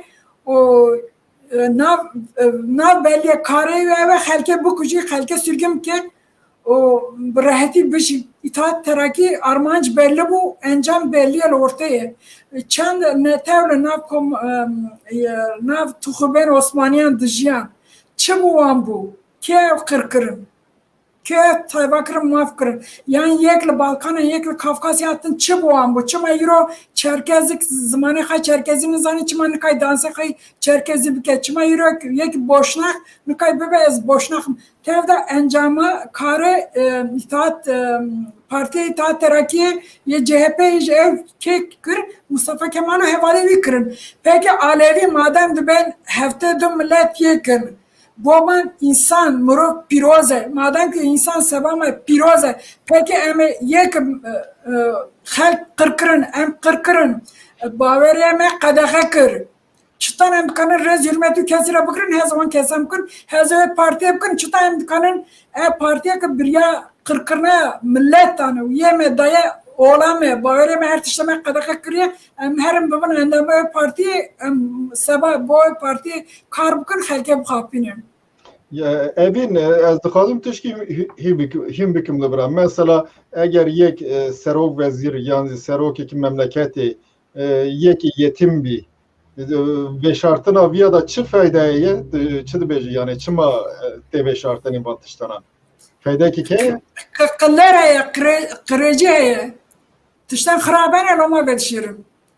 Û, e, nav, e, nav beliyê karê wî ew e, xelkê bikujî, xelkê sürgün bike û bi rehetî bijî. Îtihat Terakî armanc belli bû, encam belli ye, li ortê ye. Çend netew li nav kom-, e, e, nav tuxubên Osmaniyan dijiyan. Çi bi wan bû? Kê ew qir kirin? Kê ev tayba kirin, maf kirin? Yan yek li Balkanan, yek li Kafkasya hatin, çi bi wan bû? Çima îro Çerkezik zimanê xwe Çerkezî nizane, çima nikay dansê xwe Çerkezî bike? Çima îro yek Boşnak nikay bibe ez Boşnak im? Tev de encama karê, e, Îtihat, e, Partiya Îtihat Terakî yê C H P yê ji ev kê kir, Mustafa Kemal û hevalê wî kirin. Peki Alevî madem dibên heftê du millet yek in, bo me însan, mirov pîroz e. Madem ki însan seba me pîroz e, peki em ê yek, e, e, xelk qir kirin, em qir kirin, e, bawerê me qedexe kir. Çitan em dikanin rêz hurmetî kesî re bikirin, hez wan kesan bikin, hez wê partiyê bikin, çitan em dikanin ev partiyeke biriya qirkirina miletan û yê me daye ola me, bawerê me her tişta me qedexe kiriye, em herin bibin endamê wê partiyê, em seba bo wê partiyê kar bikin, xelkê bixapînin. Ya, Evîn, e, ez dixwazim tişkî hî-, hîn bik-, hîn bikim li vir. Mesela eger yek, e, serok wezîr yan zî serokekî memleketê, e, yekî yetim bî, e, veşartina viya da çi feydeyê ye? Di-, çi dibêjî? Yani çima, e, tê veşartinî van tiştana? Feydekî ke ye? Qi-, qiller heye, qire-, qirêcî heye. Tiştên xirabe ne, loma vedişêrin.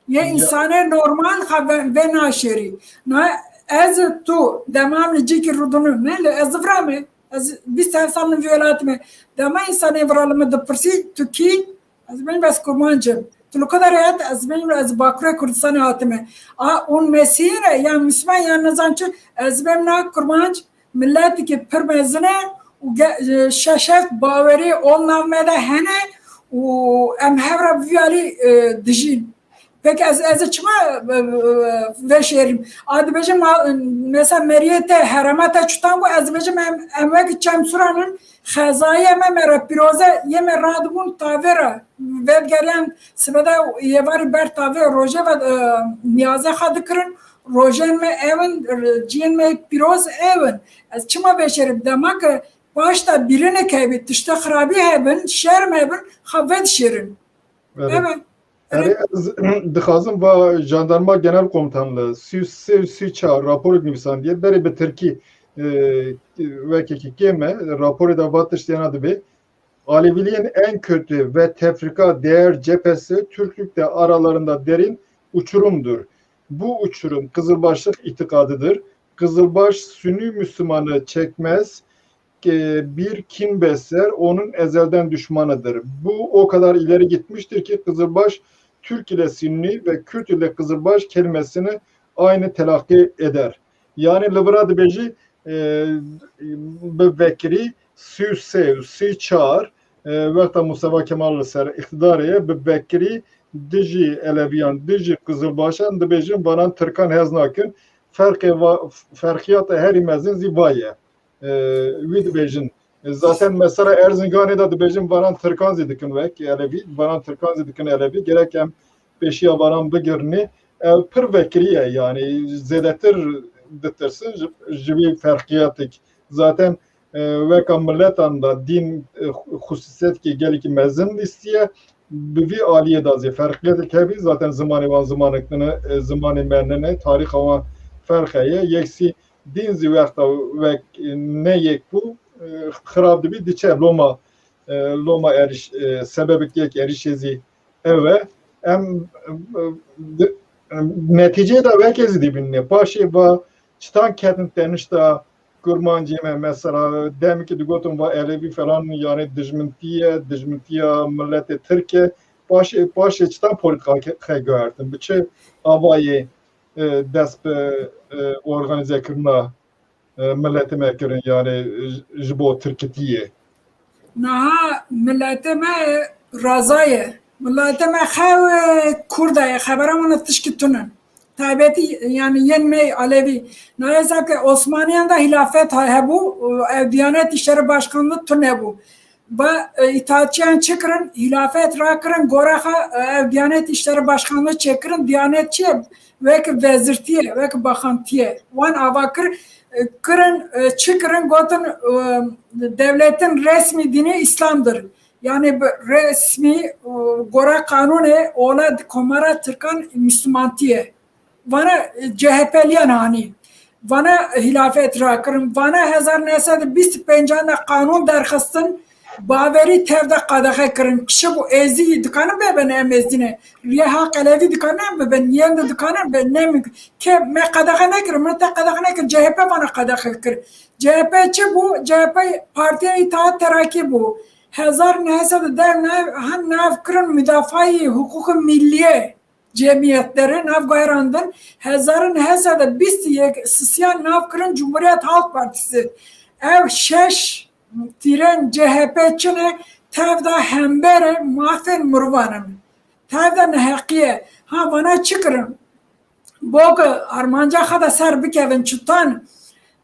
Yê Ya. Însanê normal xwe ve-, venaşêrî. Na ez tu dema min cîkî rûdinû, ne li ez vira me. Ez bîst sal li vî welatî me. Dema însanê vira li min dipirsî, tu kî? Ez bên bes Kurmanc im. Tu li ku derê hat? Ez bên ez Bakurê Kurdistanê hatime. A, hûn Mesîhî ne, yan Misliman, yan nizam çi? Ez bên na Kurmanc, miletikî pir mezin e û ge-, e, şeş heft bawerî ol nav me de hene û em hev re bi vî alî, e, dijîn. Peki ez, ez ê çima, e, e, veşêrim? A dibêjim, ma-, mesela meriyê te, herema te çutan bû, ez dibêjim em, em wek çemsûran in, xezayê me, me re pîroze, yê me radibûn tavê re, vedigeriyem sibede êvarî ber tavê, rojê ve, e, niyazê xwe dikirin, rojên me ew in, ciyên me pîroz ew in. Ez çima veşêrim? Dema ke paşta bîrine kevî, tiştê xirabî hebin, şerm hebin, xwe vedişêrin. Evet. Evet. Erê, ez dixwazim va Jandarma Genel Komutanlığı sî û sê û sî û çar raporek nivîsandiye. Berê bi tirkî, e, wekekî kêm e. Raporê de va tiştê na dibê. Alevilerin en kötü ve tefrika değer cephesi Türklükle aralarında derin uçurumdur. Bu uçurum Kızılbaşlık itikadıdır. Kızılbaş Sünni Müslümanı çekmez, e, bir kin besler, onun ezelden düşmanıdır. Bu o kadar ileri gitmiştir ki Kızılbaş Türk ile Sünni ve Kürt ile Kızılbaş kelimesini aynı telakki eder. Yani li vira dibêjî, e, bi vekirî sî û sê û sî û çar, e, wexta Mustafa Kemal li ser îqtidarê ye, bi vekirî dijî Eleviyan, dijî Qizilbaşan dibêjin, vanan Tirkan hez nakin. Ferqê va-, ferqiyata herî mezin zî va ye. E, wî dibêjin. E, zaten mesela Erzinganê de dibêjin, vanan Tirkan zî dikin wek Elevî, vanan Tirkan zî dikin Elevî. Gerek em pêşiya vanan bigirinê. Ev pir vekirî ye, yanî zêdetir ditirsin ji, ji vî ferqiyatik. Zaten, e, weka miletan de dîn, e, xu-, xusûsiyetekî gelekî mezin lîstiye. bi vî aliyê de zî ferqiyeteke hebî, zaten zimanê wan zimanek din e, e, zimanê me nin e, tarîxa wan ferq heye. Yeksî dîn zî wexta wek ne yek bû, e, xirab dibî, diçe loma, e, loma êrîş, e, sebebek yek êrîşê zî ev e. Em, e, di-, e, netîceyê de weke zî dibînîne. Paşê va çitan ketin tenişta Kurmancê me, mesela, demekî digotin va Elevî falan, yani dijmintî ye, dijmintiya miletê Tirk e. Paşê, paşê çitan polîtika ke-, xwe guhertin? Bi çi avayê, e, dest bi, e, organîzekirina, e, miletê me kirin, yani ji, ji bo tirkitiyê? Niha miletê me raza ye. Miletê me xew, e, Kurda ye. Xebera wan tişkî tune. Taybetî, yani yên me Alevî. Niha hesab ke Osmaniyan de hilafet ha-, hebû, ev Diyanet İşleri Başkanlığı tune bû. Ba, e, îtaatçiyan çi kirin? Hilafet rakirin, gora xwe, e, ev Diyanet İşleri Başkanlığı çêkirin. Diyanet çi ye? Wek vezirtî ye, wek baxantî ye. Wan ava kir, e, kirin, e, çi kirin? Gotin, e, devletin resmî dînî Îslamdır. Yani bi resmî, e, gora qanûnê ola di komara Tirkan Müslümantî ye. Vana, e, C H P'liyan hanî. Vana hilafet rakirin. Vana hezar neh sed û bîst û pêncan de qanûn derxistin. Bawerî tev de qedexe kirin. Kişi bû êzî dikanin bibin em êzî ne. Riya ha Elevî dikanin bibin. Yên de dikanin bibin. Ne mümkün. Ke me qedexe nekirin. Me te qedexe nekir. C H P vana qedexe kir. C H P çi bû? C H P Partiya Îtihat Terakî bû. Hezar neh sed û deh ne, han nav kirin müdafayî hukûkê millîye. Cemiyetleri nav guherandin, hezar neh sed û bîst û yek sisiyan nav kirin Cumhuriyet Halk Partisi. Ev şeş tîrên C H P çine tev de hemberê mafên mirovan in. Tev de neheqiye. Ha, vana çi kirin? Bo ku armanca xwe de ser bikevin, çitan,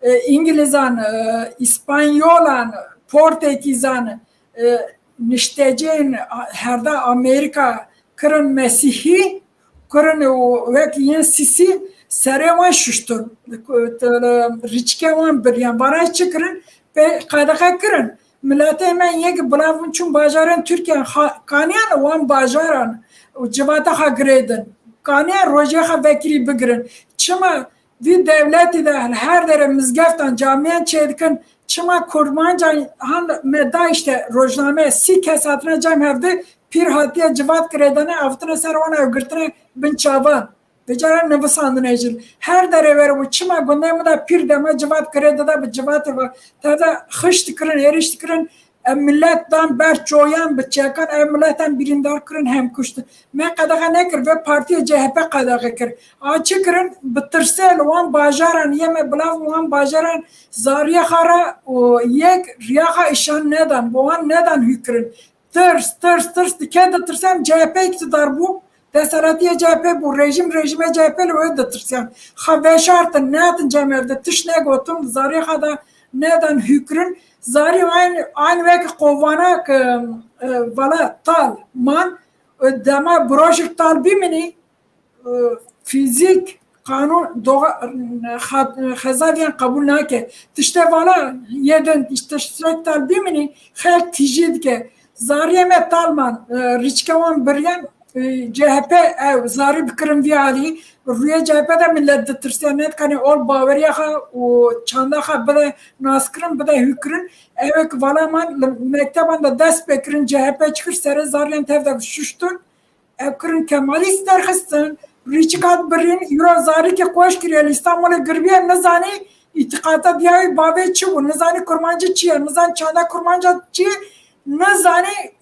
e, Îngilîzan, e, Îspanyolan, Portekîzan, e, niştecên, a, herda Amerîka kirin Mesîhî, kirin û wek yên sîsî serê wan şuştin. Rîçke wan biriyan. Vana çi kirin? Pê qedexe kirin. Miletê me yek bilav bûn çûn bajarên Tirkiye, ha-, kaniyan wan bajaran û civata xwe girêdin. Kaniyan rojê xwe vekirî bigirin. Çima vî dewletî de li her derê mizgeftan, camiyan çêdikin, çima kurmancan han me da işte rojname sî kes hatine cem hevdi pîr hatiye civat girêdane, avtine ser wan ew girtine bin çavan. Vêcaran nivisandine jî. Her derê were bû. Çima gundê min de pîr dema civat kirê dida bi civatê ve. Tevde xişt dikirin, êrîş dikirin. Ev millet dan ber çoyan bi çekan, ev millet hem birîndar kirin hem kuştin. Me qedexe nekir, vê partiyê C H P qedexe kir. A çi kirin? Bi tirsê li wan bajaran, yê me bilav wan bajaran zariya xwe re û yek riya xwe îşan nedan, bi wan nedan hû kirin. Tirs, tirs, tirs, di kê ditirsen? C H P îktidar bû, desthilatiya C H P bû, rejîm, rejîmê C H P li wê ditirsiyan. Xwe veşartin, nehatin cem ev de, tişt negotin, zarê xwe de nedan hûkirin. Zarî aynı, aynı wek kovana ki, e, vala tal man, e, dema brojik tal bimini, e, fîzîk, qanûn, doğa, xa-, xezaviyan qebûl nake. Tiştê vala yê din, tiştek tal bimînî, xelk tîjî dike. Zariyê me tal man, e, rîçke wan biriyan, e, C H P ew zarî bikirin vî alî, rûyê C H P de millet ditirsiya, nedikanê ol baweriya xwe û çanda xwe bide naskirin, bide hûkirin. Ew ê ki vala man li mekteban de dest pê kirin, C H P çikir serê zariyan tev de şuştin. Ev kirin Kemalîst derxistin, rîçikat birîn, îro zarîkê qoş kiriye, li Îstanbulê girbiye, nizanî îtîqata diya wî bavê çi bû, nizanî kurmancî çi ye, nizanî çanda kurmanca çi ye, nizanî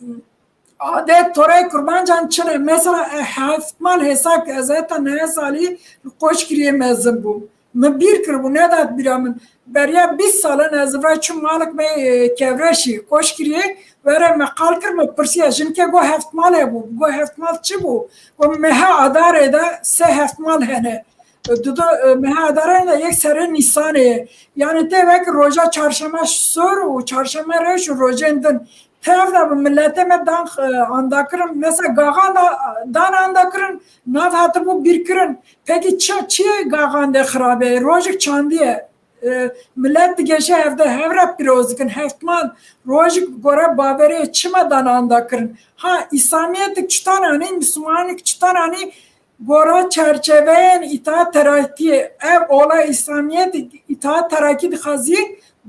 adet torayê kurmancan çi ne. Mesela, e, heft mal hesab ke ez heta nehe salî li qoş kiriye mezin bûm. Min bîr kiribû, nedat bîra min. Beriya bîst sal in ez ve çûm malik me, e, Kevreşî, qoş kiriye, were me qal kir, me pirsiya, jinke got heft mal hebû. Got heft mal çi bû? Got meha Adarê de sê heft mal hene. E, dudu, e, meha Adarê de yek serê Nîsanê ye. Yani tê wek roja çarşema sor û çarşema reş û rojên din. Tev de bi miletê me dan, e, anda kirin. Mesela gaxan da, dan anda kirin, nav hatibû bîr kirin. Pekî çi, çi gaxan de xirabe? Rojik çandiye. e, millet digêşe hevde hevre pîroz dikin, heft mal rojik gore baverê çima dana anda kirin. Ha, îslamiyet çitan anî, mislimanik çitan anî, gora çerçeveyên îtaat terakiyê, ev ola îslamiyet îtaat terakî dixwazî,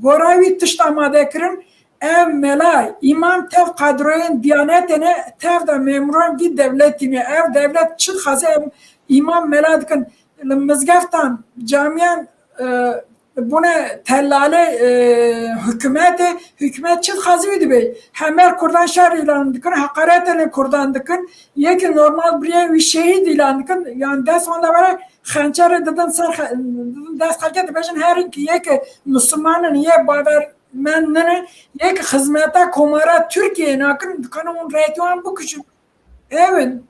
gora wî tişt amade kirin, ev mela, îmam tev kadroyên diyanetê ne, tev de memurên vî dewletî ne, ev dewlet çi dixwaze, ev îmam mela dikin, li mizgeftan, camiyan, e, bûne telalê, e, hikûmetê, hikûmet çi dixwazî wî dibê. Hemer Kurdan şer îlan dikin, heqaretê li Kurdan dikin, yekî normal biriyê wî şehîd îlan dikin, yan dest wan de were xençerê didin ser xe-, didin dest xelkê dibêjin her yekî Misliman in, yê bawermend nin in, yekî xizmeta Komara Tirkiyeyê nakin, dikanin hûn rêtî wan bikuşin. Ew in.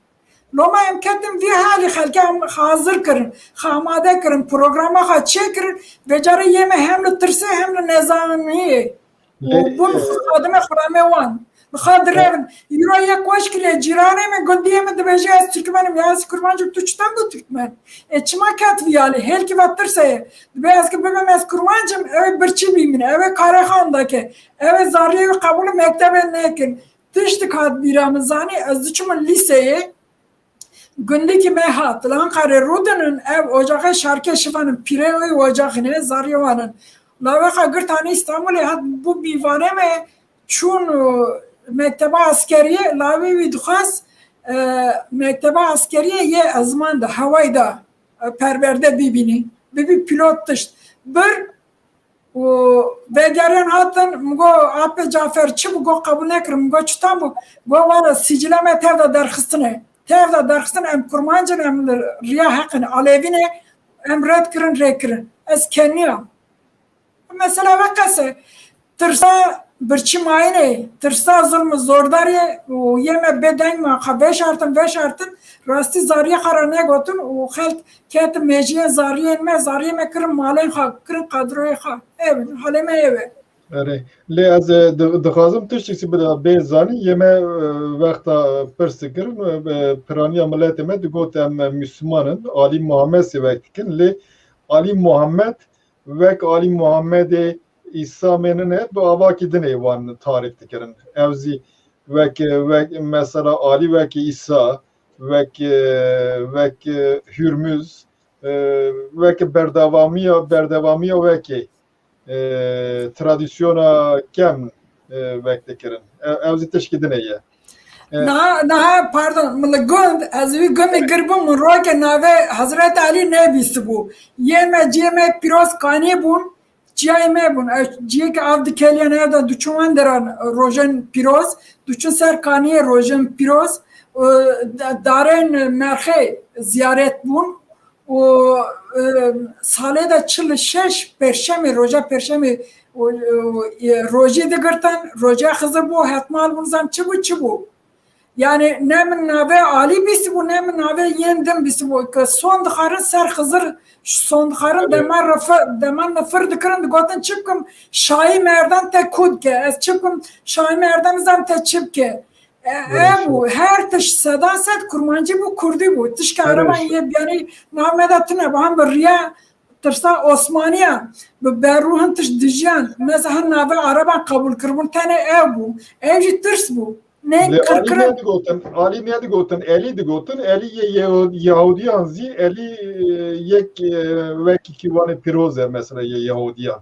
Loma em ketin vî halî xelkê em hazir kirin, xwe amade kirin, programa xwe çêkirin, vêcarê yê me hem li tirsê hem li nezaniyê. Û bûn xadime xulamê wan. Li xwe direvin. Îro yek weş kiriye, cîranê min, gundiyê min dibêje ez Tirkmen im, ya ez Kurmanc im, tu çitan bû Tirkmen? E, çima ket vî halî? Hêlkî ve tirse ye. Dibê ez ki bibim ez Kurmanc im, ew ê birçî bî min, ew ê karê xwe anda ke. Ew ê zariyê wî qebûlî mektebê nekin. Tiştik hat bîra min, zanî, ez diçûm lîseyê, gundikî me hat, li Anqarê rûdinin, ev ocaxê şarkê şivan in, pîrê wê ocaxî ne, zariyê wan in. Lawê xwe girt anî Îstanbulê, hat bû bîvanê me, çûn, e, mekteba eskeriyê, lawê wî dixwest, e, mekteba eskeriyê yê ezman de, hewayî de, e, perwerde bibînî, bibî pîlot tişt. Bir, û vegerên hatin, min got, Apê Cafer çi bû? Got, qebûl nekirin. Min got, çitan bû? Got, wala sicila me tev de derxistine. Tev de derxistin, em Kurmanc in, em li riya heq in, Alevî ne, em red kirin, rê kirin. Ez keniyam. Mesela ve qese, tirsa birçî mayînê, tirsa zilm û zordarê û yê me bê deng ma xwe veşartin, veşartin, rastî zariyê xwe re negotin û xelk ketin mêjiyên zariyên me, zariyê me kirin malên xwe, kirin kadroyê xwe. Ev in, halê me ev e. Erê. Lê ez, e, di-, dixwazim tiştek bida bê zanîn, yê me, e, wexta pirs dikirin, e, piraniya miletê me digot em, e, Müslüman in, Alî Muhammed sêwek dikin, lê Alî Muhammed wek Alî Muhammedê Îsa mênine, bi avakî dinê wan tarîf dikirin. Ew zî wek, wek mesela Alî wekî Îsa, wek, wek Hürmüz, e, wek berdewamiya, berdewamiya wekê, e, tradisyona kem, e, wek dikirin. E, ew zî tişkî dinê ye. E, Niha, niha, pardon, min li gund, ez wî gundê gir bûm, min roke navê Hezret Elî nebîstibû. Yê me, ciyê me pîroz kanî bûn, ciyayê me bûn. Ew ciyê ke av dikeliyan ev de diçûn wenderan rojên pîroz, diçûn ser kaniyê rojên pîroz, e, da-, darên merxê ziyaret bûn. û, e, salê de çil û şeş pêşemê, roja pêşemê û, û, e, rojî digirtin, roja Xizir bû, hetmal bûn, zan çi bû, çi bû. Yani ne min navê Alî bîstibû, ne min navê yên din bîstibû. Ke son dixwarin ser Xizir, son dixwarin dema refe-, dema nifir dikirin, digotin çi bikim, Şahî Merdan te ku dike, ez çi bikim, Şahî Merdan zan te çi bike. E, ev bû, her tişt sedan sed kurmancî bû, kurdî bû. Tişka ereban yê biyanî nav me de tune bû. Hem bi riya tirsa Osmaniya, bi berû hin tişt dijiyan. Meza hin navê ereban qebûl kiribûn. Tenê ev bû. Ev jî tirs bû. Ne Lê Alî qirkirin. Ne digotin, Alî ne digotin, Elî digotin, Elî yê Yehu-, Yehudiyan zî, Elî, e, yek, e, wekî kî wanê pîroz e, mesela yê Yehudiyan.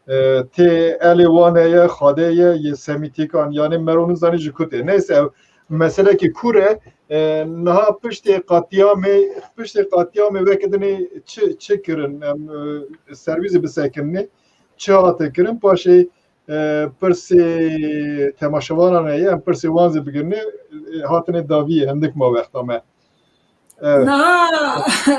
E, tê elê wan heye, xadê ye, yê semîtîkan, yanî mero nizanî ji ku tê. Neyse, ev meselekî kûr e. E, niha piştê qatiyamê, piştê qatiyamê weke dinê çi, çi kirin? Em, e, serwîzê bisekirinê, çi hate kirin? Paşê, e, pirsê temaşevanan heye, em pirsê wan zî bigirinê, e, hatine daviyê, hindik ma wexta me. Evet. Niha,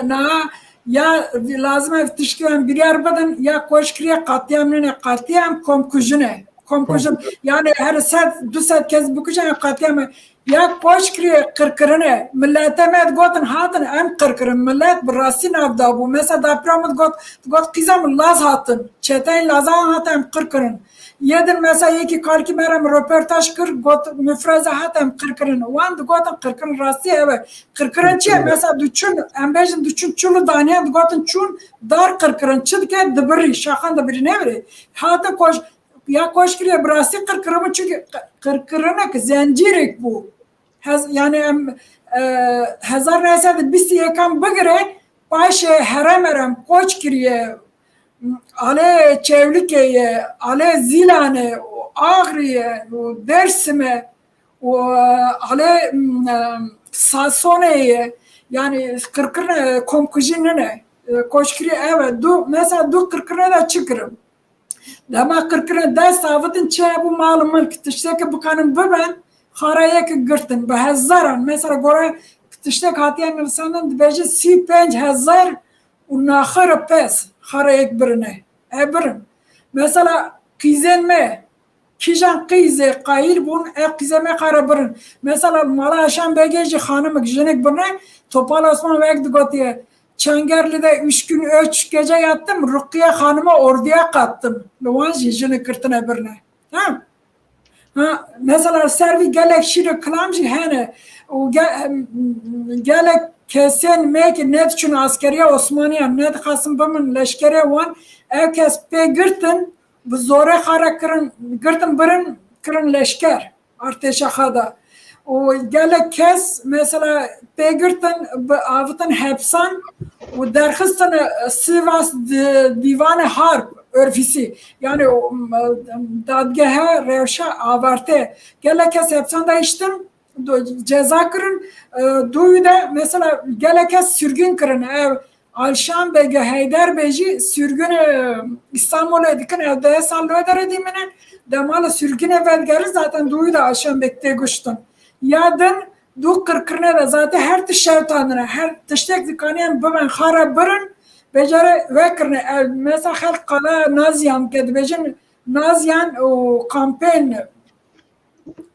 niha ya lazim e tişkî em biryar bidin, ya ku eş kiriye qatiyam nîne, qatiyam komkujin e. Komkujin. Yani her sed, du sed kes bikujin, em qetliam e. Ya koç kiriye, qirkirine. Milete me digotin hatin, em qirkirin. Milet bi rastî nav dabû. Mesela dapira min digot, digot qîza min Laz hatin. Çeteyên Lazan hatin, em qirkirin. Yê din mesela yekî kalkî me re min röportaj kir, got mifreze hatin, em qirkirin. Wan digotin qirkirin, rastî ev e. Qirkirin çi ye? Mesela diçûn, em bêjin diçûn çûl û daniyan digotin çûn, dar qirkirin. Çi dike? Dibirî, şaxan dibirî, ne birî. Hatin koç, ya koç kiriye bi rastî qirkiribû, çunke qi-, qirkirinek zencîrek bû. Hez-, yani em, e, hezar neh sed û bîst û yekan bigire, paşê herem herem koç kiriye, alê Çewlikê ye, alê Zîlanê, û Axrî ye, û Dêrsim e, û, e, alê, m, e, Sasonê ye. Yani qirkirine, komkujî nine. E, koç kiriye ev e. Du, mesela du qirkirine de çi kirin? Dema qirkirin dest avitin, çi hebû mal û milk, tiştekî bikanin biben, xara yek girtin, bi hezaran. Mesela gore tiştek hatiye nivîsandin, dibêjin sî û pênc hezar û naxir pes xara yek birine. E birin. Mesela qîzên me, kîjan qîzê qayîl bûn, e qîzê me xara birin. Mesela mala Aşan Begê jî xanimik, jinik birine, Topal Osman wek digotiye, Çengelli de üç gün, üç gece yattım, Rukiye Hanım'ı orduya kattım. Li wan jî jinik girtine birine. Ha? Ha, mesela ser vî gelek şîr û kilam jî hene. Û ge-, em, gelek kesên me ki ne diçûn askeriya Osmaniya, ne dixwestin bimin leşkerê wan, ev kes pê girtin, bi zorê xwe re kirin, girtin birin, kirin leşker. Artêşa xwe de. Û gelek kes mesela pê girtin, bi avitin hepsan û derxistin, e, Sivas di-, Dîvanê Harp, örfîsî. Yani o, m-, dadgehe rewşa avarte. Gelek kes hepsan de hiştin, do-, ceza kirin, e, dû de mesela gelek kes sürgün kirin. Ev Alşan Beg û Heyder Beg jî sürgün, e, Îstanbulê dikin, ev deh sal li wê derê dîminin. Dema li sürgünê vedigerin, zaten dûyî de Alşan Beg tê kuştin. Ya din dû qirkirine de zaten her tişt şewtandine, her tiştek dikaniyan biben xara birin, becere vekirine. Ev mesela xelk qala Naziyan ke dibêjin Naziyan û kampên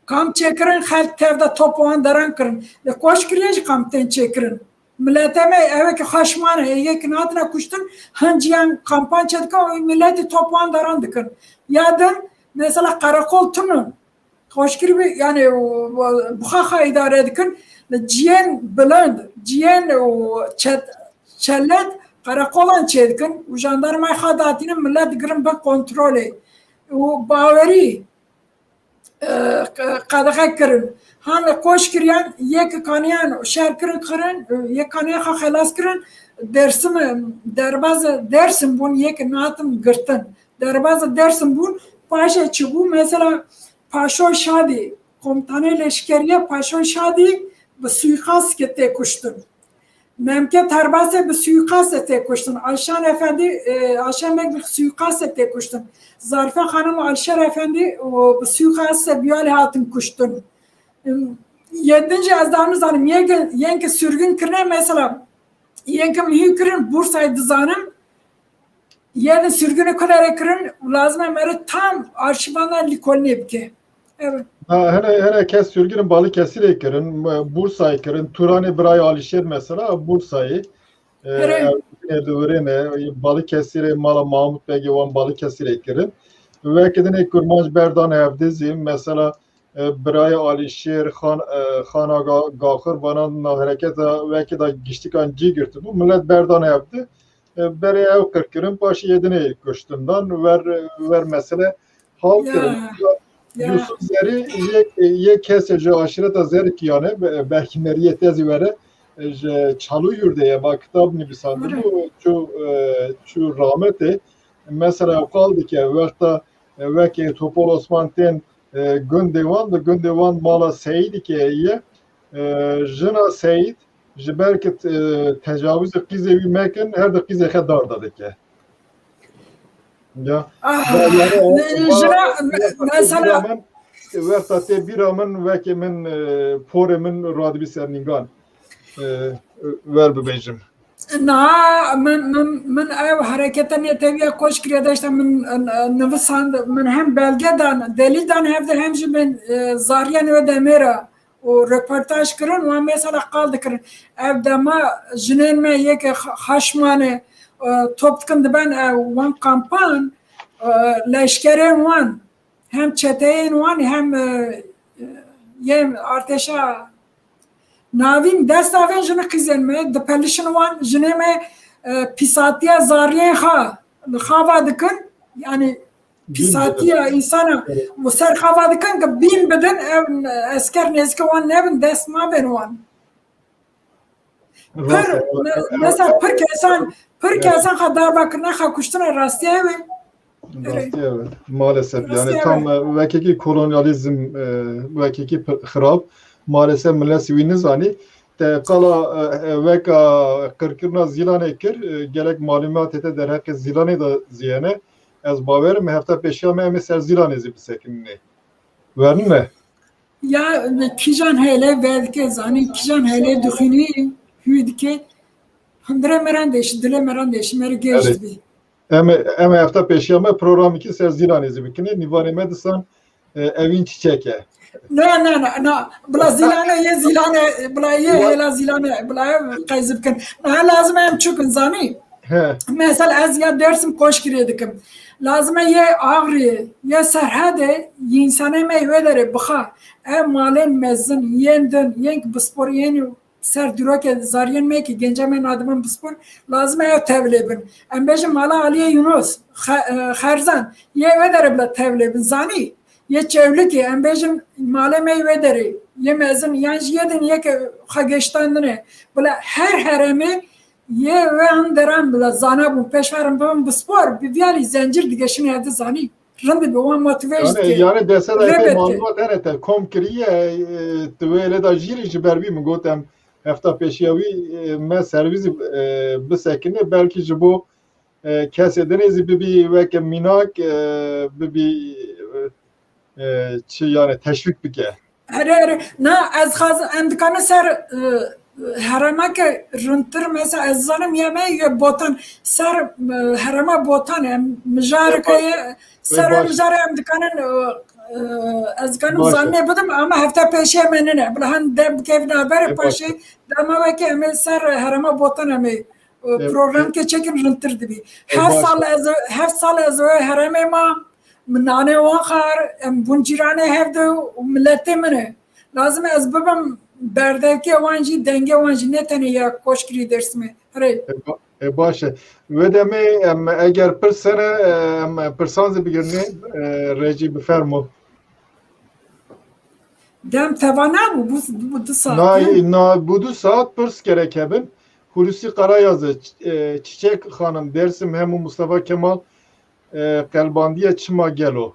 Kamp çêkirin, xelk tev de top wan deran kirin. Li Koçgiriyê jî kamp tên çêkirin. Milete me, ew ê ki xweş mane, ê yê ki nehatine kuştin, hin ciyan kampan çêdikin, û miletî top wan deran dikin. Ya din, mesela qereqol tune. Koçgirî, yani, û, û, bi xwe xwe îdare dikin. Li ciyên bilind, ciyên û çet-, çelet qereqolan çêdikin û jandarmayê xwe datînin, milet digirin bin kontrolê. Û bawerî, e, qe-, qedexe kirin. Han koç kiriyan, yek kaniyan şer kirin, kirin, e, yek kaniyan xwe xelas kirin, Dêrsim, e, derbazê Dêrsim bûn, yek natin girtin. Derbazê Dêrsim bûn, paşê çi bû? Mesela Paşo Şadî, komutanê leşkeriye Paşo Şadî bi suîqastê tê kuştin. Memke Terbasê bi suîqastê tê kuştin. Alşan Efendî, e, Alşan Beg bi suîqastê tê kuştin. Zarife Xanim û Alşer Efendî û bi suîqastê Biyalê hatin kuştin. Em, yê din jî ez daha nizanim. Yên ki, yên ki sürgün kirine mesela, yên ki mihî kirin Bursayê dizanim. Yê din sürgünê ku derê kirin, lazim e meriv tam arşîvan de lîkolînê bike. Evet. Ha, hene, hene kes sürgünê Balıkesirê kirin, Bursayê kirin, Turanê birayê Alişêr mesela, Bursayê. E, Here. Ev yine dûrê ne, Balıkesirê mala Mahmut Begê wan Balıkesirê kirin. Wekî dinê kurmanc berdan hevdî zî, mesela, e, birayê Alişêr, Xan, e, Xan Aga Gaxir, vana na hereketa wekî da giştikan cî girtibû. Milet berdan hevdî. E, berê ew qir kirin, paşê yê dinê kuştin dan, ver, ver mesele hal kirin. Ya, ya. Yusuf Zerî yek, yek kesê ji aşireta Zerikiyane, be-, belkî meriyê te zî were, e, ji Çalıyurtê ye, va kitab nivîsandibû, çû, e, çû rametê. Mesela ew qal dike, wexta, e, wekê Topal Osman tên, e, gundê wan, di gundê wan mala Seyîdî ke ye, e, jina Seyîd, ji ber ku, e, tecawizê qîzê wî mekin, her di qîzê xwe darda dike. Ya. Ah, yani, ne, va-, jina, va-, mesela bîra min, wexta tê bîra min, wekî min, e, porê min radibî ser nîngan. E, ver bibêjim. Na, min, min, min ev hereketa netewiya koç kiriye de işte min, e, nivisand, min hem belge dan, delîl dan hevde hem jî min, e, zariyên wê demê re û reportaj kirin, wan mesela qal dikirin. Ev dema jinên me yeke xa-, xaşmane, e, top dikin diben ev wan kampan, e, leşkerên wan, hem çeteyên wan, hem, e, e, yên artêşa navîn, dest navên jin qîzên me, dipelişin wan, jinê me, e, pîsatiya zariyên xwe li xava dikin, yani pîsatiya însana û ser xava dikin ki bîn bidin, ev esker nêzîkê wan nebin, dest navên wan. Pir, me-, mesela pir kesan, pir kesan xwe darba kirine, xwe kuştine, rastiya ew e. Rastî, evet. Maalesef, yani tam, e, wekekî kolonyalîzm, e, wekekî pir xirab. Maalesef millet wî nizanî. Te qala, e, e, weka qirkirina Zîlanê kir, e, gelek malûmatê te derheqê Zîlanê de ziyene. Ez bawerim hefta pêşiya me em ê ser Zîlanê zî bisekinîne. Wernine? Ya, kîjan hele vedike zanî, kîjan hele dixwînî, hû dike. Hundirê me ran deşî, dilê me ran deşî, me re geş dibî. Em ê, em ê hefta pêşiya me programekî ser Zîlanê zî bikinê. Nîvanê me disan, e, Evîn Çiçek e. Na, na, na, na. Bila Zîlane, yê Zîlane, bila yê hêla Zîlane, bila ev qeyzî bikin. Na, lazim e em çûkin zanî. He. Mesela ez ya Dersim Koşkirê dikim. Lazim e yê Axriyê, yê Serhedê, yê însanê me yê wê derê bixa. Ev malên mezin, yên din, yên ki bispor, yên ser dîrokê zariyên me ki gencê me nadibin bispor, lazim e ew tevlê bin. Em bêjin mala Aliyê Yunus, Xe-, e, Xerzan, yê wê derê bila tevlê bin. Zanî, yê Çewlikê, em bêjin malê me yê wê derê, yê mezin, yan jî yê din yê ke xwe geştandine. Bila her herêmê yê wê an deran bila zana bûn, pêşverin bibin bispor, bi vî alî zencîr digeşin hevdi zanî. Rind bi wan motive jî dike. Yani dese de epey malûmat hene te kom kiriye, e, tu wê lê da jîrî ji ber wî min got em hefta pêşiya wî, e, me servîsî, e, bisekine, belkî ji bo, e, kesê dinê zî bibî weke mînak, e, bibî, e, e, çi yani teşvîk bike. Erê, erê. Na, ez xwazim, em dikarin ser, e, herêmeke rindtir, mesela ez zanim ya me yê Botan, ser, e, herêma Botan, em mijareke ye, ser mijarê em dikarin, e, e, ez dikarim zanînê bidim, ama hefta pêşiya me nine. Bila hin dem bikevin navberê paşê, dema weke em ê ser herêma Botan em ê, e, programke çekin rindtir dibî. Heft sal ez, heft sal ez wê herêmê ma, min nanê wan xwar, em bûn cîranê hevde û miletê min e. Lazim e ez bibim berdevkê wan jî, dengê wan jî, ne tenê ya Koşkirî Dêrsimê. Herê. E, ba-, e, baş e. Wê demê em eger pirs hene, em pirsan zî bigirnê, e, Recî bifermo. Dem teva nabû, bû, bû du saet. Na, na, bû du saet pirs gerek hebin. Hulusi Karayazı, Ç-, e, Çiçek Hanım, Dersim hemû Mustafa Kemal, e, qelbandiye çima gelo?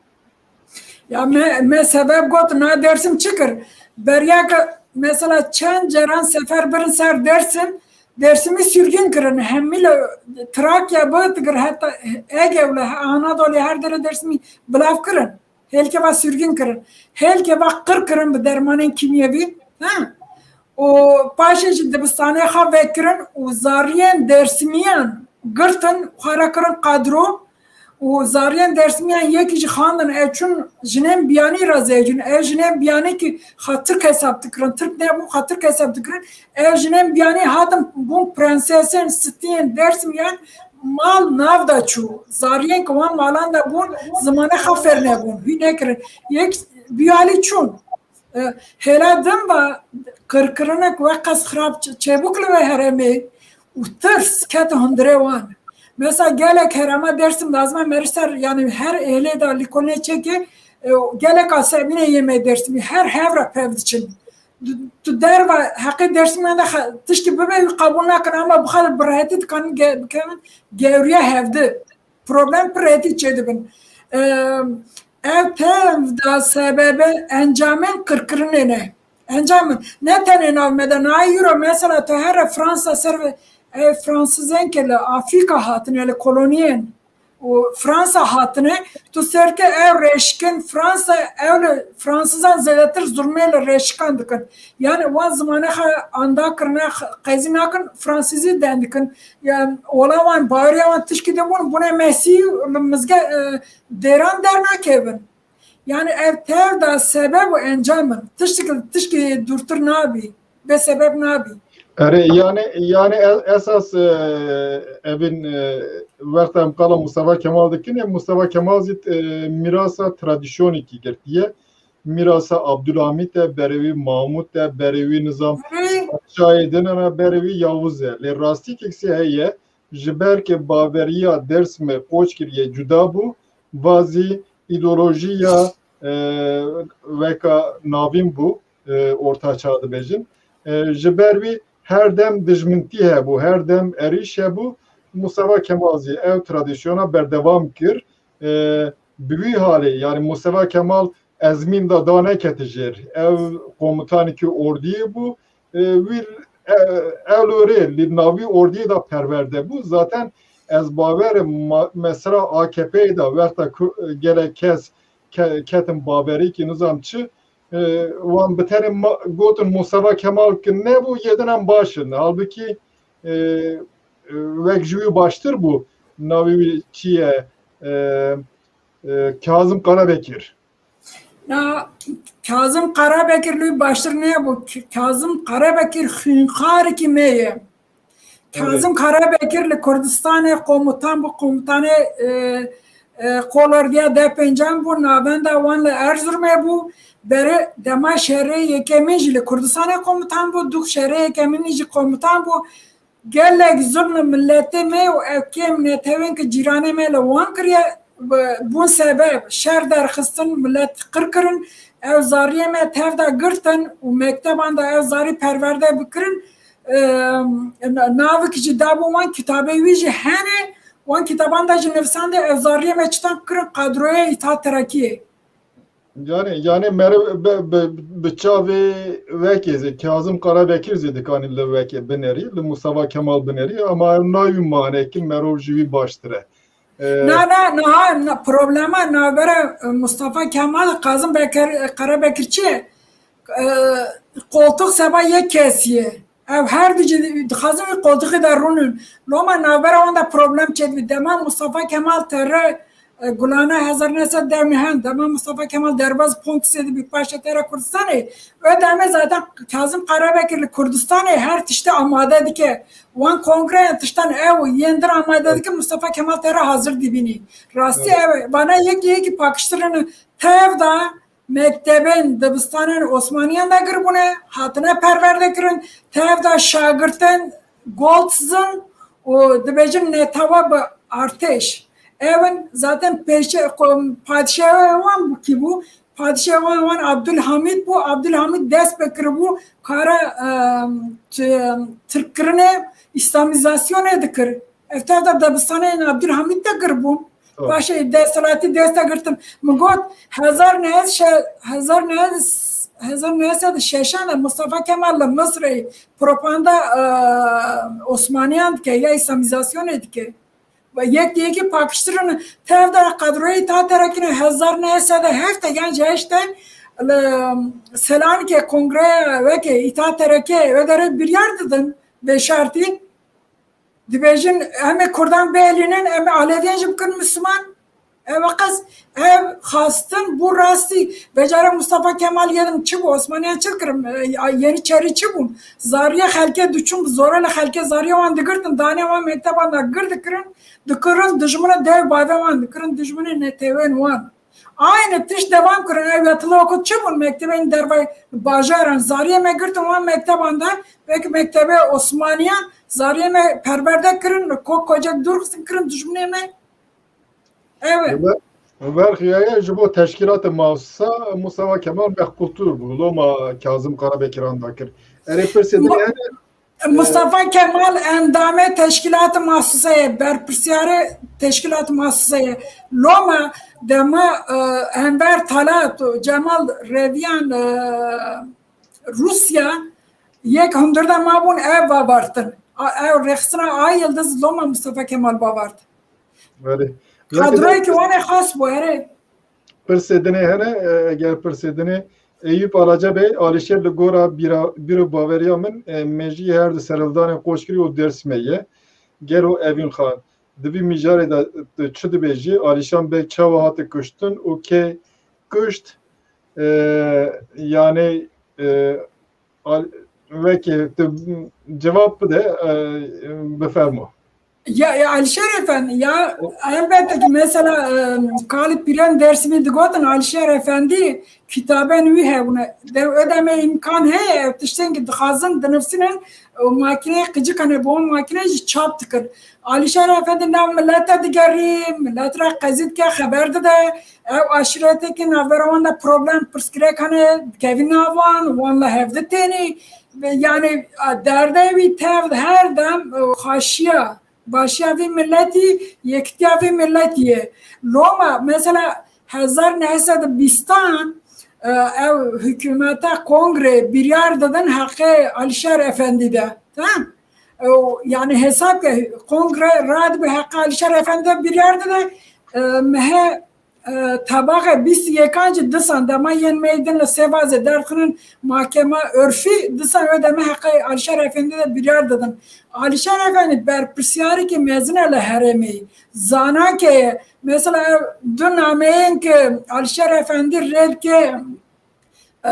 Ya me, me sebeb got, na Dersim çi kir? Beriya ke mesela çend caran sefer birin ser Dersim, Dersimî sürgün kirin. Hemî li Trakya bi digir heta Ege û li Anadolê her derê Dersimî bilav kirin. Hêlkeva sürgün kirin. Hêlkeva qir kirin bi dermanên kîmyevî. Ha? Û paşê jî dibistanê xwe vekirin û zariyên Dêrsimiyan girtin, xwe re kirin kadro û zariyên Dêrsimiyan yekî jî xandin, ew çûn jinên biyanî re zewcîn. Ew jinên biyanî ki xwe Tirk hesab dikirin, Tirk nebûn, xwe Tirk hesab dikirin. Ew jinên biyanî hatin bûn prensesên stiyên Dêrsimiyan, mal nav de çû. Zariyên ki wan malan de bûn, zimanê xwe fêr nebûn, hî nekirin. Yek biyalî çûn. E, hêla din ve qirkirinek weqas xirab ç-, çêbûk li wê herêmê û tirs ket hundirê wan. Mesela gelek herêma Dêrsim lazim e meriv ser, yani her êlê de lîkolê çêke, e, gelek asebîne yê me Dêrsimî her hev re pev diçin. Tu, tu derva heqê Dêrsimê de xe-, tiştî bibe wî qebûl nakin ama bi xwe bi rehetî dikanin ge-, bikevin gewriya hevdi. Problem pir hetî çêdibin. Ev tev da sebebe encamên qirkirinê ne. Encam ne tenê nav me de, nayê Euro mesela tu here Fransa ser ve, ev Fransizên ke li Afrîka hatine, li koloniyên, û Fransa hatine, tu serke ew rêşikin, Fransa ew li Fransizan zêdetir zulmê li rêşikan dikin. Yani wan zimanê xwe anda kirine, qezî nakin, Fransizî den dikin. Yani ola wan, baweriya wan tişkî de bûn, bûne Mesî, li mizge-, e, dêran dernakevin. Yani ev tev da sebeb û encam in. Tiştik, tişkî dûrtir nabî. Bê sebeb nabî. Erê, yani, yani e-, esas, e, evin, e, wexta em qala Mustafa Kemal dikin, e, Mustafa Kemal zî, e, mirasa tradisyonekî girtiye. Mirasa Abdülhamit e, berê wî Mahmut e, berê wî nizam Erê. Şahê din e, berê wî Yavuz e. Lê rastî keksî heye, ji ber ke baveriya Dêrsimê qoç kiriye cuda bû, va zî îdeolojiya, e, weka navîn bû, e, orta çağ dibêjin. E, ji ber wî her dem dijmintî hebû, her dem erîş hebû. Mustafa Kemal zî ew tradisyona berdewam kir. E, bi wî halê, yani Mustafa Kemal ezmîn da danekete jêr. Ew komutanekî ordiyê bû. E, wî, e, ew li wêrê li navî ordiyê de perwerde bû. Zaten ez bawer im ma-, mesela A K P'yê de wexta ku-, gelek kes ke-, ketin baverî ki nizam çi, e, wan bi tenê ma-, gotin Mustafa Kemal ki nebû, yê din em baş in. Halbikî, e, e, wek ji wî baştir bû. Navî wî çi ye? E, e, Kazım Karabekir. Na, Kazım Karabekir li wî baştir nebû. K-, Kazım Karabekir xwînxarekî me ye. Evet. Kazım Karabekir li Kurdistanê komutan bû, komutanê, e, e, kolordiya D pêncan bû, navenda wan li Erzurumê bû. Berê dema şerê yekemîn jî li Kurdistanê komutan bû, dûk şerê yekemînî jî komutan bû. Gelek zulm li miletê me û ev kêm netewên ki cîranê me li wan kiriye, bi-, bûn sebeb şer derxistin, milet qir kirin, ev zariyê me tev de girtin û mekteban de ev zarî perwerde bikirin. Em, na-, navik jî dabû wan, kitabê wî jî hene, wan kitaban de jî nivîsandê ev zariyê me çitan kirin kadroyê Îtîhat Terakiyê. Yani, yani meriv bi, bi, bi çavê wekê zî, Kazım Karabekir zî dikanî li wekê binerî, li Mustafa Kemal binerî, ama ew nayû mane ki merov ji wî baştir e. Ee, Na, na, na, na, problema navbera, e, Mustafa Kemal, Kazım Bekir, Karabekir çi ye? E, koltuk seba yek kesî ye. Ev her du jî dixwazin wî qoltixê de rûnin. Loma navbera wan de problem çêdibî. Dema Mustafa Kemal tere, e, Gulane hezar neh sed deh neh, dema Mustafa Kemal derbaz Pontisê dibî, paşê tere Kurdistanê. Wê demê zaten Kazım Karabekir li Kurdistanê her tiştê amade dike. Wan kongreyan tiştan ew yên din amade dike, Mustafa Kemal tere hazir dibînî. Rastî Evet. ew e. Vana yekî yekî pakiştirine tev da mektebên dibistanên Osmaniyan de kiribûne, hatine perwerde kirin, tev de şagirtên Goldston û dibêjin netewe bi artêş. Ew in zaten pêşe-, ko-, padişahê wan bû, kî bû? Padişahê wan, wan Abdülhamid bû. Abdülhamid dest pê kiribû kara, em, t-, tirkkirinê, îslamîzasyonê dikir. Ev tev de dibistanên Abdülhamid de kir bûn. Tamam. Paşê desthilatî dest de girtin. Min got, hezar neh sed şe-, hezar neh sed, hezar neh sed şeşan de Mustafa Kemal li Misirê propaganda, e, Osmaniyan dike, ya îslamîzasyonê dike. Ve yek yekî pakiştirin, tev de kadroyê Îtîhat Terakî ne, hezar neh sed heft yan ji heşt li Selanikê kongreya wekê Îtîhat Terakî wê derê biryar didin vê şertî. Dibêjin, em ê Kurdan bielînin, em ê Aleviyan jî bikin Misliman. Ev qas, ev xastin bû rastî. Vêcara Mustafa Kemal yedim çi bû? Osmaniyan çi dikirin? E, Yeniçeri çi bûn? Zariyê xelkê diçûn, bi zorê li xelkê zariyê wan digirtin, danê wan mekteban de gir dikirin, dikirin dijminê dev bavê wan, dikirin dijminê netewên wan. Aynı tişt devam kirin. Ev yatılı okul çi bûn? Mektebên dervayî bajaran. Zariyê me girtin wan mekteban de. Belkî mektebê Osmaniyan zariyê me perwerde kirin, kok kocek dûr xistin kirin dijminê me. Evet. Ömer, Ömer Xiyaye ji bo teşkîlatê Mahsusa Mustafa Kemal mexbûltir bû. Loma Kazım Karabekiran da kir. Erê pirsê Mu- din Mustafa Kemal endamê teşkîlatê Mahsusê ye, berpirsiyarê teşkîlatê Mahsusê ye. Loma dema, e, Enver Talat û Cemal Reviyan, e, Rûsya yek hundir de mabûn, ev bavartin. A, ev rêxistina A Yildiz loma Mustafa Kemal bavart. Belê. Kadroyekî wan ê xas bû, erê. Pirsê dinê hene, e, eger pirsê dinê, Eyüp Alaca Bey, Alişer li gora bîra-, bîr û baweriya min, e, mejiyê her du serhildanên Qoşkirî û Dêrsimê ye. Gelo evîn xan, di vî mijarê de tu çi dibêjî? Alişan Beg çawa hate kuştin û kê kuşt? E, yanî, e, Al-, wekî tu cevap bide, e, bifermo. Ya, ya Alişer Efendi, ya elbette ki mesela, e, kalî pîrên Dêrsimî digotin Alişer Efendi kitabên wî hebûne. De, o demê îmkan heye, ev tiştên ki dixwazin dinivsînin, e, makîneyê qicik hene, bi wan makîne jî çap dikin. Alişer Efendi nav milete digerî, milet re qezî dike, xeber dide. Ew aşîretekî navbera wan de problem, pirsgirêk hene, dikevî nav wan, wan li hev ditênî. Ve yanî, a, derdê wî tev her dem, e, xweşiya, başiya vî miletî, yekitiya vî miletî ye. Loma, mesela, hezar neh sed û bîstan, e, ew hikûmeta kongre biryar didin heqê Alişer Efendî de. Tamam? Ew, yanî hesab ke kongre radibe heqê Alişer Efendî de biryar dide, e, mehe, e, tebaxê bîst û yekan jî disan dema yên meydin li Sêvazê derdixinin mahkema örfî, disan wê demê heqê Alişer Efendî de biryar didin. Alişer Efendî berpirsiyareke mezin e li herêmê. Zanake ye. Mesela ew du nameyên ke Alişer Efendî rê dike, e,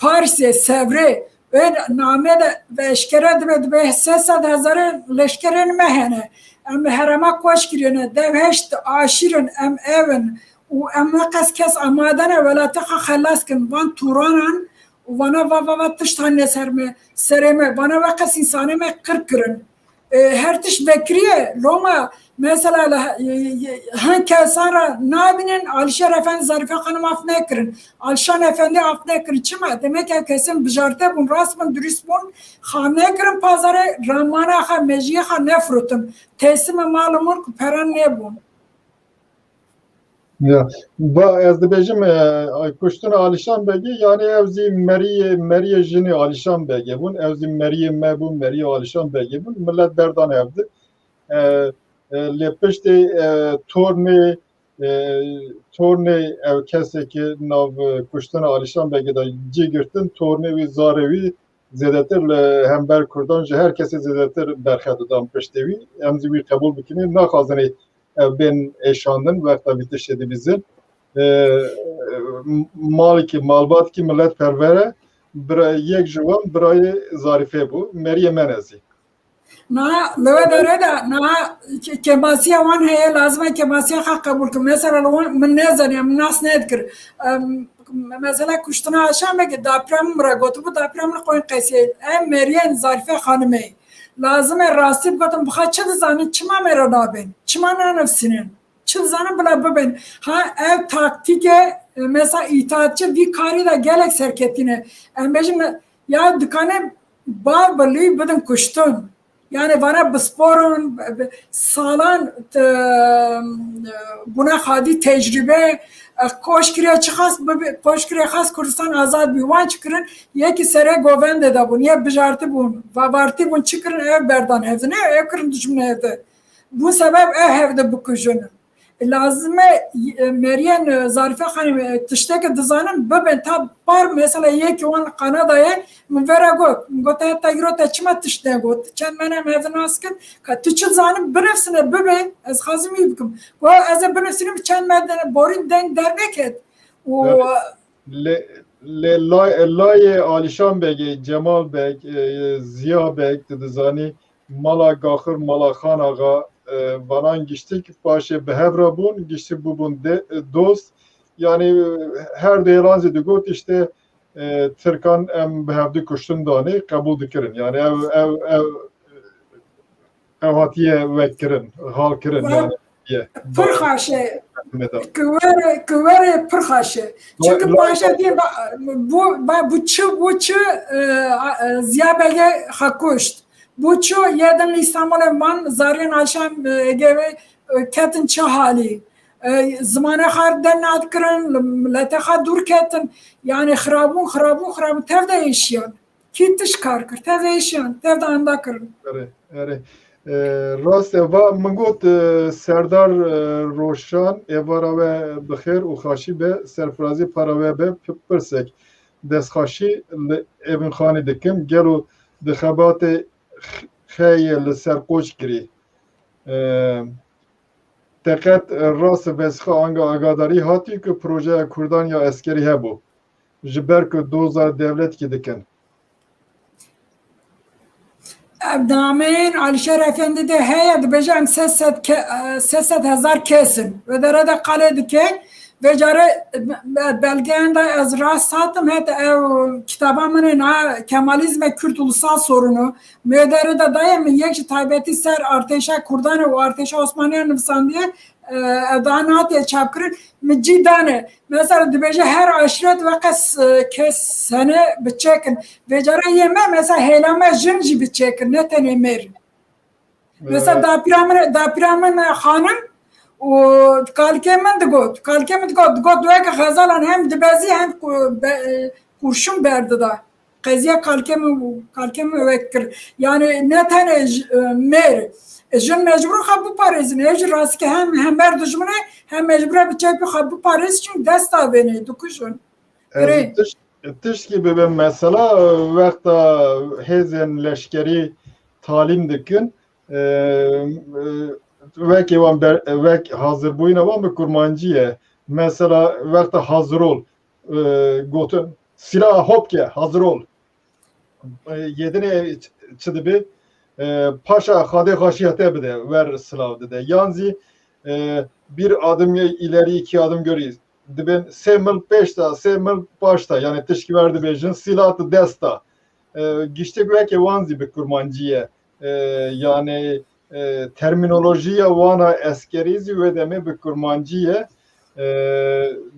Parisê, Sevrê, wê name de ve eşkere dibe, dibe sê sed hezarê leşkerên me hene. Em li herêma koç kirine, dev heşt aşîr in, em ev in û em ne qas kes amade ne welatê xwe xelas kin van tûranan û vana va, va, va tişt hane ser me, serê me, vana ve qas însanê me qir kirin. E, her tişt vekiriye. Loma mesela li he-, ye-, ye-, hin kesan re nabînin, Alişer Efendi, Zarife Xanim af nekirin. Alişan Efendi af nekirin. Çima? Demek ev kesên bijarte bûn, rast bûn, durist bûn, xam nekirin pazarê, ramana xwe, mejiyê xwe nefirotin. Teslîmê mal û mulk û peran nebûn. Ya, ba, ez dibêjim, e, kuştina Alişan Begê, yanî ew zî meriyê, meriyê jinê Alişan Begê bûn, ew zî meriyê me bûn, meriyê Alişan Begê bûn. Milet berdan hev di. E, e, lê piştê, e, tornê, e, tornê ew kesê ki nav, e, kuştina Alişan Begê de cî girtin, tornê wî, zarê wî zêdetir li hember Kurdan ji her kesê zêdetir berxe didan piştê wî. Em zî wî qebûl bikin. Naxwazin ê ev bên êşandin, wexta vî tiştê dibîzin. E, malikî, malbatkî miletperwer e, bira-, yek ji wan birayê Zarîfê bû, meriyê me ne zî. Na, li we derê de, na, ke-, kêmasiya wan heye, lazim e kêmasiya xwe qebûl kin. Mesela li wan, min nezaniya, min nas nedikir. Em, mesela kuştina Alişan Begê, deprem min re gotibû, deprem li Qoyunqesiyê. Em meriyên Zarîfe Xanimê. Lazim e rastî bigotin, bi xwe çi dizanin, çima me re nabên? Çima nanivsînin? Çi dizanin bila bibên. Ha, ev taktîke, e, mesela îtaatçi vî karî de gelek serketî ne. Em bêjin, ya dikane bav bi lî bidin kuştin. Yani vana bisporin, bi, bi, salan, e, buna xadî tecrübe, e, koşkirê çi xas, bi, bi, koşkirê xas Kurdistan azad bî. Wan çi kirin, yekî serê govendê de bûn, yê bijartî bûn, vavartî bûn, çi kirin, ev berdan hevdine, ev kirin dijmin hevde. Bu sebeb ev hevde bikujin. Lazim e, e, meriyên, e, Zarife Xanım, e, tiştekî dizanin bibin. Ta par mesela yekî wan Kanadayê min vera got. Min got, "Heta îro te çima tişt negot? Çend mene em hevdin nas kin? Ka tu çi dizanin binivsine bibin. Ez xazim wî bikim." Got, "Ez ê binivsînim çend me de borîn deng derneket." Û Evet. Lê, lê lay-, layê Alişan Begê, Cemal Beg, e, Ziya Beg, tu dizanî, mala Gaxir, mala Xan Axa, e, vanan giştik paşê bi hev re bûn, giştî bûbûn de, e, dost. Yani, e, her du hêlan zî digot işte, e, Tirkan em bi hevdî kuştin danê, qebûl dikirin. Yani ev, ev, ev, ev hatiye vekirin, hal kirin. Wa-, yani, ye. Pir xaş e. Meda. Kiwere, kiwere pir xaş e. Çünkü la-, paşa diye ba-, bu, ba-, bu çi, bu çi, e, a, e, Ziya Begê xakuşt. Bo çi yê din li Îstanbulê man, zariyên Alişan, e, Begê, e, ketin çi halî? E, zimanê xwe deng nedikirin, li miletê xwe dûr ketin. Yanî xirabûn, xirabûn, xirabûn, tev de êşiyan. Kî tişt kar kir, tev de êşiyan, tev de anda kirin. Erê, erê. E, rast e, va min got, e, Serdar, e, Roşan, êvara we bi xêr û xaşî be, serfirazî para we be, p-, pirsek. Destxaşî li Evînxanî dikim, gelo di xebatê x-, xeyê li ser Qoçgirî, e, te qet, e, rast vesiqa anga agadarî hatî ku projeya Kurdan ya eskerî hebû, ji ber ku doza dewletkî dikin? Ev nameyên Alîşer Efendî de heye, dibêje em sê sed ke-, e, sê sed hezar kes in. Wê dere de qalê dike, vê care, e, be-, belgeyan de ez rast hatim, heta ew kitaba min ê na Kemalizm ve Kürt Ulusal Sorunu. Wê dere de daye min yek ji taybetî ser artêşa Kurdan û artêşa Osmaniyan nivîsandiye, e, ev daha nehatiye çapkirin. Min cî dane. Mesela dibêje her aşiret weqe s-, kes hene bi çek in. Vê cara yê me mesela hêla me jin jî bi çek in, ne tenê mêr. Mesela Evet. dapîra min, dapîra min xanim û kalikê min digot. Kalikê min digot, digot weke xezalan hem dibezî hem ku-, be-, e, kurşun berdida. Qeziya kalikê min bû, kalikê min wek kir. Yani ne tenê j-, e, mêr, e, jin mecbûr xwe biparêzin. Ev jî rastî hem, hem ber dijmin e, hem mecbûr e bi çepê xwe biparêz, çin dest avêne, dikujin. Girê. Ez tiş-, tiştkî bibe mesela, e, wexta hêzên leşkerî talîm dikin, e, e, wekê wan ber-, wek hazirbûyîna wan bi kurmancî ye. Mesela wexta hazirol, e, gotin, "Silah hopke, hazir ol." E, yedinê ç-, çi dibe? E, "Paşa, Xadê xaşiya te bide, wer silav dide." Yan zî, e, "Bir adım ileri, iki adım geri." Dibên "Sê mil pêş de, sê mil paş de." Yani tişkî wer dibêjin, "Silah tu dest de." E, giştek weke wan zî bi kurmancî ye. E, yani e, termînolojiya wana eskerî zî wê demê bi kurmancî ye. E,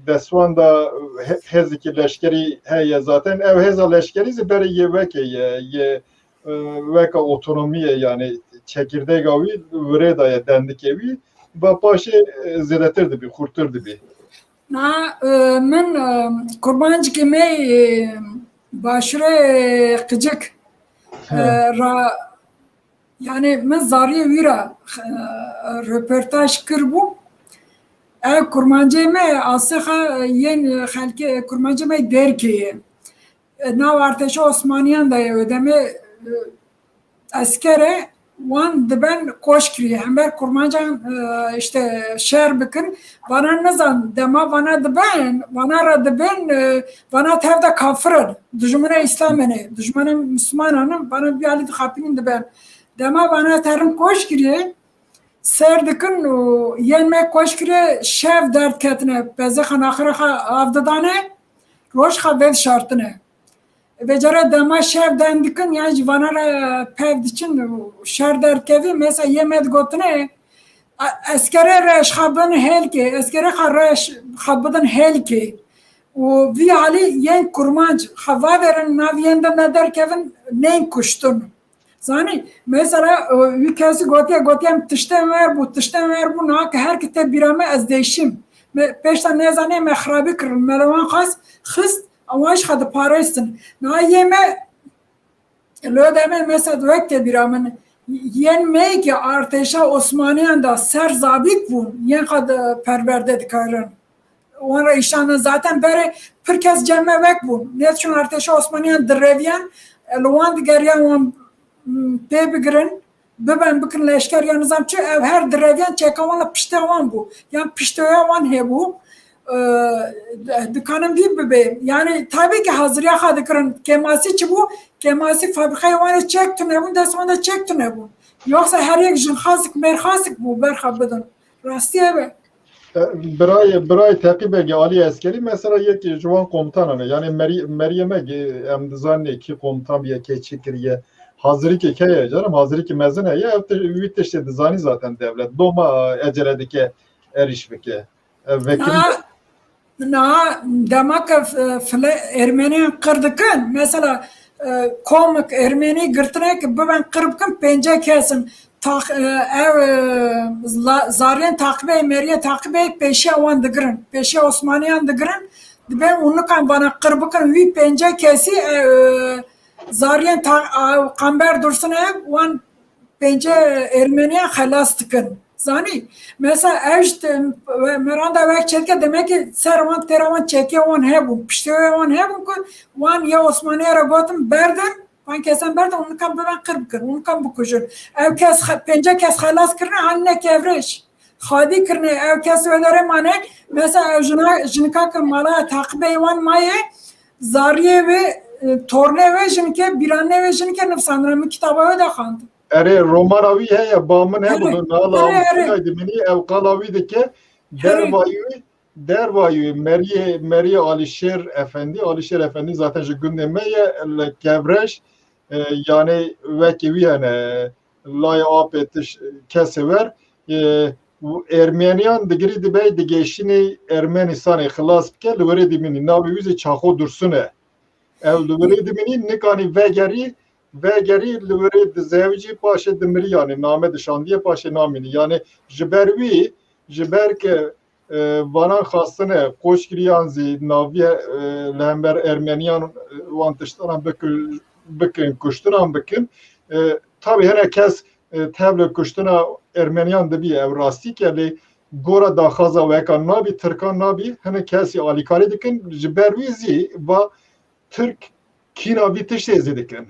destwanda he-, hêzekî leşkerî heye zaten. Ew hêza leşkerî zî berê yê wekê ye, yê, e, weka otonomî ye, yani çekirdêga wî virê de ye, dendikê wî. Ba paşê, e, zêdetir dibî, xurtir dibî. Na, e, min, e, kurmancikê me, e, başûrê Qicik, e, He. ra Yani min zariyê wî re, e, röportaj kiribû. Ev kurmancê me, asê xwe yên xelkê, kurmancê me Dêrkê ye. E, nav artêşa Osmaniyan de ye, wê demê, e, eskere wan diben koşkirî, hember kurmancan, e, işte şer bikin. Vana nizan, dema vana diben, vana re diben, e, vana tev de kafir in. Dijmine Îslamê ne, dijmine Mislimanan in, vana vî alî dixapînin diben. Dema vana terin koşkirî, ser dikin û yên me koşkirî şev derdiketine, pezê xwe naxira xwe av didane, roj xwe vedişartine. Vê cara dema şev deng dikin, yan jî vana re pev diçin û şer derdikevî, mesela yê me digotine, "A-, eskere re ji xwe bin hêlkê, eskere xwe re ji xwe bidin hêlkê." Û vî alî yên kurmanc xwe vavêrin, nav yên de nederkevin, nên kuştin. Zanî, mesela, e, wî kesî gotiye, gotiye, "Em tiştên wer bû, tiştên wer bû, niha ke her ki te bîra me ez değişim." Me, pêşta nezanê me xirabî kirin, me li wan xwest xist, wan ji xwe diparêstin. Niha yê me, lo demê mesela wek te bîra min, yên me ki artêşa Osmaniyan da ser zabît bûn, yên xwe di perwerde dikarin. Wan re îşan zaten berê pir kes cem me wek bûn. Nêçûn artêşa Osmaniyan direviyan, e, li wan digeriyan wan, m, pê bigirin, biben bikin leşker, yan nizam çi, ev her direviyan çeka wan li piştê wan bû. Yan piştoya wan hebû. E, dikanin vî bibê. Yani tabii ki haziriya xwe dikirin. Kêmasî çi bû? Kêmasî fabrîkayê wan ê çek tune bûn, dest wan de çek tune bûn. Yoksa her yek jinxasik, mêrxasik bû, ber xwe bidin. Rastî ev e. E, birayê, birayê Teqî Begê alî eskerî, mesela yekî ji wan komutanan e. Yani Merî-, Meriyê me ge-, em dizanin kî komutan bûye, kê çi kiriye. Hazirîkê keye, canım, hazirîkê mezin heye, ev ti-, wî tiştê dizanî zaten dewlet. Doma ecele dike erîş bike. Ev vekilî Niha, niha dema ke f-, file Ermeniyan qir dikin, mesela, e, komik Ermenî girtine ki biben qir bikin, pênce kes in. Taq-, e, ev, e, la-, zariyên taqibê, meriyê taqibê pêşiya wan digirin. Pêşiya Osmaniyan digirin. Dibên û nikan vana qir bikin, wî pênce kesî, e, zariyên ta-, a, Qamber Dursun ev wan pênce Ermeniyan xelas dikin. Zanî? Mesela ev ji te-, meranda wek çêdike, demek ki ser wan têra wan çekê wan hebûn, piştê wê wan hebûn ku wan ya Osmaniye re gotin berdin, wan kesan berdin, hûn nikan biben qir bikin, hûn nikan bikujin. Ev kes xe-, pênce kes xelas kirine, hanine Kevreş. Xadî kirine, ev kes wê derê mane. Mesela ev jina, jinika ke mala taqibê wan maye, zariyê wê, e, tornê wê jinike, bîranê wê jinike nivsandine, min kitaba wê de xwend. Erê, romana wî heye, ba min hebû, Erê, nala erê, erê. Abdullah Dimînî ew qala wî dike, Erê. Dervayî wî, dervayî wî, Meriyê, Meriyê Alîşêr Efendî, Alîşêr Efendî zaten ji gundê me ye, li Kevreş, e, yanê wekî wî hene, layê apê tiş kesê wer, e, û Ermeniyan digirî dibe, digêşînî Ermenistanê xilas bike, li werê dimînî, navê wî zî Çaxo Dursun e. Ew li werê dimînî, nikanî vegerî, vegerî li werê dizewicî, paşê dimirî, yanî name dişandiye, paşê namînî. Yanî ji ber wî, ji ber ke, e, vanan xwastine qoç kiriyan zî naviye, e, li hember Ermeniyan, e, wan tiştanan bikin, bikin, kuştinan bikin. E, tabî hene kes, e, tevli kuştina Ermeniyan dibî, ew rastî ke lê gora daxwaza weka nabî, Tirkan nabî, hinek kesî alîkarî dikin, ji ber wî zî va Tirk kîna vî tiştê zî dikin.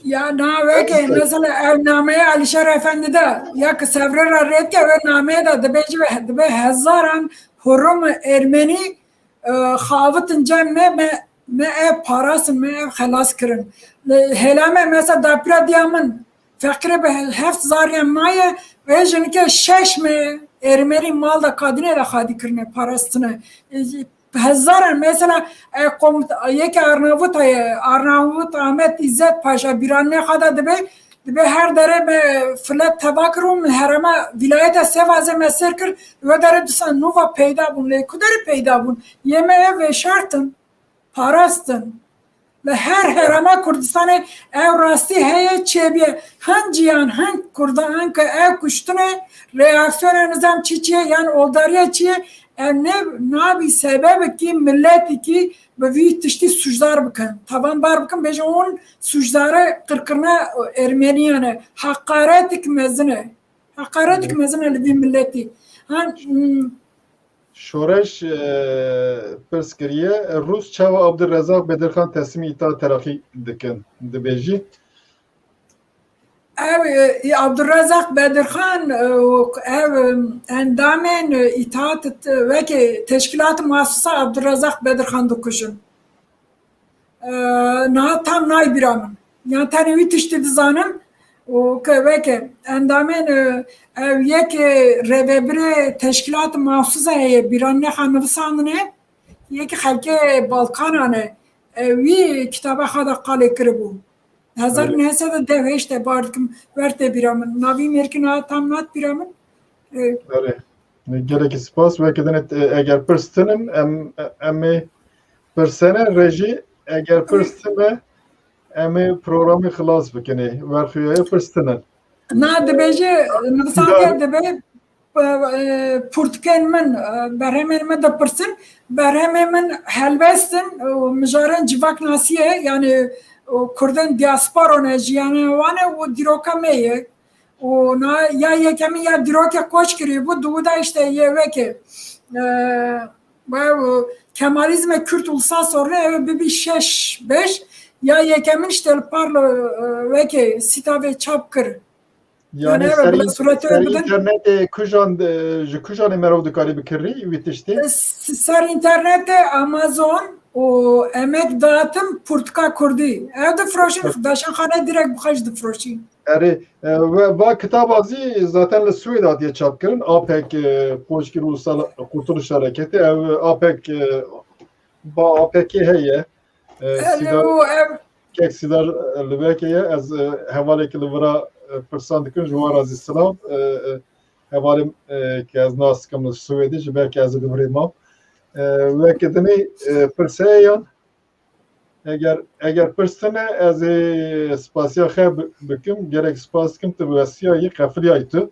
Ya na weke, mesela ev nameya Alîşer Efendi de, ya ki Sevrê re rêdike, ev nameyê de dibêje, dibe hezaran hurum Ermenî, e, xavitin cem me, me, me ev parastin, me ev xelas kirin. Hêla me, mesela dapira diya min, feqîrê bi heft zariyê maye, wê jinike şeş me Ermenî mal de kadînê de xadî kirine, parastine. E, hezaran, mesela, e, komut-, yeke Arnavut heye, Arnavut Ahmet İzzet Paşa, bîranê xwe de dibe, dibe her derê me filet teva kir û min herema vîlayeta Sêvazê me sêr kir, wê derê dîsa nû ve peyda bûn, lê ku derê peyda bûn? Yê me ev veşartin, parastin. Li her herêma Kurdistanê ew rastî heye, çêbûye. Hin ciyan, hin Kurdan, hin ke ev kuştinê reaksiyona nizam çi çi ye, yan oldariya çi ye, ev ne, nabî sebebekî miletekî bi vî tiştî sûcdar bikin, tawanbar bikin, bêjin hûn sûcdarê qirkirina Ermeniyan e. Heqaretik mezin e. Heqaretik mezin e li vî miletî. Han, hmm, Şoreş, e, pirs kiriye, Rûs çawa Abdurrezaq Bedirxan teslîmî Îttihat Terakî dikin, dibêjî? Ev, e, Abdurrezaq Bedirxan, e, ev, e, endamên, e, Îttihat, e, weke teşkîlat muassisa Abdurrezaq Bedirxan dikujin. E, niha tam nayê bîra min. Yan tenê wî tiştî dizanim û ke weke endamên, e, ew yek, e, rêvebirê teşkîlat maxsusa heye, bîranê xwe nivisandine, yekî xelkê Balkanan e. E, wî kitaba xwe de qalê kiribû. Hezar neh sed û deh hêşt e, bar dikim, wer tê bîra min. Navî mêrkî niha tam nat bîra min. E, Erê. Gelekî spas. Weke din, e, eger pirs tinin, em, em ê pirsene rejî, eger pirs tine, em ê programê xilas bikinê. Werxuyaye pirs tinin. Na dibêje, nivisandiye dibe, e, e, pirtûkên min, e, berhemên min dipirsin, berhemên min helbestin, e, mijarên civaknasiyê, yani, e, Kurdên diaspora ne, jiyanê wan e û dîroka me ye. Û na ya yekemîn ya dîrokê koç kirî bû, dû de işte yê weke, e, we, e, Kemalizme Kürt Ulusal Sorunu, ew bibî şeş beş, ya yekemîn işte li parlo, e, weke sîtavê çap kir. Yani Yani ev serî, bila suretê serî bidin. Înternetê kujan, e, ji kujanê merov dikarî bikirî wî tiştê? S-, ser înternetê Amazon û emek dağıtım Purtika Kurdî. Ev difroşîn, daşanxane direkt bi xwe jî difroşîn. Erê, e, ve va kitaba zî zaten li Swêd hatiye çapkirin. APEK, e, Koçgir Ulusal Kurtuluş Hareketi, ev APEK, e, ba APK heye. E, Erê, Sîdar, û ev kek Sîdar, e, li veke ye. Ez, e, hevalekî li vira, e, pirsan dikim, ji wan re zî silav. E, e, hevalê, e, ke ez nas dikim li Swêdê, ji ber ke ez ê li virê mam. E, weke dinê, e, pirse ye yan? Eger, eger pirs tine, ez ê spasiya xwe bi-, bikim, gerek spas dikim, tu westiyayî, qefiliyayî tu.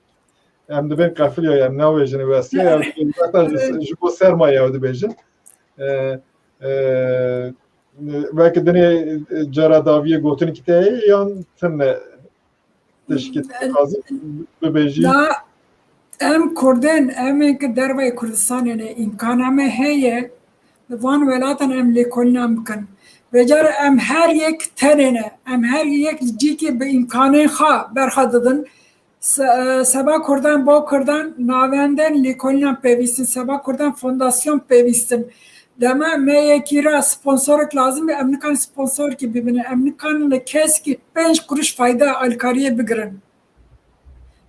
Em dibên qefiliyayî, em nabêjin westiya, em zaten ji, ji bo sermayê ew dibêjin. E, e, weke dinê cara dawiyê gotinikî te heye yan tune? Tişkî dixwazî bibêjî? Da em Kurdên, em ê ki derveyê Kurdistanê ne, îmkana me heye, li van welatan em lêkolînan bikin. Vêcar em her yek tenê ne, em her yek li cîkê bi îmkanên xwe berxa didin. Se-, e, seba Kurdan, bo Kurdan navendên lêkolînan pêvîstin, seba Kurdan fondasyon pêvîstin. Dema me yekî ra sponsorek lazim be, em nikan sponsorkî bibine, em nikan li keskî pênc quruş fayda alîkariyê bigirin.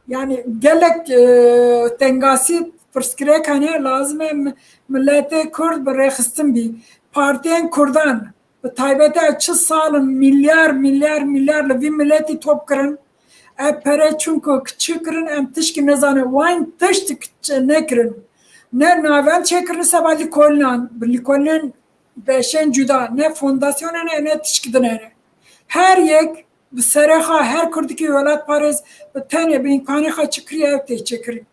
Yani gelek, e, tengasî pirsgirêk hene, lazim e mi-, miletê Kurd bi rêxistin bî. Partiyên Kurdan, bi taybet e çi sal in milyar, milyar, milyar li vî miletî top kirin. Ev pere çunku çi kirin, em tişkî nezane. Wan tişt nekirin. Ne navend çêkirin seba lîkolînan, bi lîkolînên beşên cuda, ne fondasyonê ne, ne tişkî dinê ne. Her yek bi serê xwe, her kurdikî welatparêz bi tenê, bi îmkanê xwe çi kiriye, ev tê çêkirin.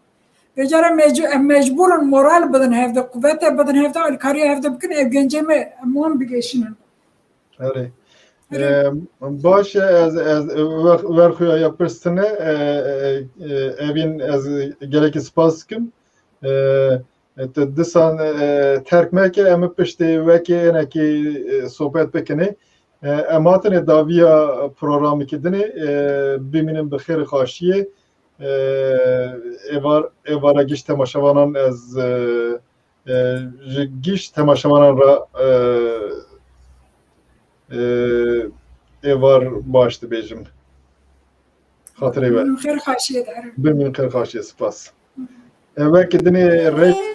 Vêca re mec-, em mecbûr in moral bidin hevde, quwete bidin hevde, alîkariyê hevde bikin, ev gencê me, em wan bigêşînin. Erê. Erê. Em, baş e, ez, ez, wer-, werxuya ya pirsine, e, e, e, evîn ez gelekî spas dikim. E, e, tu disan, e, terk meke, em piştê wekê enekî, e, sohbet bikinê. E, em hatinê daviya programekî dinê, e, bimînin bi xêr û xaşiyê. E, êvar, êvara giş temaşevanan ez, e, e, ji giş temaşevanan re, e, e, êvar baş dibêjim. Xatirê we. Bimînin xêr xaşiyê de. Bimînin xêr xaşiyê, spas. E, wekî dinê rê-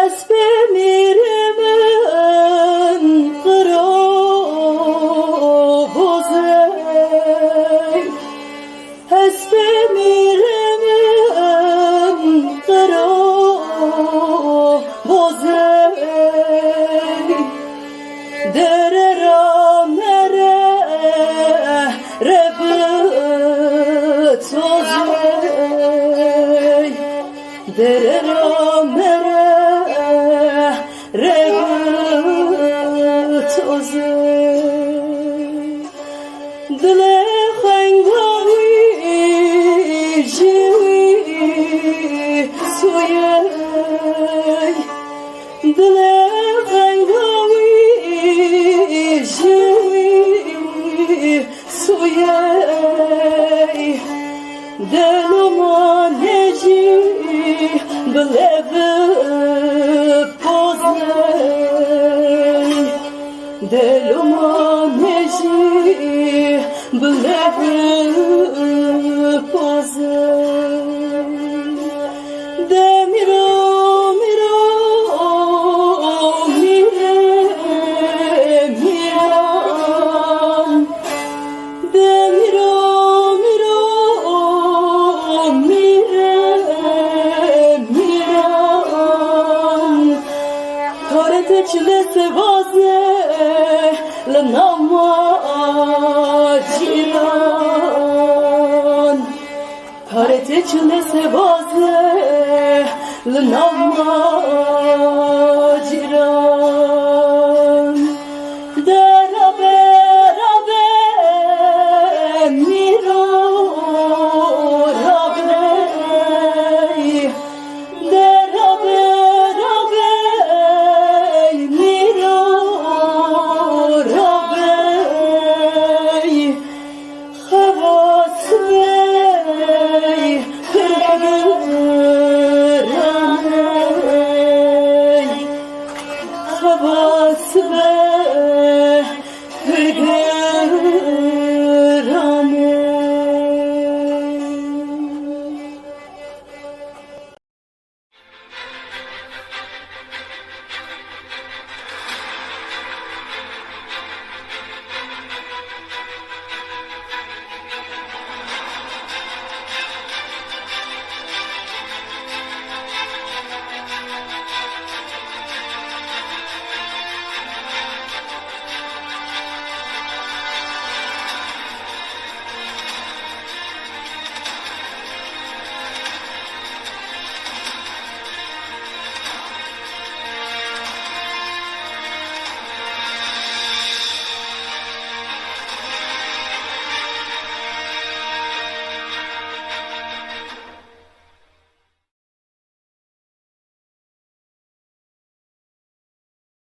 Hespê mîrê min qiro bozey. Hespê mîrê min qiro bozey. Dere ra mere re bi tozey. Dere ra mere re bi tozey. Dilê xenga wî ji wî sûyey. Dilê xenga wî ji wî sûyey. Delo ma nejî bi lev pozey. Delo ma nejî bi lev pozey. De mîro, mîro, mîre, mîran. De mîro, mîro, mîre, mîran. Karê te çile sevaze li nav ma cîran. Karê te çile sevaze li nav ma cîran. De rabe, rabe, mîro, rabe. De rabe, rabe, mîro, rabe. Xewas bey, pir